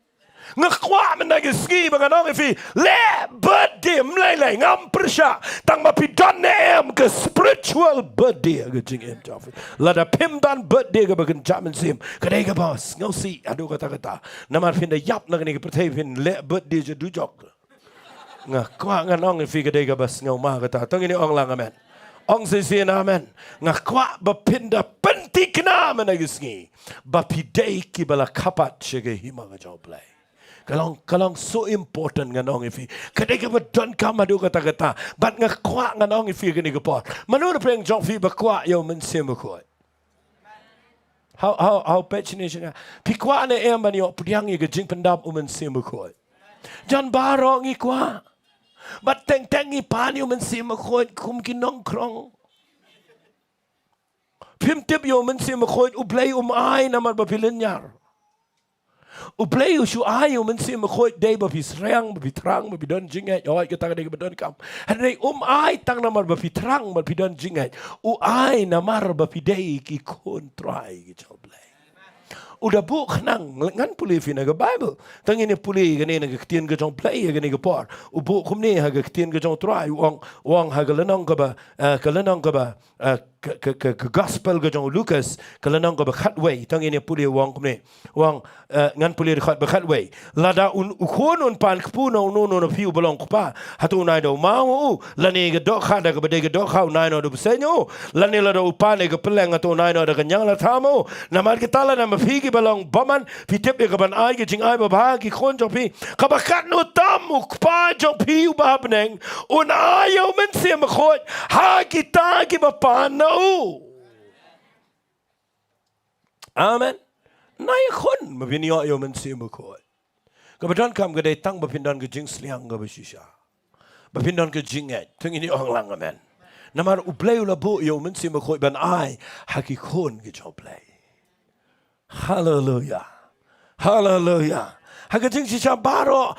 Nga kwah mynta ka sngi ba ngan ong ïa phi, leh birthday ym lei lei, ngam pyrshah. Tang ba phi don ne em ka spiritual birthday ha ka jingim jong phi. Lada phim don birthday kaba kynja mynsiem, ka dei kaba sngewsih haduh katta katta. Namar phin da ïap na kane ka pyrthei, phin leh birthday sha dujok. Nga kwah ngan ong ïa phi, ka dei kaba sngewma kata. To ngin ong lang amen. Ong shisien amen. Nga kwah ba phin da pynthikna mynta ka sngi ba phi dei kiba la kyrpad sha ka hima ka jong U Blei. Ka long, ka long so important, ngan ong ïa phi. Ka dei kaba donkam haduh katta katta. Bad nga kwah ngan ong ïa phi kane ka por, mano na pdeng jong phi ba kwah ïa U Mynsiem Bakhuid? Haoid, haoid, haoid, peit shane sha nga. Phi kwah ne em ban ïoh pdiang ïa ka jingpyndap U Mynsiem Bakhuid? Jan baroh ngi kwah. Bad teng teng ngi pan ïa U Mynsiem Bakhuid kum ki nongkrong. Phim tip ïa U Mynsiem Bakhuid, U Blei um ai namar ba phi lynñiar. U Blei u shu ai ïa U Mynsiem Bakhuid dei ba phi srang, ba phi thrang, ba phi don jingngeit. Haoid, kata ka dei kaba donkam. Hynrei um ai tang namar ba phi thrang, ba phi don jingngeit. U ai namar ba phi dei ki khun Trai ki jong U Blei. U da buh khnang, ngan pule ïa phi na ka Baibl. To ngin ïa pule kane na ka ktien ka jong U Blei ha kane ka por. U buh kumne ha ka ktien ka jong U Trai, u ong, u ong ha ka lynnong kaba, eh, ka lynnong kaba, eh, ka, ka, ka, ka gospel ka jong u Lukas, ka lynnong kaba khatwei, to ngin ïa pule, u ong kumne. U ong, eh, ngan pule dkhot ba khatwei. Lada un, u khun un pan kpu na uno uno na phi uba long u kpa, hato un ai da u maw ha u? Lane ka dohkha da kaba dei ka dohkha un ai noh da u bseiñ ha u? Lane lada u pan ïa ka pylleng, hato un ai noh da ka ñianglathaw ha u? Namarkata lada ma phi kiba long bymman phi tip ïa ka ban ai ka jingai babha ha ki khun jong phi, kaba katno tam u Kpa jong phi uba ha bneng un ai ïa U Mynsiem Bakhuid ha kita kiba pan na u. Amen. Nai khun, ma phin ïoh ïa U Mynsiem Bakhuid. Kaba donkam ka dei tang ba phin don ka jingsliang kaba shisha, ba phin don ka jingngeit. To ngin ong lang amen. Namar U Blei u la buh ïa U Mynsiem Bakhuid ban ai ha ki khun ki jong U Blei. Haleluia. Haleluia. Ha ka jingshisha baroh,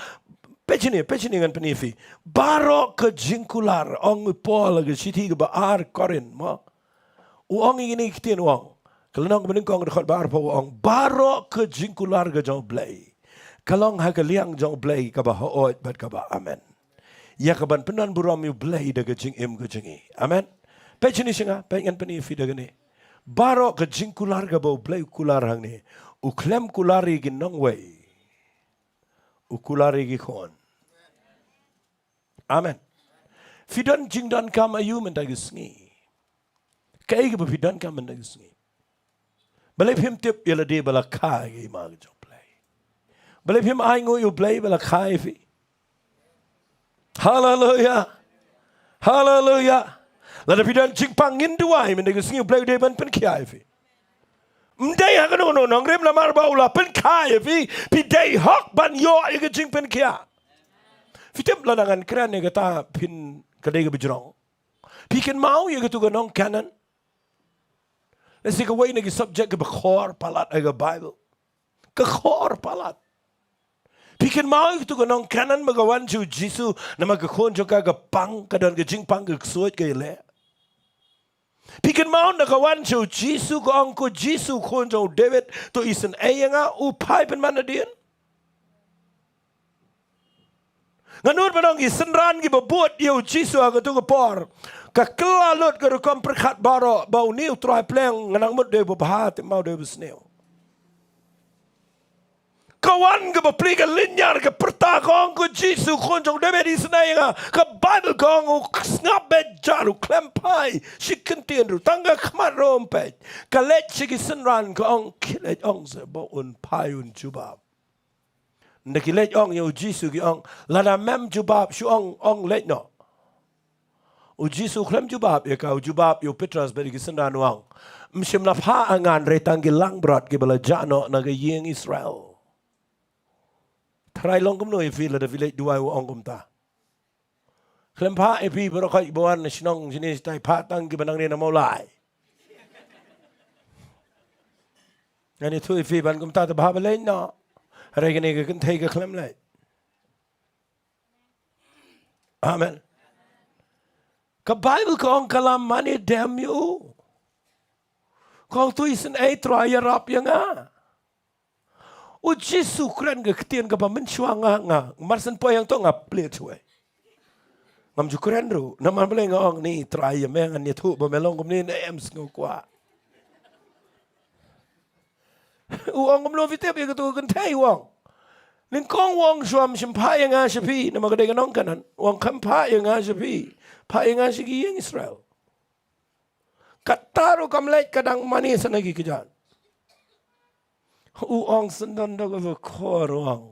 peit shane, peit shane ngan pyni ïa phi. Baroh ka jingkular, ong u Paul ha ka shithi kaba ar Korinth mo. U ong ïa kine ki ktien, u ong. Ka lynnong kaba nyngkong dkhot ba arphew, u ong, baroh ka jingkular ka jong U Blei ka long ha ka liang jong U Blei kaba haoid bad kaba amen, ïa ka ban pyndonburom ïa U Blei da ka jingim ka jong ngi. Amen. Peit shane sha nga, peit ngan pyni ïa phi da kane. Baroh ka jingkular kaba U Blei u kular hangne, u khlem kular ïa ki nongwei, u kular ïa ki khun. Amen. Phi don jingdonkam aïu mynta ka sngi? Kaei kaba phi donkam mynta ka sngi? Balei phim tip ïa lade ba la kha ïa ka hima ka jong U Blei? Balei phim ainguh ïa U Blei ba la kha ïa phi? Haleluia. Haleluia. Lada phi don jingpang, ngin duwai mynta ka sngi, U Blei u dei ban pynkhiah ïa phi. Ym dei ha kano kano nongrim, namar ba u la pynkha ïa phi, phi dei hok ban ïoh ïa ka jingpynkhiah. Phi tip, lada ngan kren ïa kata, phin, ka dei kaba jrong. Phi kynmaw ïa katu ka nong Kanan? Lehse kawei na ki subject kaba khor palat ha ka Baibl. Ka khor palat. Phi kynmaw ïa katu ka nong Kanan ba ka wan sha U Jisu, namar ka khun jong ka ka pang, ka don ka jingpang, ka ksuid ka ïaleh. Phi kynmaw, ynda ka wan sha U Jisu, ka ong, ko Jisu, Khun jong u David, to isynei ïa nga. U phai pynban hadien. Ngan nud ban ong, ki synran kiba bud ïa U Jisu ha katu ka por, ka kylla lut ka rukom pyrkhat baroh ba une U Trai Blei, nga nang mut dei uba bha, te mo dei uba sniew. Ka wan kaba plie, ka lynñiar, ka pyrta, ka ong, ko Jisu, Khun jong u David, isynei ïa nga. Ka Baibl ka ong, u sngap beit jar, u khlem phai shi kyntien ruh, tang ka khmat ruh ym peit. Ka leit sha ki synran, ka ong, khie leit ong seh ba un phai, un jubab. Ynda ki leit ong ïa U Jisu, ki ong, lada mem jubab, shu ong, ong leit noh. U Jisu khlem jubab ïa ka, u jubab ïa u Petros bad ïa ki synran, u ong, ym shym la phah ha nga, hynrei tang ki langbrot kiba la jah noh na ka ïing Israel. Tharai long kumno ïa phi lada phi leit duwai, u ong kumta. Khlem phah ïa phi baroh khoit ba wan na shnong shane shatai, phah tang kiba nangne na Mawlai. Ngan ïathuh ïa phi, ban kumta te bha ba leit noh. Hynrei kane ka kynthei ka khlem leit. Amen. Ka Baibl ka ong, ka la mane dem ïa u. Ka ong, to isynei, Trai, ïarap ïa nga. U Jisu kren ka ktien kaba mynshuwa nga, nga, mar shen poi hangto nga plie shuwa. Ngam ju kren ruh, namar balei nga ong ni, Trai ïa me ngan ïathuh ba me long kumne, ne em sngew kwah. U ong kumno phi tip ïa kato ka kynthei u ong. Nyngkong u ong shuwa, shim phah ïa nga sha phi, namar ka dei ka nongkynnoh. U ong kham phah ïa nga sha phi, phah ïa nga sha ki ïing Israel. Kata ruh kam leit, ka dang mane sa na ki kjat. U ong shen don da kaba khor u ong.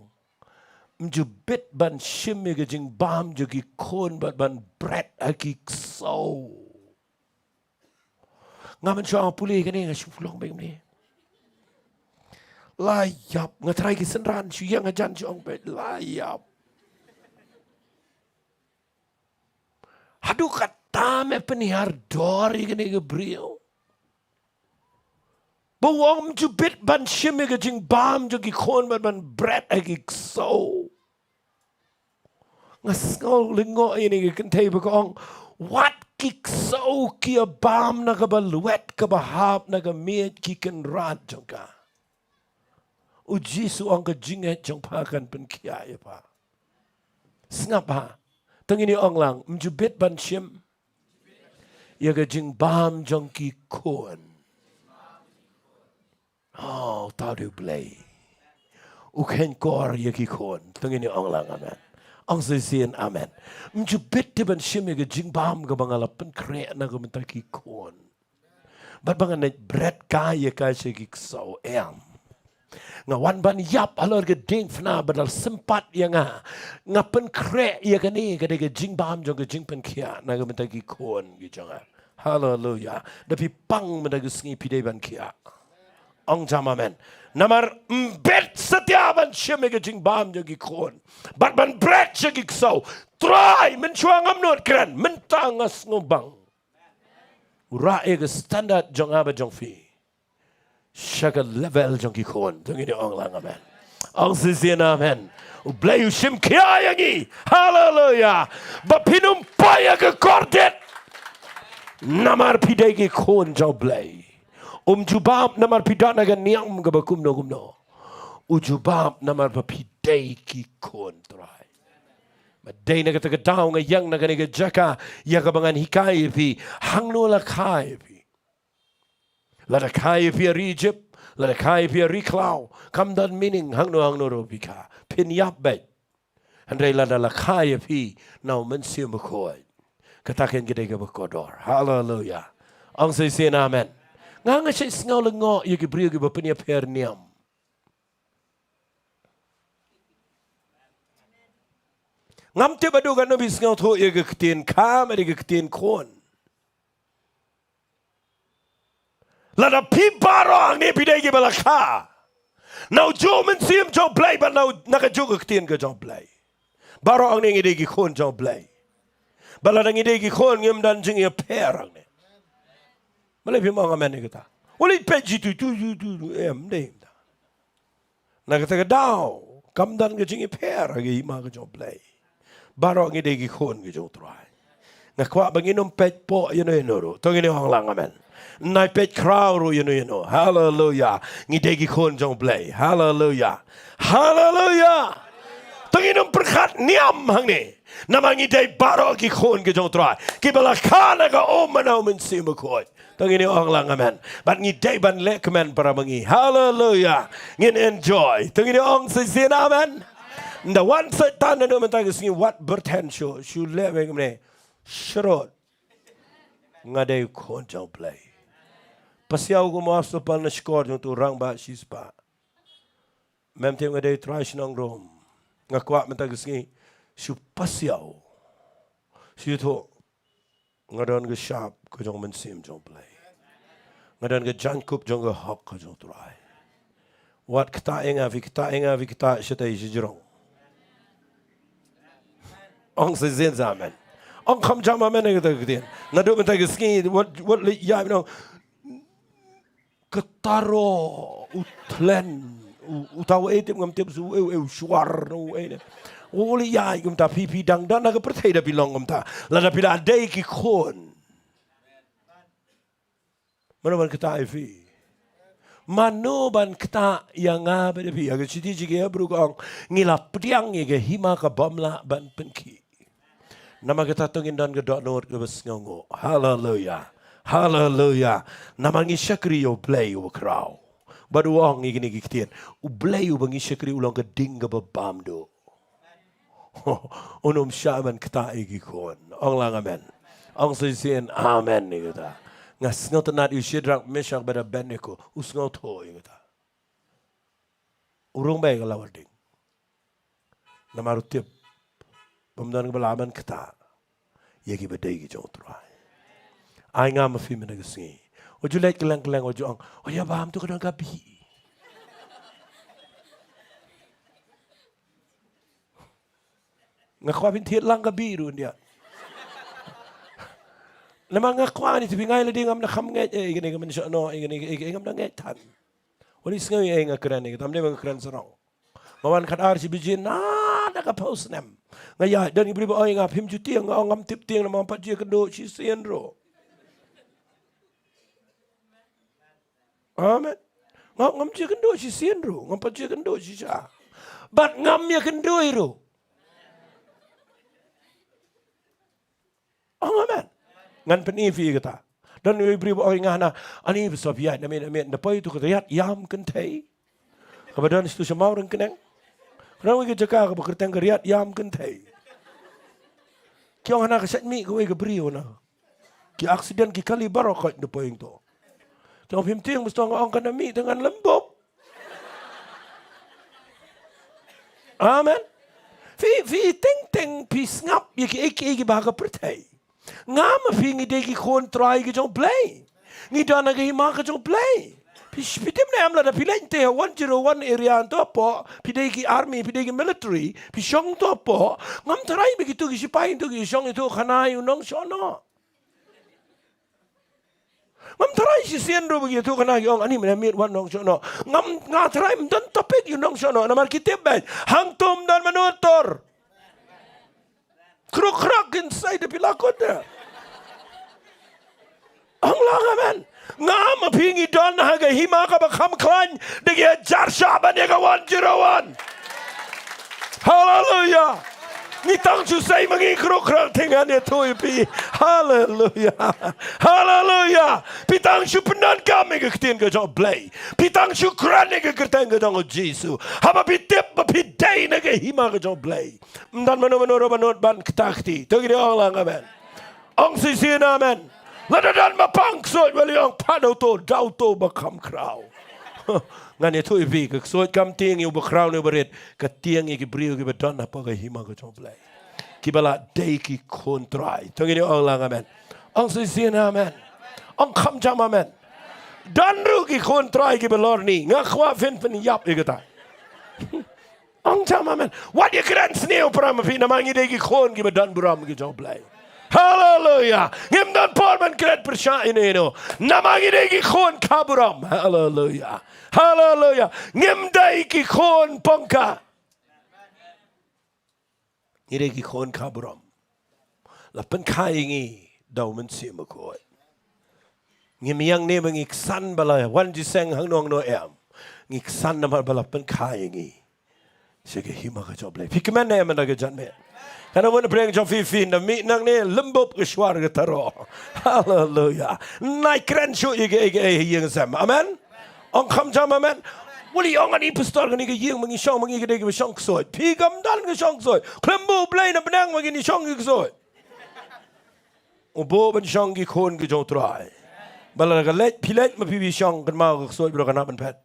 Ym ju bit ban shim ïa ka jingbam jong ki khun bad ban bret ha ki ksew. Nga mynshuwa nga pule kane nga shu pule beit kumne. La ïap, nga tharai ki synran shu ïeng hajan shu ong beit la ïap. Haduh katta me pynhiar dor ïa kane ka briew. Ba u ong ym ju bit ban shim ïa ka jingbam jong ki khun bad ban bret ha ki ksew. Nga sngew lyngngoh ïa kane ka kynthei ba ka ong, wat ki ksew ki ïa bam na kaba lwet kaba hap na ka miej ki kynrad jong ka. U Jisu u ong ka jingngeit jong pha kan pynkhiah ïa pha. Sngap ha. To ngin ïa ong lang, ym ju bit ban shim ïa ka jingbam jong ki khun. Oh, tang U Blei u kheiñ kor ïa ki khun. To ngin ïa ong lang amen. Ong shisien amen. Ym ju bit te ban shim ïa ka jingbam kaba nga la pynkhreh na ka bynta ki khun. Bad ba ngan bret kai ïa ka sha ki ksew, em. Nga wan ban ïap halor ka diengphna ba la sympat ïa nga. Nga pynkhreh ïa kane ka dei ka jingbam jong ka jingpynkhiah na ka bynta ki khun ki jong nga. Haleluya. Da phi pang mynta ka sngi phi dei ban khiah. Ong jam amen. Namar ym bit satia ban shim ïa ka jingbam jong ki khun bad ban bret sha ki ksew. Trai, mynshuwa ngam nud kren, mynta nga sngewbang. U rah ïa ka standard jong nga bad jong phi sha ka level jong ki khun. To ngin ïa ong lang amen. Ong shisien amen. U Blei u shim khia ïa ngi. Haleluya. Ba phin ym poi ha ka kordit. Namar phi dei ki khun jong U Blei. Um jubab namar phi don ha ka niam kaba kumno kumno. U jubab namar ba phi dei ki khun Trai. Ba dei na kata ka daw nga ïeng na kane ka jaka ïa kaba ngan hikai ïa phi. Hangno la kha ïa phi. Lada kha ïa phi ha ri Egypt, lada kha ïa phi ha ri khlaw, kam don meaning hangno hangno ruh phi kha. Phin ïap beit. Hynrei lada la kha ïa phi na U Mynsiem Bakhuid, kata kein ka dei kaba kordor. Haleluya. Ong shisien amen. Nga nga shu sngew lyngngoh ïa ki briew kiba pynïapher niam. Ngam tip haduh katno phi sngewthuh ïa ka ktien kha bad ïa ka ktien khun. Lada phi baroh hangne phi dei kiba la kha na ujuh U Mynsiem jong U Blei bad na u-, na kajuh ka ktien ka jong U Blei. Baroh hangne ngi dei ki khun jong U Blei. Bad lada ngi dei ki khun ngim don jingïapher hangne. Balei phim ong amen ïa kata? Balei phi jitu tu tu tu tu em dei. Na kata ka daw kam don ka jingïapher ha ka hima ka jong U Blei. Baroh ngi dei ki khun ka jong U Trai. Nga kwah ba ngin ym peit poh ïano ïano ruh. To ngin ong lang amen. Nai peit khraw ruh ïano ïano. Haleluya. Ngi dei ki khun jong U Blei. Haleluya. Haleluya. To ngin ym pyrkhat niam hangne. Namar ngi dei baroh ki khun ki jong U Trai kiba la kha na ka um na U Mynsiem Bakhuid. To ngin ong lang amen. Bad ngi dei ban leh kmen para ma ngi. Haleluya. Ngin enjoy. To ngin ong shisien amen. Nda wan Soitan naduh mynta ka sngi wat byrthen shuh. Shu leh beit kumne. Shrut. Nga dei khun jong U Blei. Pasiaw kum u apostol Paul na shkor jong uto u rangbah shispah. Mem tip nga dei trai shnong Rom. Nga kwah mynta ka sngi shu pasiaw. Shu ïathuh nga don ka shap ka jong U Mynsiem jong U Blei. Nga don ka jaiñkup jong ka hok ka jong U Trai. Wat ktah ïa nga, phi ktah ïa nga, phi ktah shatei shajrong. Ong shisien sa amen. Ong kham jam amen ïa kata ka ktien. Naduh mynta ka sngi wat, wat leit ïa nong. Ka taro u thlen u, uta u ei tip ngam tip su u ei, u ei u shuar no u ei ne. U leh ïa kumta phi, phi dang don ha ka pyrthei da phi long kumta. Lada phi la dei ki khun. Mano ban ktah ïa phi? Mano ban ktah ïa nga bad ïa phi? Ïa ka shithi jong ki Hebru ka ong, ngi la pdiang ïa ka hima ka bym lah ban pynkhih. Namar kata to ngin don ka dohnud kaba sngewnguh. Haleluya. Haleluya. Namar ngi shakri ïa U Blei uba khraw. Bad u ong ïa kine ki ktien, U Blei uba ngi shakri u long ka ding kaba bam duh. Un ym shah ban ktah ïa ki khun. Ong lang amen. Ong shisien amen ïa kata. Nga sngewtynnat ïa u Shadrak, Meshak bad Abednego, u sngewthuh ïa kata. U rung beit ha ka lawar ding. Namar u tip bym don kaba lah ban ktah ïa kiba dei ki jong U Trai. Ai nga ma phi mynta ka sngi, u ju leit kylleng kylleng, u ju ong, o ïa bam, to ka don ka bih. Nga kwah phin thied lang ka bih ruh, ïa. Namar nga kwah ni, te phi ngai lade, ngam da kham ngeit, eh, ïa kane ka mynsiem noh, ïa kane, ïa kane, ngam da ngeit than. Wat sngew ïa nga kren, ïa kata, ym dei ba nga kren sarong. Nga wan khatar shi baje na da ka phew snem. Nga ïa, don ki briew ba ong ïa nga, phim ju tieng, nga ong ngam tip tieng namar ngam pat ju ïakynduh shisien ruh. Amen. Nga ong ngam ju ïakynduh shisien ruh, ngam pat ju ïakynduh shisha. Bad ngam ïakynduh ruh. Ong amen. Ngan pyni ïa phi kata. Don uwei u briew ba ong ïa nga hana, ani ba sop ïaid na miet na miet, da poi to ka riat ïam kynthei. Kaba don sha tu sha Mawryngkneng. Ka don uwei ka jaka kaba kyrteng ka riat ïam kynthei. Ki ong hana ka shait mih kawei ka briew hana. Ki accident ki kali baroh, koit, da poi to. Te ong phim tieng, ba sdang ong kan da mih te ngan lem bup. Amen. Phi, phi teng teng phi sngap ïa kiei kiei kiba ha ka pyrthei. Nga ma phi ngi dei ki khun Trai ki jong U Blei. Ngi don ha ka hima ka jong U Blei. Phi, phi tip ne em, lada phi leit te ha one zero one area hangto hapoh, phi dei ki army, phi dei ki military, phi shong to hapoh, ngam tharai ba kito ki shipai hangto ki shong ïa to khana ïa u nongshong noh. Ngam tharai shisien ruh ba ki ïathuh khana ki ong ani mynta miet wan nongshong noh. Ngam, nga tharai ym don topic ïa u nongshong noh. Namar ki tip beit hangto ym don mano tor. Khruk khrak kin sai da phi la kut da. Ong lang amen. Nga ma phi ngi don ha ka hima kaba kham khlaiñ da ki hajar shah ban ïa ka one zero one. Haleluya. Ngi tang shu sei ma ngi khruk khrak, te ngan ïathuh ïa phi. Haleluya. Haleluya. Phi tang shu pyndonkam ïa ka ktien ka jong U Blei. Phi tang shu kren ïa ka kyrteng ka jong U Jisu. Haba phi tip ba phi dei na ka hima ka jong U Blei, ym don mano mano ruh ba nud ban ktah kti. To ngi ong lang amen. Ong shisien amen. Lada don ba pang ksuid, wali ong, pha da uto, da uto ba kham khraw. Ngan ïathuh ïa phi, ka ksuid kam tieng ïa uba khraw ne uba rit, ka tieng ïa ki briew kiba don hapoh ka hima ka jong U Blei, kiba la dei ki khun Trai. To ngin ong lang amen. Ong shisien amen. Ong kham jam amen. Don ruh ki khun Trai kiba lorni. Nga kwah phin pynïap ïa kata. Ong jam amen. Wat ïa kren sniew para ma phi, namar ngi dei ki khun kiba don burom ki jong U Blei. Haleluya. Ngim don por ban kren pyrshah ïa ino ino. Namar ngi dei ki khun ka burom. Haleluya. Haleluya. Ngim dei ki khun pongka. Ngi dei ki khun ka burom. La pynkha ïa ngi da U Mynsiem Bakhuid. Ngim ïeng ne ba ngi ksan ba la wan jingïaseng hangno hangno, em. Ngi ksan namar ba la pynkha ïa ngi sha ka hima ka jong U Blei. Phi kmen ne em na ka janmiet? Kane, wan pyrshang jong phi, phi na mih nangne, lem bup ka shuwa ka taro. Haleluya. Nai kren shuh ïa ka, ïa ka, ïa ka ïing sem. Amen. Ong kham jam amen. Wali ong ani pastor, kane ka ïing ma ngi shong, ma ngi ka dei kaba shong ksuid. Phi kam don ka shong ksuid. Khlem buh U Blei na bneng ma ngi shong ki ksuid. U buh ban shong ki khun ki jong U Trai. Ba la ka leit, phi leit ma phi phi shong, kynmaw ka ksuid baroh kan hap ban phet.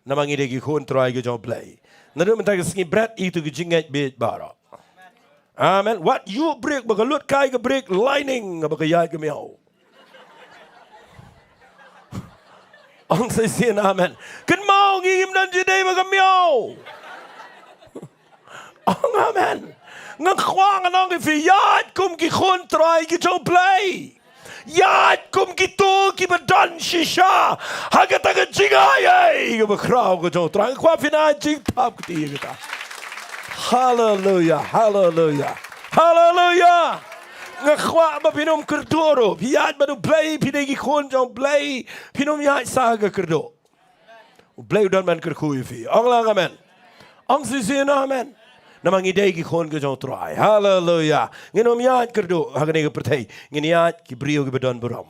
Namar ngi dei ki khun Trai ki jong U Blei. Naduh mynta ka sngi bret ïa kito ki jingngeit bieit baroh. Amen. Wat ïuh brake ba ka lut kai ka brake lining ba ka ïaid ka miaw. Ong sa shisien amen. Kynmaw ngi ngim don jingdei ba ka miaw. Ong amen. Nga kwah ngan ong ïa phi, ïaid kum ki khun Trai ki jong U Blei. Ïaid kum kito kiba don shisha ha kata ka jingai ei kaba khraw ka jong U Trai. Nga kwah phin ai jingthap kti ïa kata. Haleluya, haleluya, haleluya. Nga kwah ba phin ym kyrduh ruh. Phi ïaid bad U Blei, phi dei ki khun jong U Blei, phin ym ïaid sa ha ka kyrduh. U Blei u don ban kyrkhu ïa phi. Ong lang amen. Ong shisien amen. Namar ngi dei ki khun ka jong u Trai. Haleluia. Ngin ym ïaid kyrduh ha kane ka pyrthei. Ngin ïaid ki briew kiba don burom.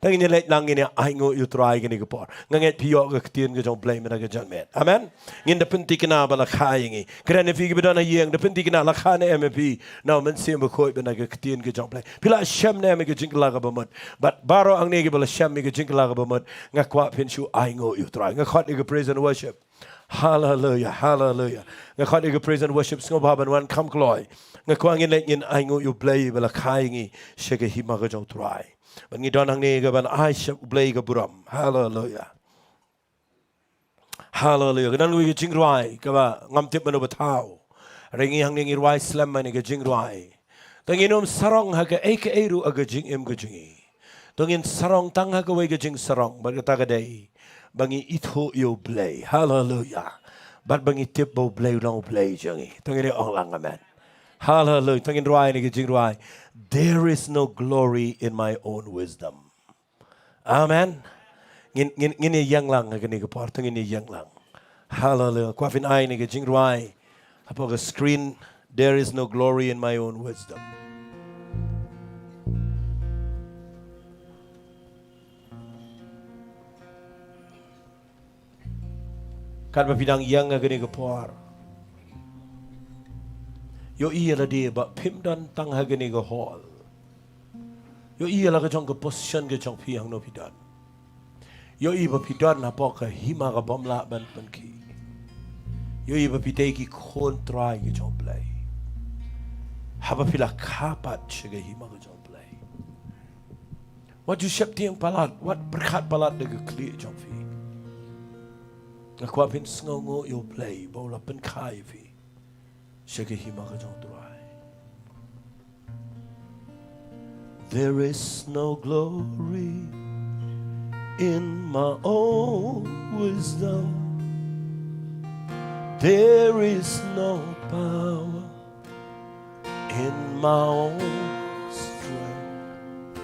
Tang ngin ïa leit lang, ngin ïa ainguh ïa u Trai kane ka por. Nga ngeit phi ïoh ka ktien ka jong u Blei mynta ka janmiet. Amen. Ngin da pynthikna ba la kha ïa ngi. Kren ïa phi kiba don ha ïing, da pynthikna la kha ne em ïa phi na u Mynsiem Bakhuid bad na ka ktien ka jong u Blei. Phi la shem ne em ïa ka jingkylla kaba mut? Bad baroh hangne kiba la shem ïa ka jingkylla kaba mut, nga kwah phin shu ainguh ïa u Trai. Nga khot ïa ka praise and worship. Haleluia, haleluia. Nga khot ïa ka praise and worship, sngewbha ban wan kham kloi. Nga kwah ngin leit ngin ainguh ïa u Blei ba la kha ïa ngi sha ka hima ka jong u Trai. Bad ngi don hangne ka ban ai sha u Blei ka burom. Haleluia. Haleluia. Ka don kawei ka jingrwai kaba ngam tip mano ba thaw. Hynrei ngi hangne ngi rwai slem ma kane ka jingrwai. To ngin ym sarong ha kaei kaei ruh ha ka jingim ka jong ngi. To ngin sarong tang ha kawei ka jingsarong, bad kata ka dei ba ngi ithuh ïa u Blei. Haleluia. Bad ba ngi tip ba u Blei u long u Blei jong ngi. To ngin ong lang amen. Haleluia. To ngin rwai kane ka jingrwai. There is no glory in my own wisdom. Amen. Ngin, ngin, ngin ïa ïeng lang ha kane ka por, to ngin ïa ïeng lang. Haleluia. Kwah phin ai kane ka jingrwai hapoh ka screen. There is no glory in my own wisdom. Katba phi dang ïeng ha kane ka por, ïohi ïa lade ba phim don tang ha kane ka hall. Ïohi ïa la ka jong ka position ka jong phi hangno phi don. Ïohi ba phi don hapoh ka hima ka bym lah ban pynkhih. Ïohi ba phi dei ki khun trai ka jong u Blei. Haba phi la kha pat sha ka hima ka jong u Blei, wat ju sheptieng palat, wat pyrkhat palat da ka khlieh jong phi. Nga kwah phin sngewnguh ïa u Blei ba u la pynkha ïa phi sha ka hima ka jong u Trai. There is no glory in my own wisdom. There is no power in my own strength.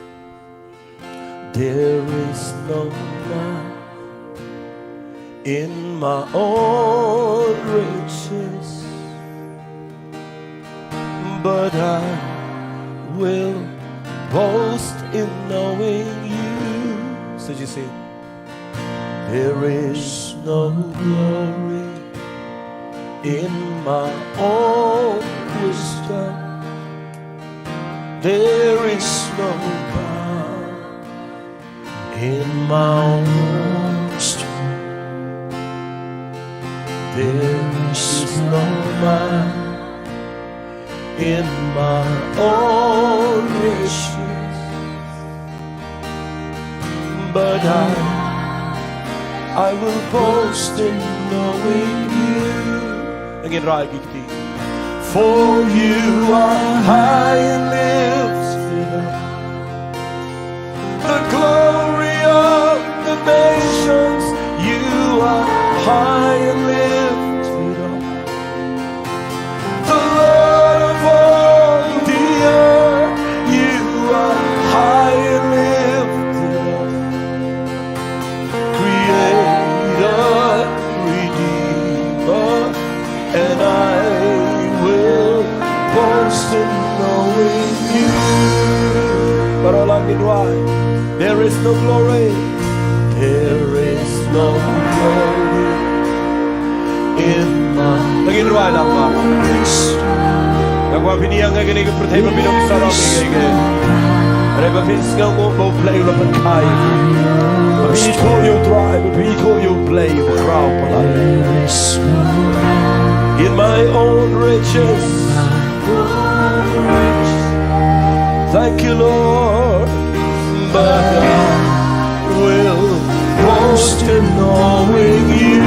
There is no life in my own riches, but I will boast in knowing you. So you say, there is no glory in my own wisdom. There is no power in my own strength. There is no might in my own riches, but I, I will boast in knowing you. Again, right, big thing. For you are high and lifted up. The glory of the nations, you are high and lifted up. The Lord of all the earth, you are high and lifted up. Creator, Redeemer, and I will boast in knowing you. Para langit wai, there is no glory. There is no glory in my Lagi ruai lama. Nga kwah phin ïa nga kane ka pyrthei ba phin ym sarong ïa nga. Hynrei ba phin sngewnguh ba U Blei u la pynkha ïa phi. Ba phin ithuh ïa U Trai, ba phin ithuh ïa U Blei uba khraw palat. In my own riches. Thank you, Lord. But I will boast in knowing you.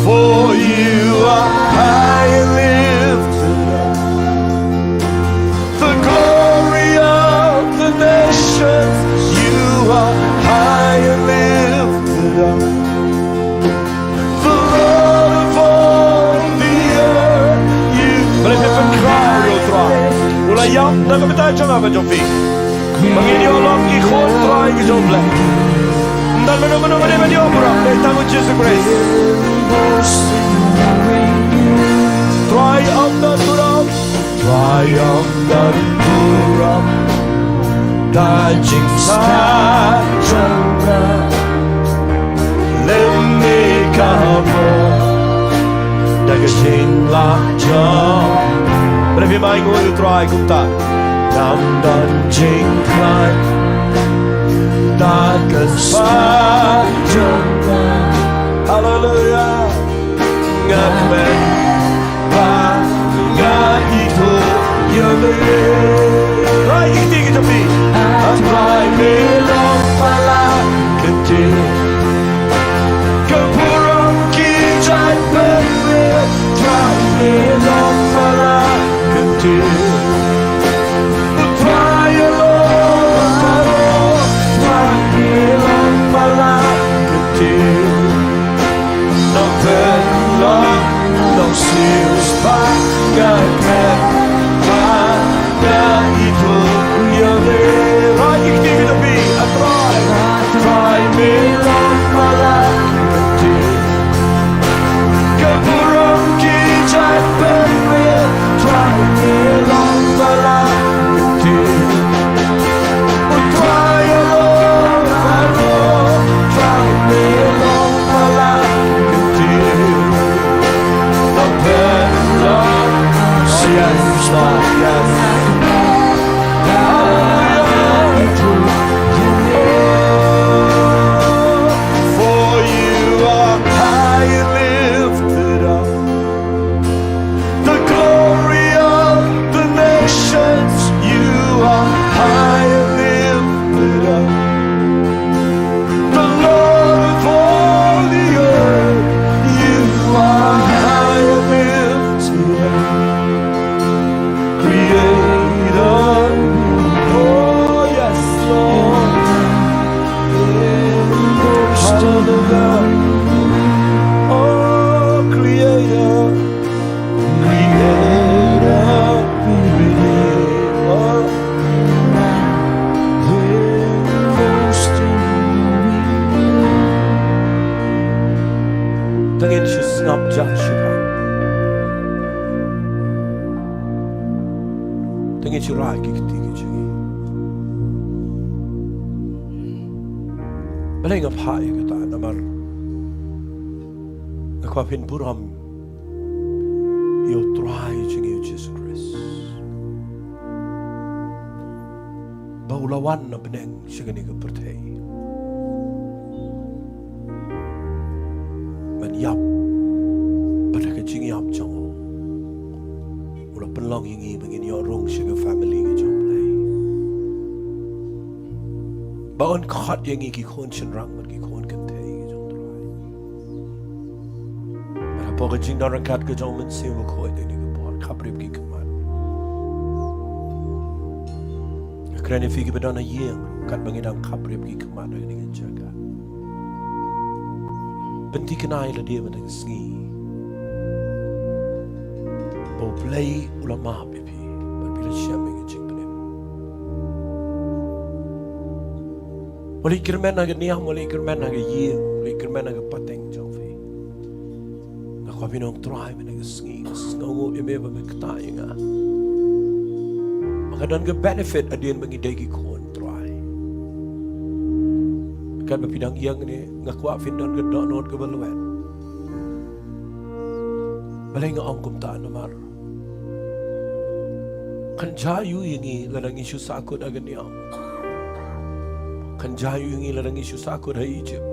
For you are high and lifted up. The glory of the nations, you are high and lifted up. The Lord of all the earth, you Blei, phi pynkhraw ïa U Trai. U la ïap na ka bynta jong nga bad jong phi. Ba ngin ïoh long ki khun trai ki jong U Blei. Don mano mano mano mano burom, dei tang u Jisu Khrist. Trai ym don burom. Trai ym don burom. Da jingstad jong nga. Lem ïa ka bor. Da ka jinglah jong. Balei phim ainguh ïa u Trai kumta? Ngam don jingkhlaiñ. Da ka jingstad jong nga. Haleluya. Nga kmen ba nga ithuh ïa me. Trai, ïa kti ki jong phi. Trai, me long palat ka ktien. Ka burom ki jait bynriew. Trai, me long palat ka ktien. U Trai, u long palat. Trai, me long palat ka ktien. Nongpynlong, nongsiew spah, nga kmen ba nga ithuh ïa me. Trai, ïa kti ki jong phi. A Trai, Trai, me long palat ka ktien. Ka burom ki jait bynriew. Trai, me long palat ka ktien. U Trai, u long palat. Trai, me long palat ka ktien. Nongpynlong, yes, Lord, yes. Hallelujah. For you are high and lifted up. The glory of the nations, you are high and lifted up. The Lord of all the earth, you are high and lifted up. Creator, oh yes, Lord. Hallelujah. Oh, Creator, Creator, Creator. Tang ngin shu sngap jah shuwa. Tang ngin shu rai ki kti ki jong ngi. Balei nga phah ïa kata namar nga kwah phin burom ïa u Trai jong ngi u Jisu Khrist. Ba u la wan na bneng sha kane ka pyrthei. Ban ïap bad ha ka jingïap jong u, u la pynlong ïa ngi ba ngin ïoh rung sha ka family ka jong u Blei. Ba un khot ïa ngi ki khun shynrang bad ki khun kynthei ka jong u Trai. Bad hapoh ka jingdon ryngkat ka jong u Mynsiem Bakhuid ha kane ka por, khapbrip ki khmat. Nga kren ïa phi kiba don ha ïing, katba ngi dang khapbrip ki khmat ha kane ka jaka. Pynthikna ïa lade mynta ka sngi ba u Blei u la map ïa phi bad phi la shem ïa ka jingpynim. Wat la kyrmen ha ka niam, wat la kyrmen ha ka ïing, wat la kyrmen ha ka pateng jong phi. Nga kwah phin ong Trai mynta ka sngi, nga sngewnguh ïa me ba me ktah ïa nga. Ba ka don ka benefit hadien ba ngi dei ki khun Trai. Katba phi dang ïeng ne, nga kwah phin don ka dohnud kaba lwet. Balei nga ong kumta namar kan jia aiu ïa ngi lada ngi shu sahkut ha ka niam. Kan jia aiu ïa ngi lada ngi shu sahkut ha Egypt.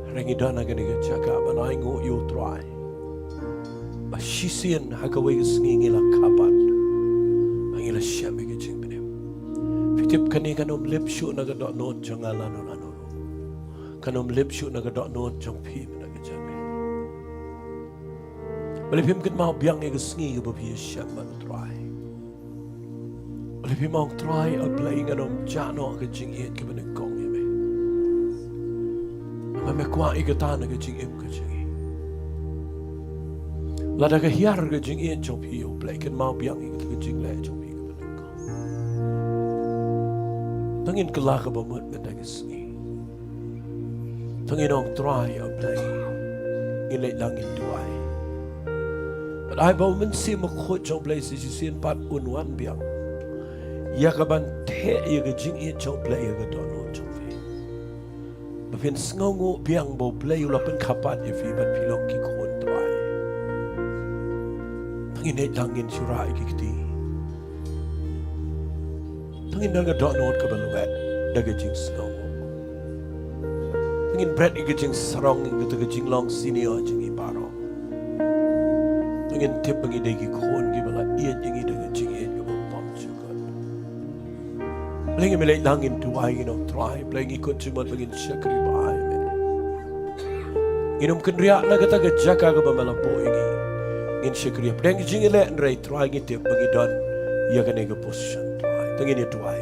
Hynrei ngi don ha kane ka jaka ban ainguh ïa u Trai. Ba shisien ha kawei ka sngi ngi la kyrpad. Ba ngi la shem ïa ka jingpynim. Phi tip kane kan ym lip shuh na ka dohnud jong nga lano lano ruh. Kan ym lip shuh na ka dohnud jong phi mynta ka jaka. Balei phim kynmaw biang ïa ka sngi kaba phi ïashem bad u Trai? Balei phim ong Trai, A Blei, ngan ym jah noh ka jingïeit kaba nyngkong ïa me. Namar me kwah ïa kata na ka jingim ka jong ngi. Lada ka hiar ka jingïeit jong phi ïa u Blei, kynmaw biang ïa kata ka jingleh jong phi kaba nyngkong. Tang ngin kylla kaba mut mynta ka sngi. To ngin ong Trai, ïa U Blei, ngin leit lang ngin duwai. Bad ai ba U Mynsiem Bakhuid jong U Blei sa shisien pat un wan biang ïa kaban theh ïa ka jingïeit jong U Blei ïa ka dohnud jong phi, ba phin sngewnguh biang ba U Blei u la pynkha pat ïa phi bad phi long ki khun Trai. To ngin leit lang ngin shyrkhei ïa ki kti. To ngin don ka dohnud kaba lwet da ka jingsngewnguh. To ngin bret ïa ka jingsarong ïa kata ka jinglong senior jong ngi baroh. To ngin tip ba ngi dei ki khun kiba la ïeit ïa ngi da ka jingïeit kaba bymjukut. Blei, ngin leit lang ngin duwai, ngin ong Trai, Blei, ngi kut jingmut ba ngin shakri bha ïa me. Ngin ym kynriah na kata ka jaka kaba me la buh ïa ngi. Ngin shakri. Pdeng ka jingïaleh hynrei Trai ngi tip ba ngi don ïa kane ka position Trai. To ngin ïa duwai.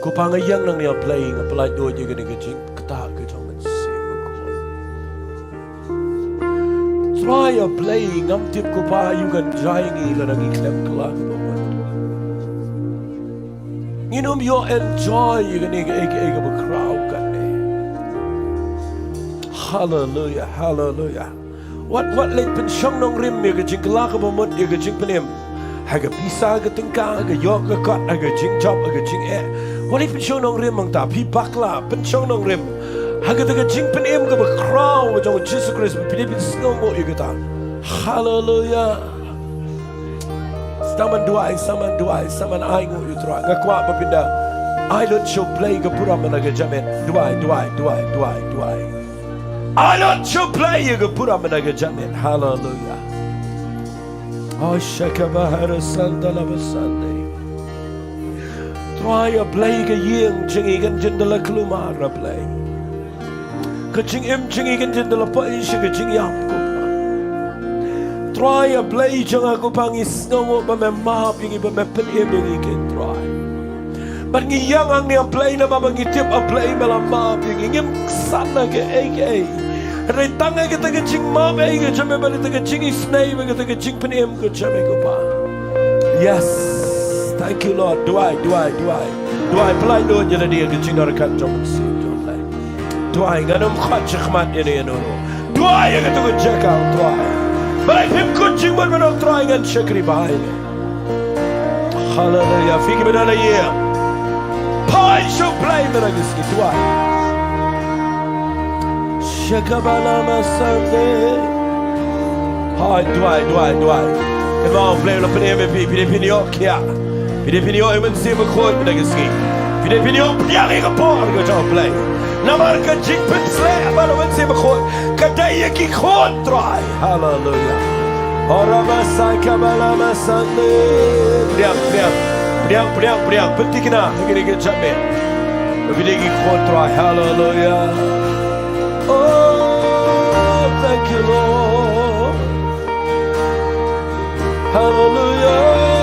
Ko Pa, nga ïeng nangne Blei, nga pyllait lut ïa kane ka jingktah ka jong U Mynsiem Bakhuid. Trai, ïa Blei, ngam tip ko Pa aïu kan jia ïa ngi lada ngi khlem kylla ka bamut. Ngin ym ïoh enjoy ïa kane kaei kaei kaba khraw kane. Haleluia, haleluia. Wat, wat leit pynshong nongrim ïa ka jingkylla ka bamut, ïa ka jingpynim ha ka pisa, ka tyngka, ka ïoh ka kot, ha ka jingjop, ha ka jingeh. Wat leit pynshong nongrim hangta, phi bakla, pynshong nongrim ha kata ka jingpynim kaba khraw ka jong U Jisu Khrist, ba phi dei phin sngewnguh ïa kata. Haleluia. Sa man duwai, sa man duwai, sa man ainguh ïa U Trai. Nga kwah ba phin da ai lut sha U Blei ka burom na ka jingmut. Duwai, duwai, duwai, duwai, duwai. Ai lut sha U Blei ïa ka burom na ka jingmut. Haleluia. Oh, shakabahara sandala basande. Trai, ïa Blei, ka ïing jong ngi kan jin da la kulmar, ïa Blei. Ka jingim jong ngi kan jin da la poi sha ka jingïap, ko Pa. Trai, ïa Blei jong nga, ko Pa, ngi sngewnguh ba me map ïa ngi, ba me pynim ïa ngi, ko Trai. Bad ngi ïeng hangne, ïa Blei, namar ba ngi tip, ïa Blei, me la map ïa ngi. Ngim ksan na kaei kaei, hynrei tang ïa kata ka jingmap ïa ngi ka jong me, bad kata ka jingisynei, bad kata ka jingpynim ka jong me, ko Pa. Yes. Thank you, Lord. Duwai, duwai, duwai. Duwai, pyllait lut ïa lade ha ka jingdonkam jong U Mynsiem jong U Blei. Duwai, ngan ym khot shakhmat ïano ïano ruh. Duwai ïa kata ka jaka, Trai. Balei phim kut jingmut ban ong Trai, ngan shakri bha ïa me. Haleluia. Phi kiba don ha ïing, phai sha U Blei mynta ka sngi, duwai. Shakabala masande. Hai, duwai, duwai, duwai. Ïa ba U Blei u la pynim ïa phi, phi dei phin ïoh khiah. Phi dei phin ïoh ïa U Mynsiem Bakhuid mynta ka sngi. Phi dei phin ïoh pdiang ïa ka bor ka jong U Blei. Namar ka jingpynsleh bad U Mynsiem Bakhuid ka dei ïa ki khun Trai. Haleluia. Ora masai kabala masande. Pdiang, pdiang, pdiang, pdiang, pdiang. Pynthikna ha kine ki jingmut. Phi dei ki khun Trai. Haleluia. Oh, thank you, Lord. Hallelujah.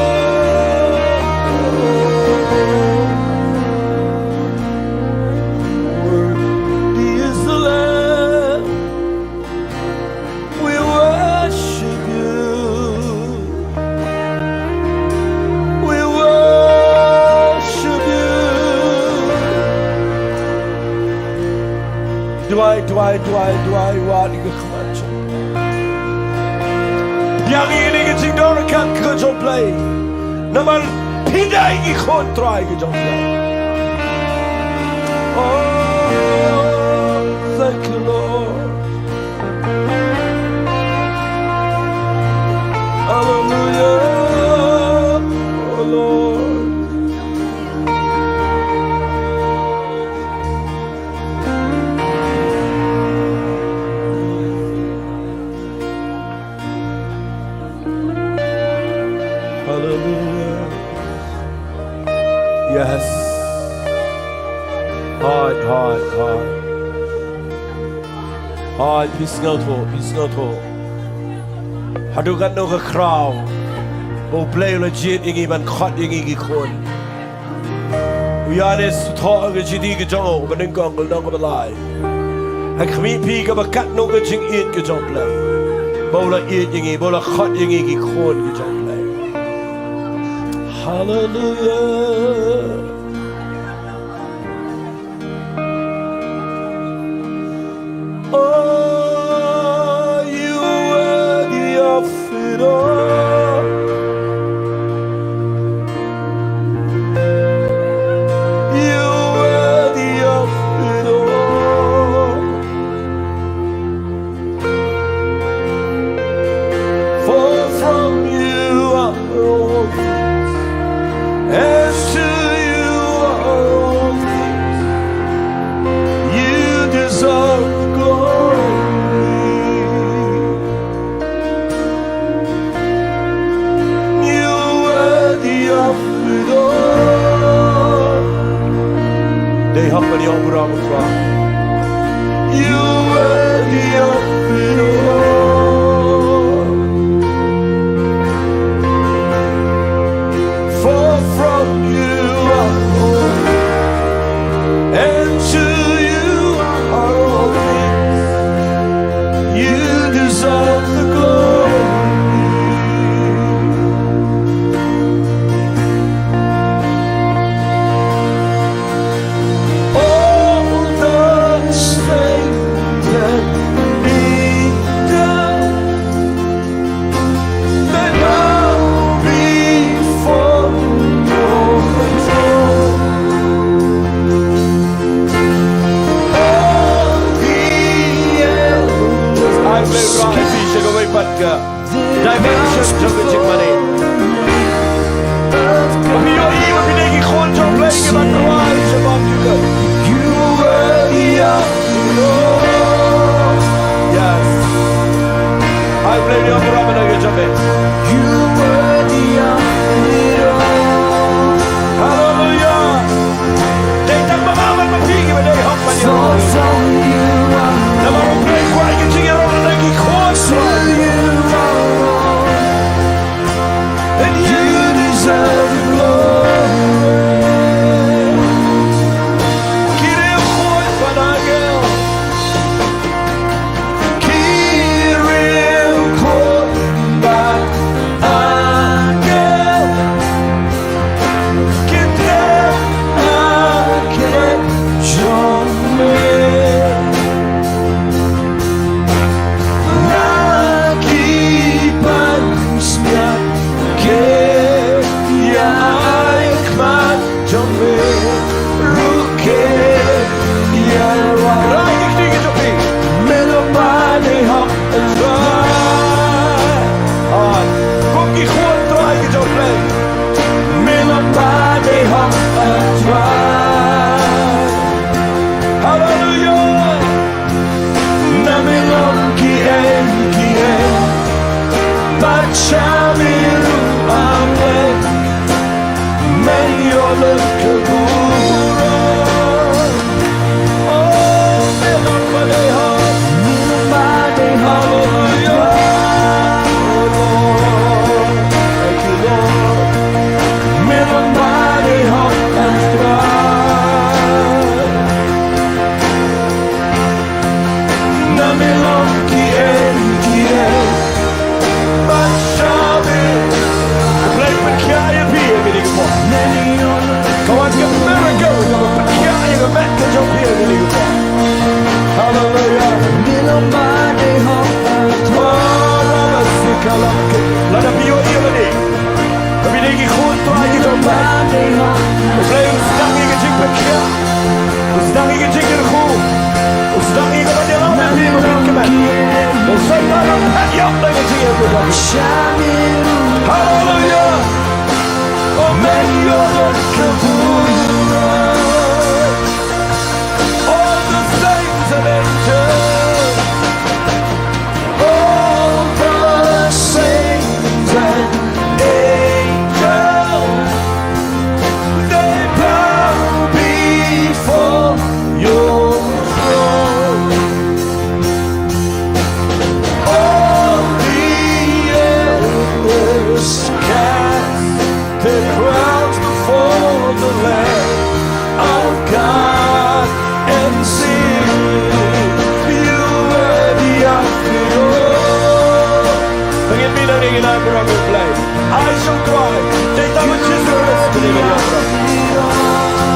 Worthy is the Lamb. We worship you. We worship you. Duwai, duwai, duwai, duwai, wad ïa ka khmat jong. Pdiang ïa kane ka jingdonkam ka jong U Blei. Namar phi dei ki khun Trai ka jong U Blei. Oh, thank you, Lord. Hallelujah, oh Lord. Hallelujah. Yes. Hoi, hoi, hoi. Hoi, phi sngewthuh, phi sngewthuh. Haduh katno ka khraw ba U Blei u la jied ïa ngi ban khot ïa ngi ki khun. U Ïoannis u thoh ha ka shithi ka jong u, banyngkong, ka lynnong kaba lai. Ha khmih phi kaba katno ka jingïeit ka jong U Blei, ba u la ïeit ïa ngi, ba u la khot ïa ngi ki khun ki jong U Blei. Hallelujah. Oh, you worthy of it all. You worthy of it all. For from you are all things, and to you are all things. You deserve the glory. You worthy of it all. Dei hok ban ïoh burom, Kpa. You worthy of it all. For from you are all, and to you are all things. You deserve the glory. All the strength that be done, they bow before your throne. All the elders. Ai Blei, Trai, phi sha kawei pat ka dimension jong ka jingmane. Phi ïohi ba phi dei ki khun jong U Blei, ki ban rwai shaphang jong ka. You worthy of it all. Yes. Ai Blei, ïa ka burom na ka jong me. You worthy of it all. Hallelujah. Dei tang ma nga bad ma phi kiba dei hok ban ïa. Namar U Blei u kwah ïa ka jingïarap na ki khun. And you deserve the glory. Ki riewkhuid bad angel. Ki riewkhuid bad angel. Ki teh ha kyrteng jong me. Na ki pansngiat ki ïa ai khmat jong me ruh ki ïa rwai. Rai ki kti ki jong phi. Me long ba dei hok, Trai. Hooid. Kum ki khun Trai ki jong U Blei. Me long ba dei hok, Trai. Hallelujah. Na me long kiei kiei bad sha me ruh, A Blei. Men ïoh lut ka burom. Oh, me long ba dei hok. Me long ba dei hok. Hallelujah. Oh Lord. Thank you, Lord. Me long ba dei hok, Trai. Na me long kiei kiei bad sha me. Blei pynkhiah ïa phi ïa kine ki por. Ka wan ka miracle kaba pynkhiah ïa ka met ka jong phi ïa kine ki por. Hallelujah. Me long ba dei hok, Trai. Lada phi ïohi ïa lade. Ba phi dei ki khun Trai ki jong U Blei. U Blei u sdang ïa ka jingpynkhiah. U sdang ïa ka jingkyrkhu. U sdang ïa ka ban ïalam ïa phi ba phin kmen. U Soitan u phet ïap da ka jingïaid. Haleluya. Amen. All the saints and angels. All the saints and angels, they bow before your throne. All the elders cast their crowns before the Lamb of God and sing, "You worthy of it all." Ngin bynta ngin ai burom ïa U Blei. Ai sngewthuh, dei tang ma Jisu Khrist ba dei ban ïoh burom.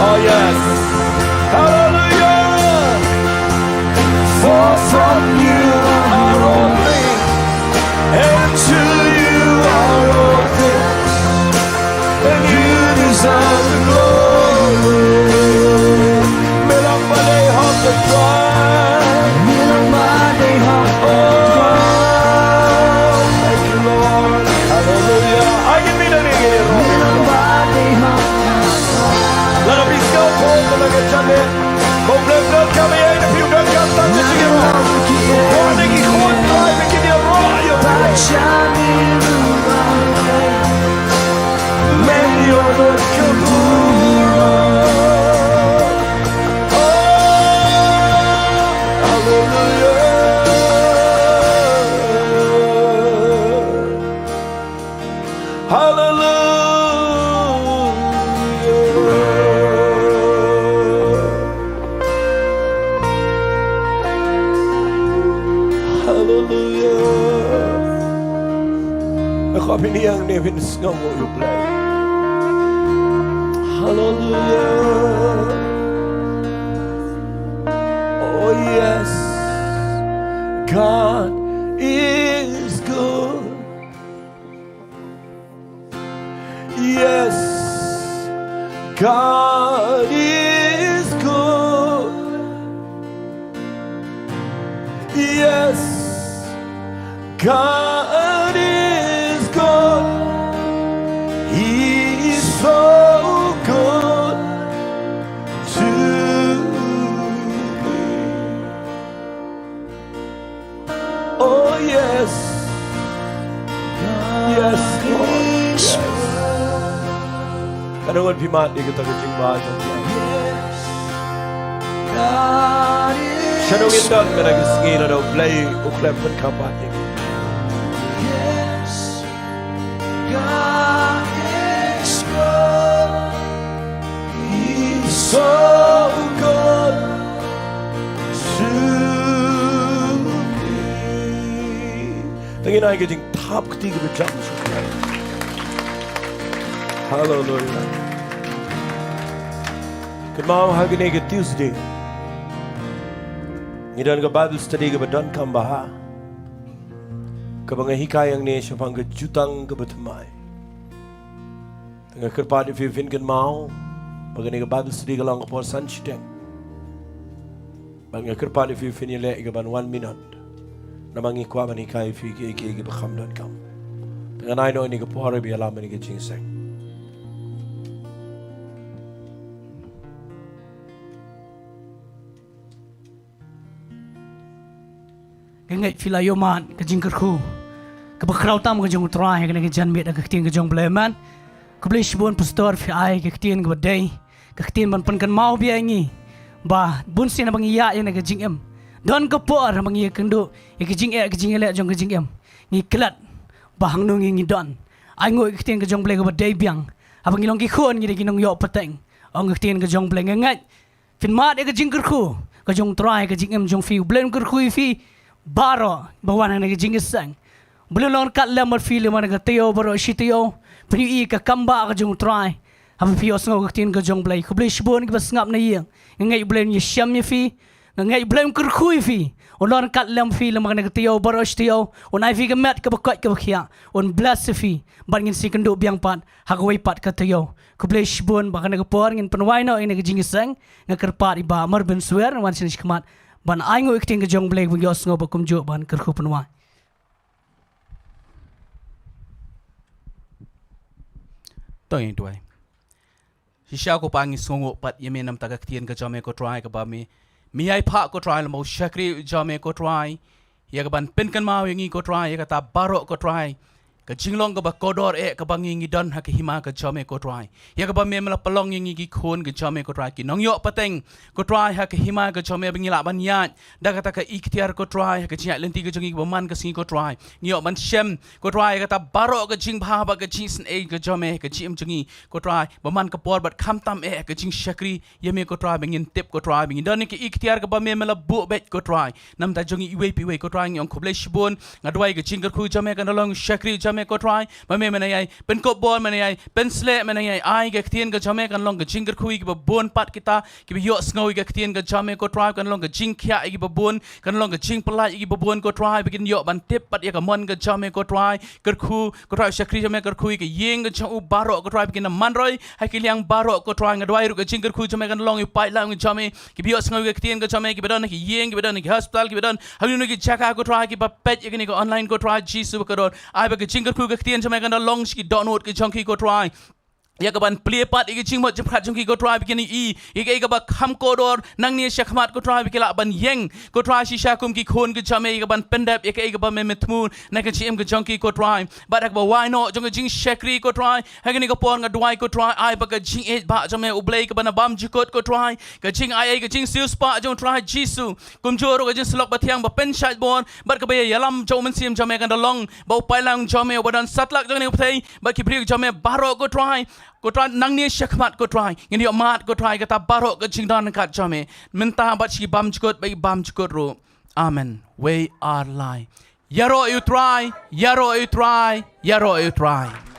Oh yes. Hallelujah. For from Hallelujah. Hallelujah. Oh yes, God is good. Yes, God is good. Yes, God is good. He's so good to me. Oh yes. Yes, Lord. Yes. Katno ngan pynmad ïa kata ka jingbha jong U Blei. Shano ngin don kane ka sngi lada U Blei u khlem pynkhlaiñ ïa ngi. Yes. God is good. He's so good to me. Te ngin ai ka jingthap kti kaba jam sha U Blei. Hallelujah. Kynmaw ha kane ka Tuesday ngi don ka Bible study kaba donkam bha, kaba nga hikai hangne shaphang ka jutang kaba thymmai. Te nga kyrpad ïa phi phin kynmaw ba kane ka Bible study ka long ka por san shiteng. Bad nga kyrpad ïa phi phin ïaleh ïa ka ban wan minot, namar ngi kwah ban hikai ïa phi kiei kiei kiba kham donkam. Te ngan ai noh ïa kane ka por ba ïalam ïa kane ka jingïaseng. Nga ngeit phi la ïohmad ka jingkyrkhu kaba khraw tam ka jong U Trai ha kane ka janmiet ha ka ktien ka jong U Blei, amen. Khublei shibun Pastor, phi ai ka ktien kaba dei, ka ktien ban pynkynmaw biang ïa ngi ba bunsien haba ngi ïaid ïa kane ka jingim, don ka por haba ngi ïakynduh ïa ka jingeh, ka jingïaleh jong ka jingim, ngi klet ba hangno ngi, ngi don. Ai nguh ïa ka ktien ka jong U Blei kaba dei biang, haba ngi long ki khun ngi dei ki nongïoh pateng, ong ka ktien ka jong U Blei. Nga ngeit phin mad ïa ka jingkyrkhu ka jong U Trai ha ka jingim jong phi. U Blei un kyrkhu ïa phi baroh ba wan ha kane ka jingïaseng. U Blei un long ryngkat lem bad phi lem ha kane ka taïew baroh shi taïew. Phin ïohi ïa ka kam bah ka jong U Trai haba phi ïohsngew ka ktien ka jong U Blei. Khublei shibun kiba sngap na ïing. Nga ngeit U Blei un ïashem ïa phi. Nga ngeit U Blei un kyrkhu ïa phi. Un long ryngkat lem bad phi lem ha kane ka taïew baroh shi taïew. Un ai phi ka met kaba koit kaba khiah. Un bless ïa phi. Bad ngin sa ïakynduh biang pat ha kawei pat ka taïew. Khublei shibun, bad ha kane ka por ngin pynwai noh ïa kane ka jingïaseng. Nga kyrpad ïa i Bah Marbin Swer, wan sha khmat ban ai nguh ïa ka ktien ka jong U Blei, ban ïohsngew bad kumjuh ban kyrkhu pynwai. To ngin duwai. Shisha ko Pa, ngi sngewnguh pat ïa me namar ka ktien ka jong me ko Trai, kaba me, me ïai phah ko Trai, lem bad u shakri jong me ko Trai, ïa kaban pynkynmaw ïa ngi ko Trai ïa kata baroh ko Trai, ka jinglong kaba kordor eh kaba ngi, ngi don ha ka hima ka jong me ko Trai. Ïa kaba me, me la pynlong ïa ngi ki khun ka jong me ko Trai, ki nongïoh pateng ko Trai ha ka hima ka jong me, ba ngi lah ban ïaid da kata ka iktiar ko Trai ha ka jingïaid lynti ka jong ngi kaba man ka sngi ko Trai. Ngi ïoh ban shem ko Trai ïa kata baroh ka jingbha bad ka jingisynei ka jong me ha ka jingim jong ngi ko Trai, ba man ka por bad khamtam eh ka jingshakri ïa me ko Trai, ba ngin tip ko Trai ba ngin don ïa ka iktiar kaba me, me la buh beit ko Trai namar jong ngi iwei pa iwei ko Trai. Ngi ong khublei shibun. Nga duwai ka jingkyrkhu jong me kan long shakri jong me ko Trai, ba me, me nang ïai pynkup bor, me nang ïai pynsleh, me nang ïai ai ka ktien ka jong me kan long ka jingkyrkhu ïa kiba bun pat kita kiba ïohsngew ïa ka ktien ka jong me ko Trai, kan long ka jingkhiah ïa kiba bun, kan long ka jingpyllait ïa kiba bun ko Trai, ba kin ïoh ban tip pat ïa ka mon ka jong me ko Trai. Kyrkhu ko Trai, shakri jong me, kyrkhu ïa ka ïing ka jong u baroh ko Trai, ba kin ym man roi ha ki liang baroh ko Trai. Nga duwai ruh ka jingkyrkhu jong me kan long ïa u paidlang jong me, kiba ïohsngew ïa ka ktien ka jong me, kiba don ha ki ïing, kiba don ha ki hospital, kiba don ha kino kino ki jaka ko Trai, kiba peit ïa kane ka online ko Trai Jisu bakordor. Ai ba ka jingkyrkhu ka ktien jong me kan long sha ki dohnud ka jong ki ko Trai, ïa kaban plie pat ïa ka jingmut jingpyrkhat jong ki ko Trai, ba kin ïohi ïa kaei kaba kham kordor nangne shakhmat ko Trai, ba ki lah ban ïeng ko Trai shisha kum ki khun ka jong me, ïa kaban pyndep ïa kaei kaba me, me thmu na ka jingim ka jong ki ko Trai. Bad ha kaba wai noh jong ka jingshakri ko Trai, ha kane ka por nga duwai ko Trai, ai ba ka jingïeit bah jong me U Blei kaba na bymjukut ko Trai, ka jingaiei, ka jingsiewspah jong u Trai Jisu, kumjuh ruh ka jingsyllok bathiang ba pynshait bor bad kaba ïalam jong u Mynsiem jong me kan long ba u paidlang jong me uba don satlak jong kane ka pyrthei bad ki briew jong me baroh ko Trai. Ko Trai, nangne shakhmat ko Trai, ngin ïohmad ko Trai kata baroh ka jingdon kat jong me mynta bad shi bymjukut bad bymjukut ruh. Amen. Wei ar lai. Ïaroh ïa u Trai, ïaroh ïa u Trai, ïaroh ïa u Trai.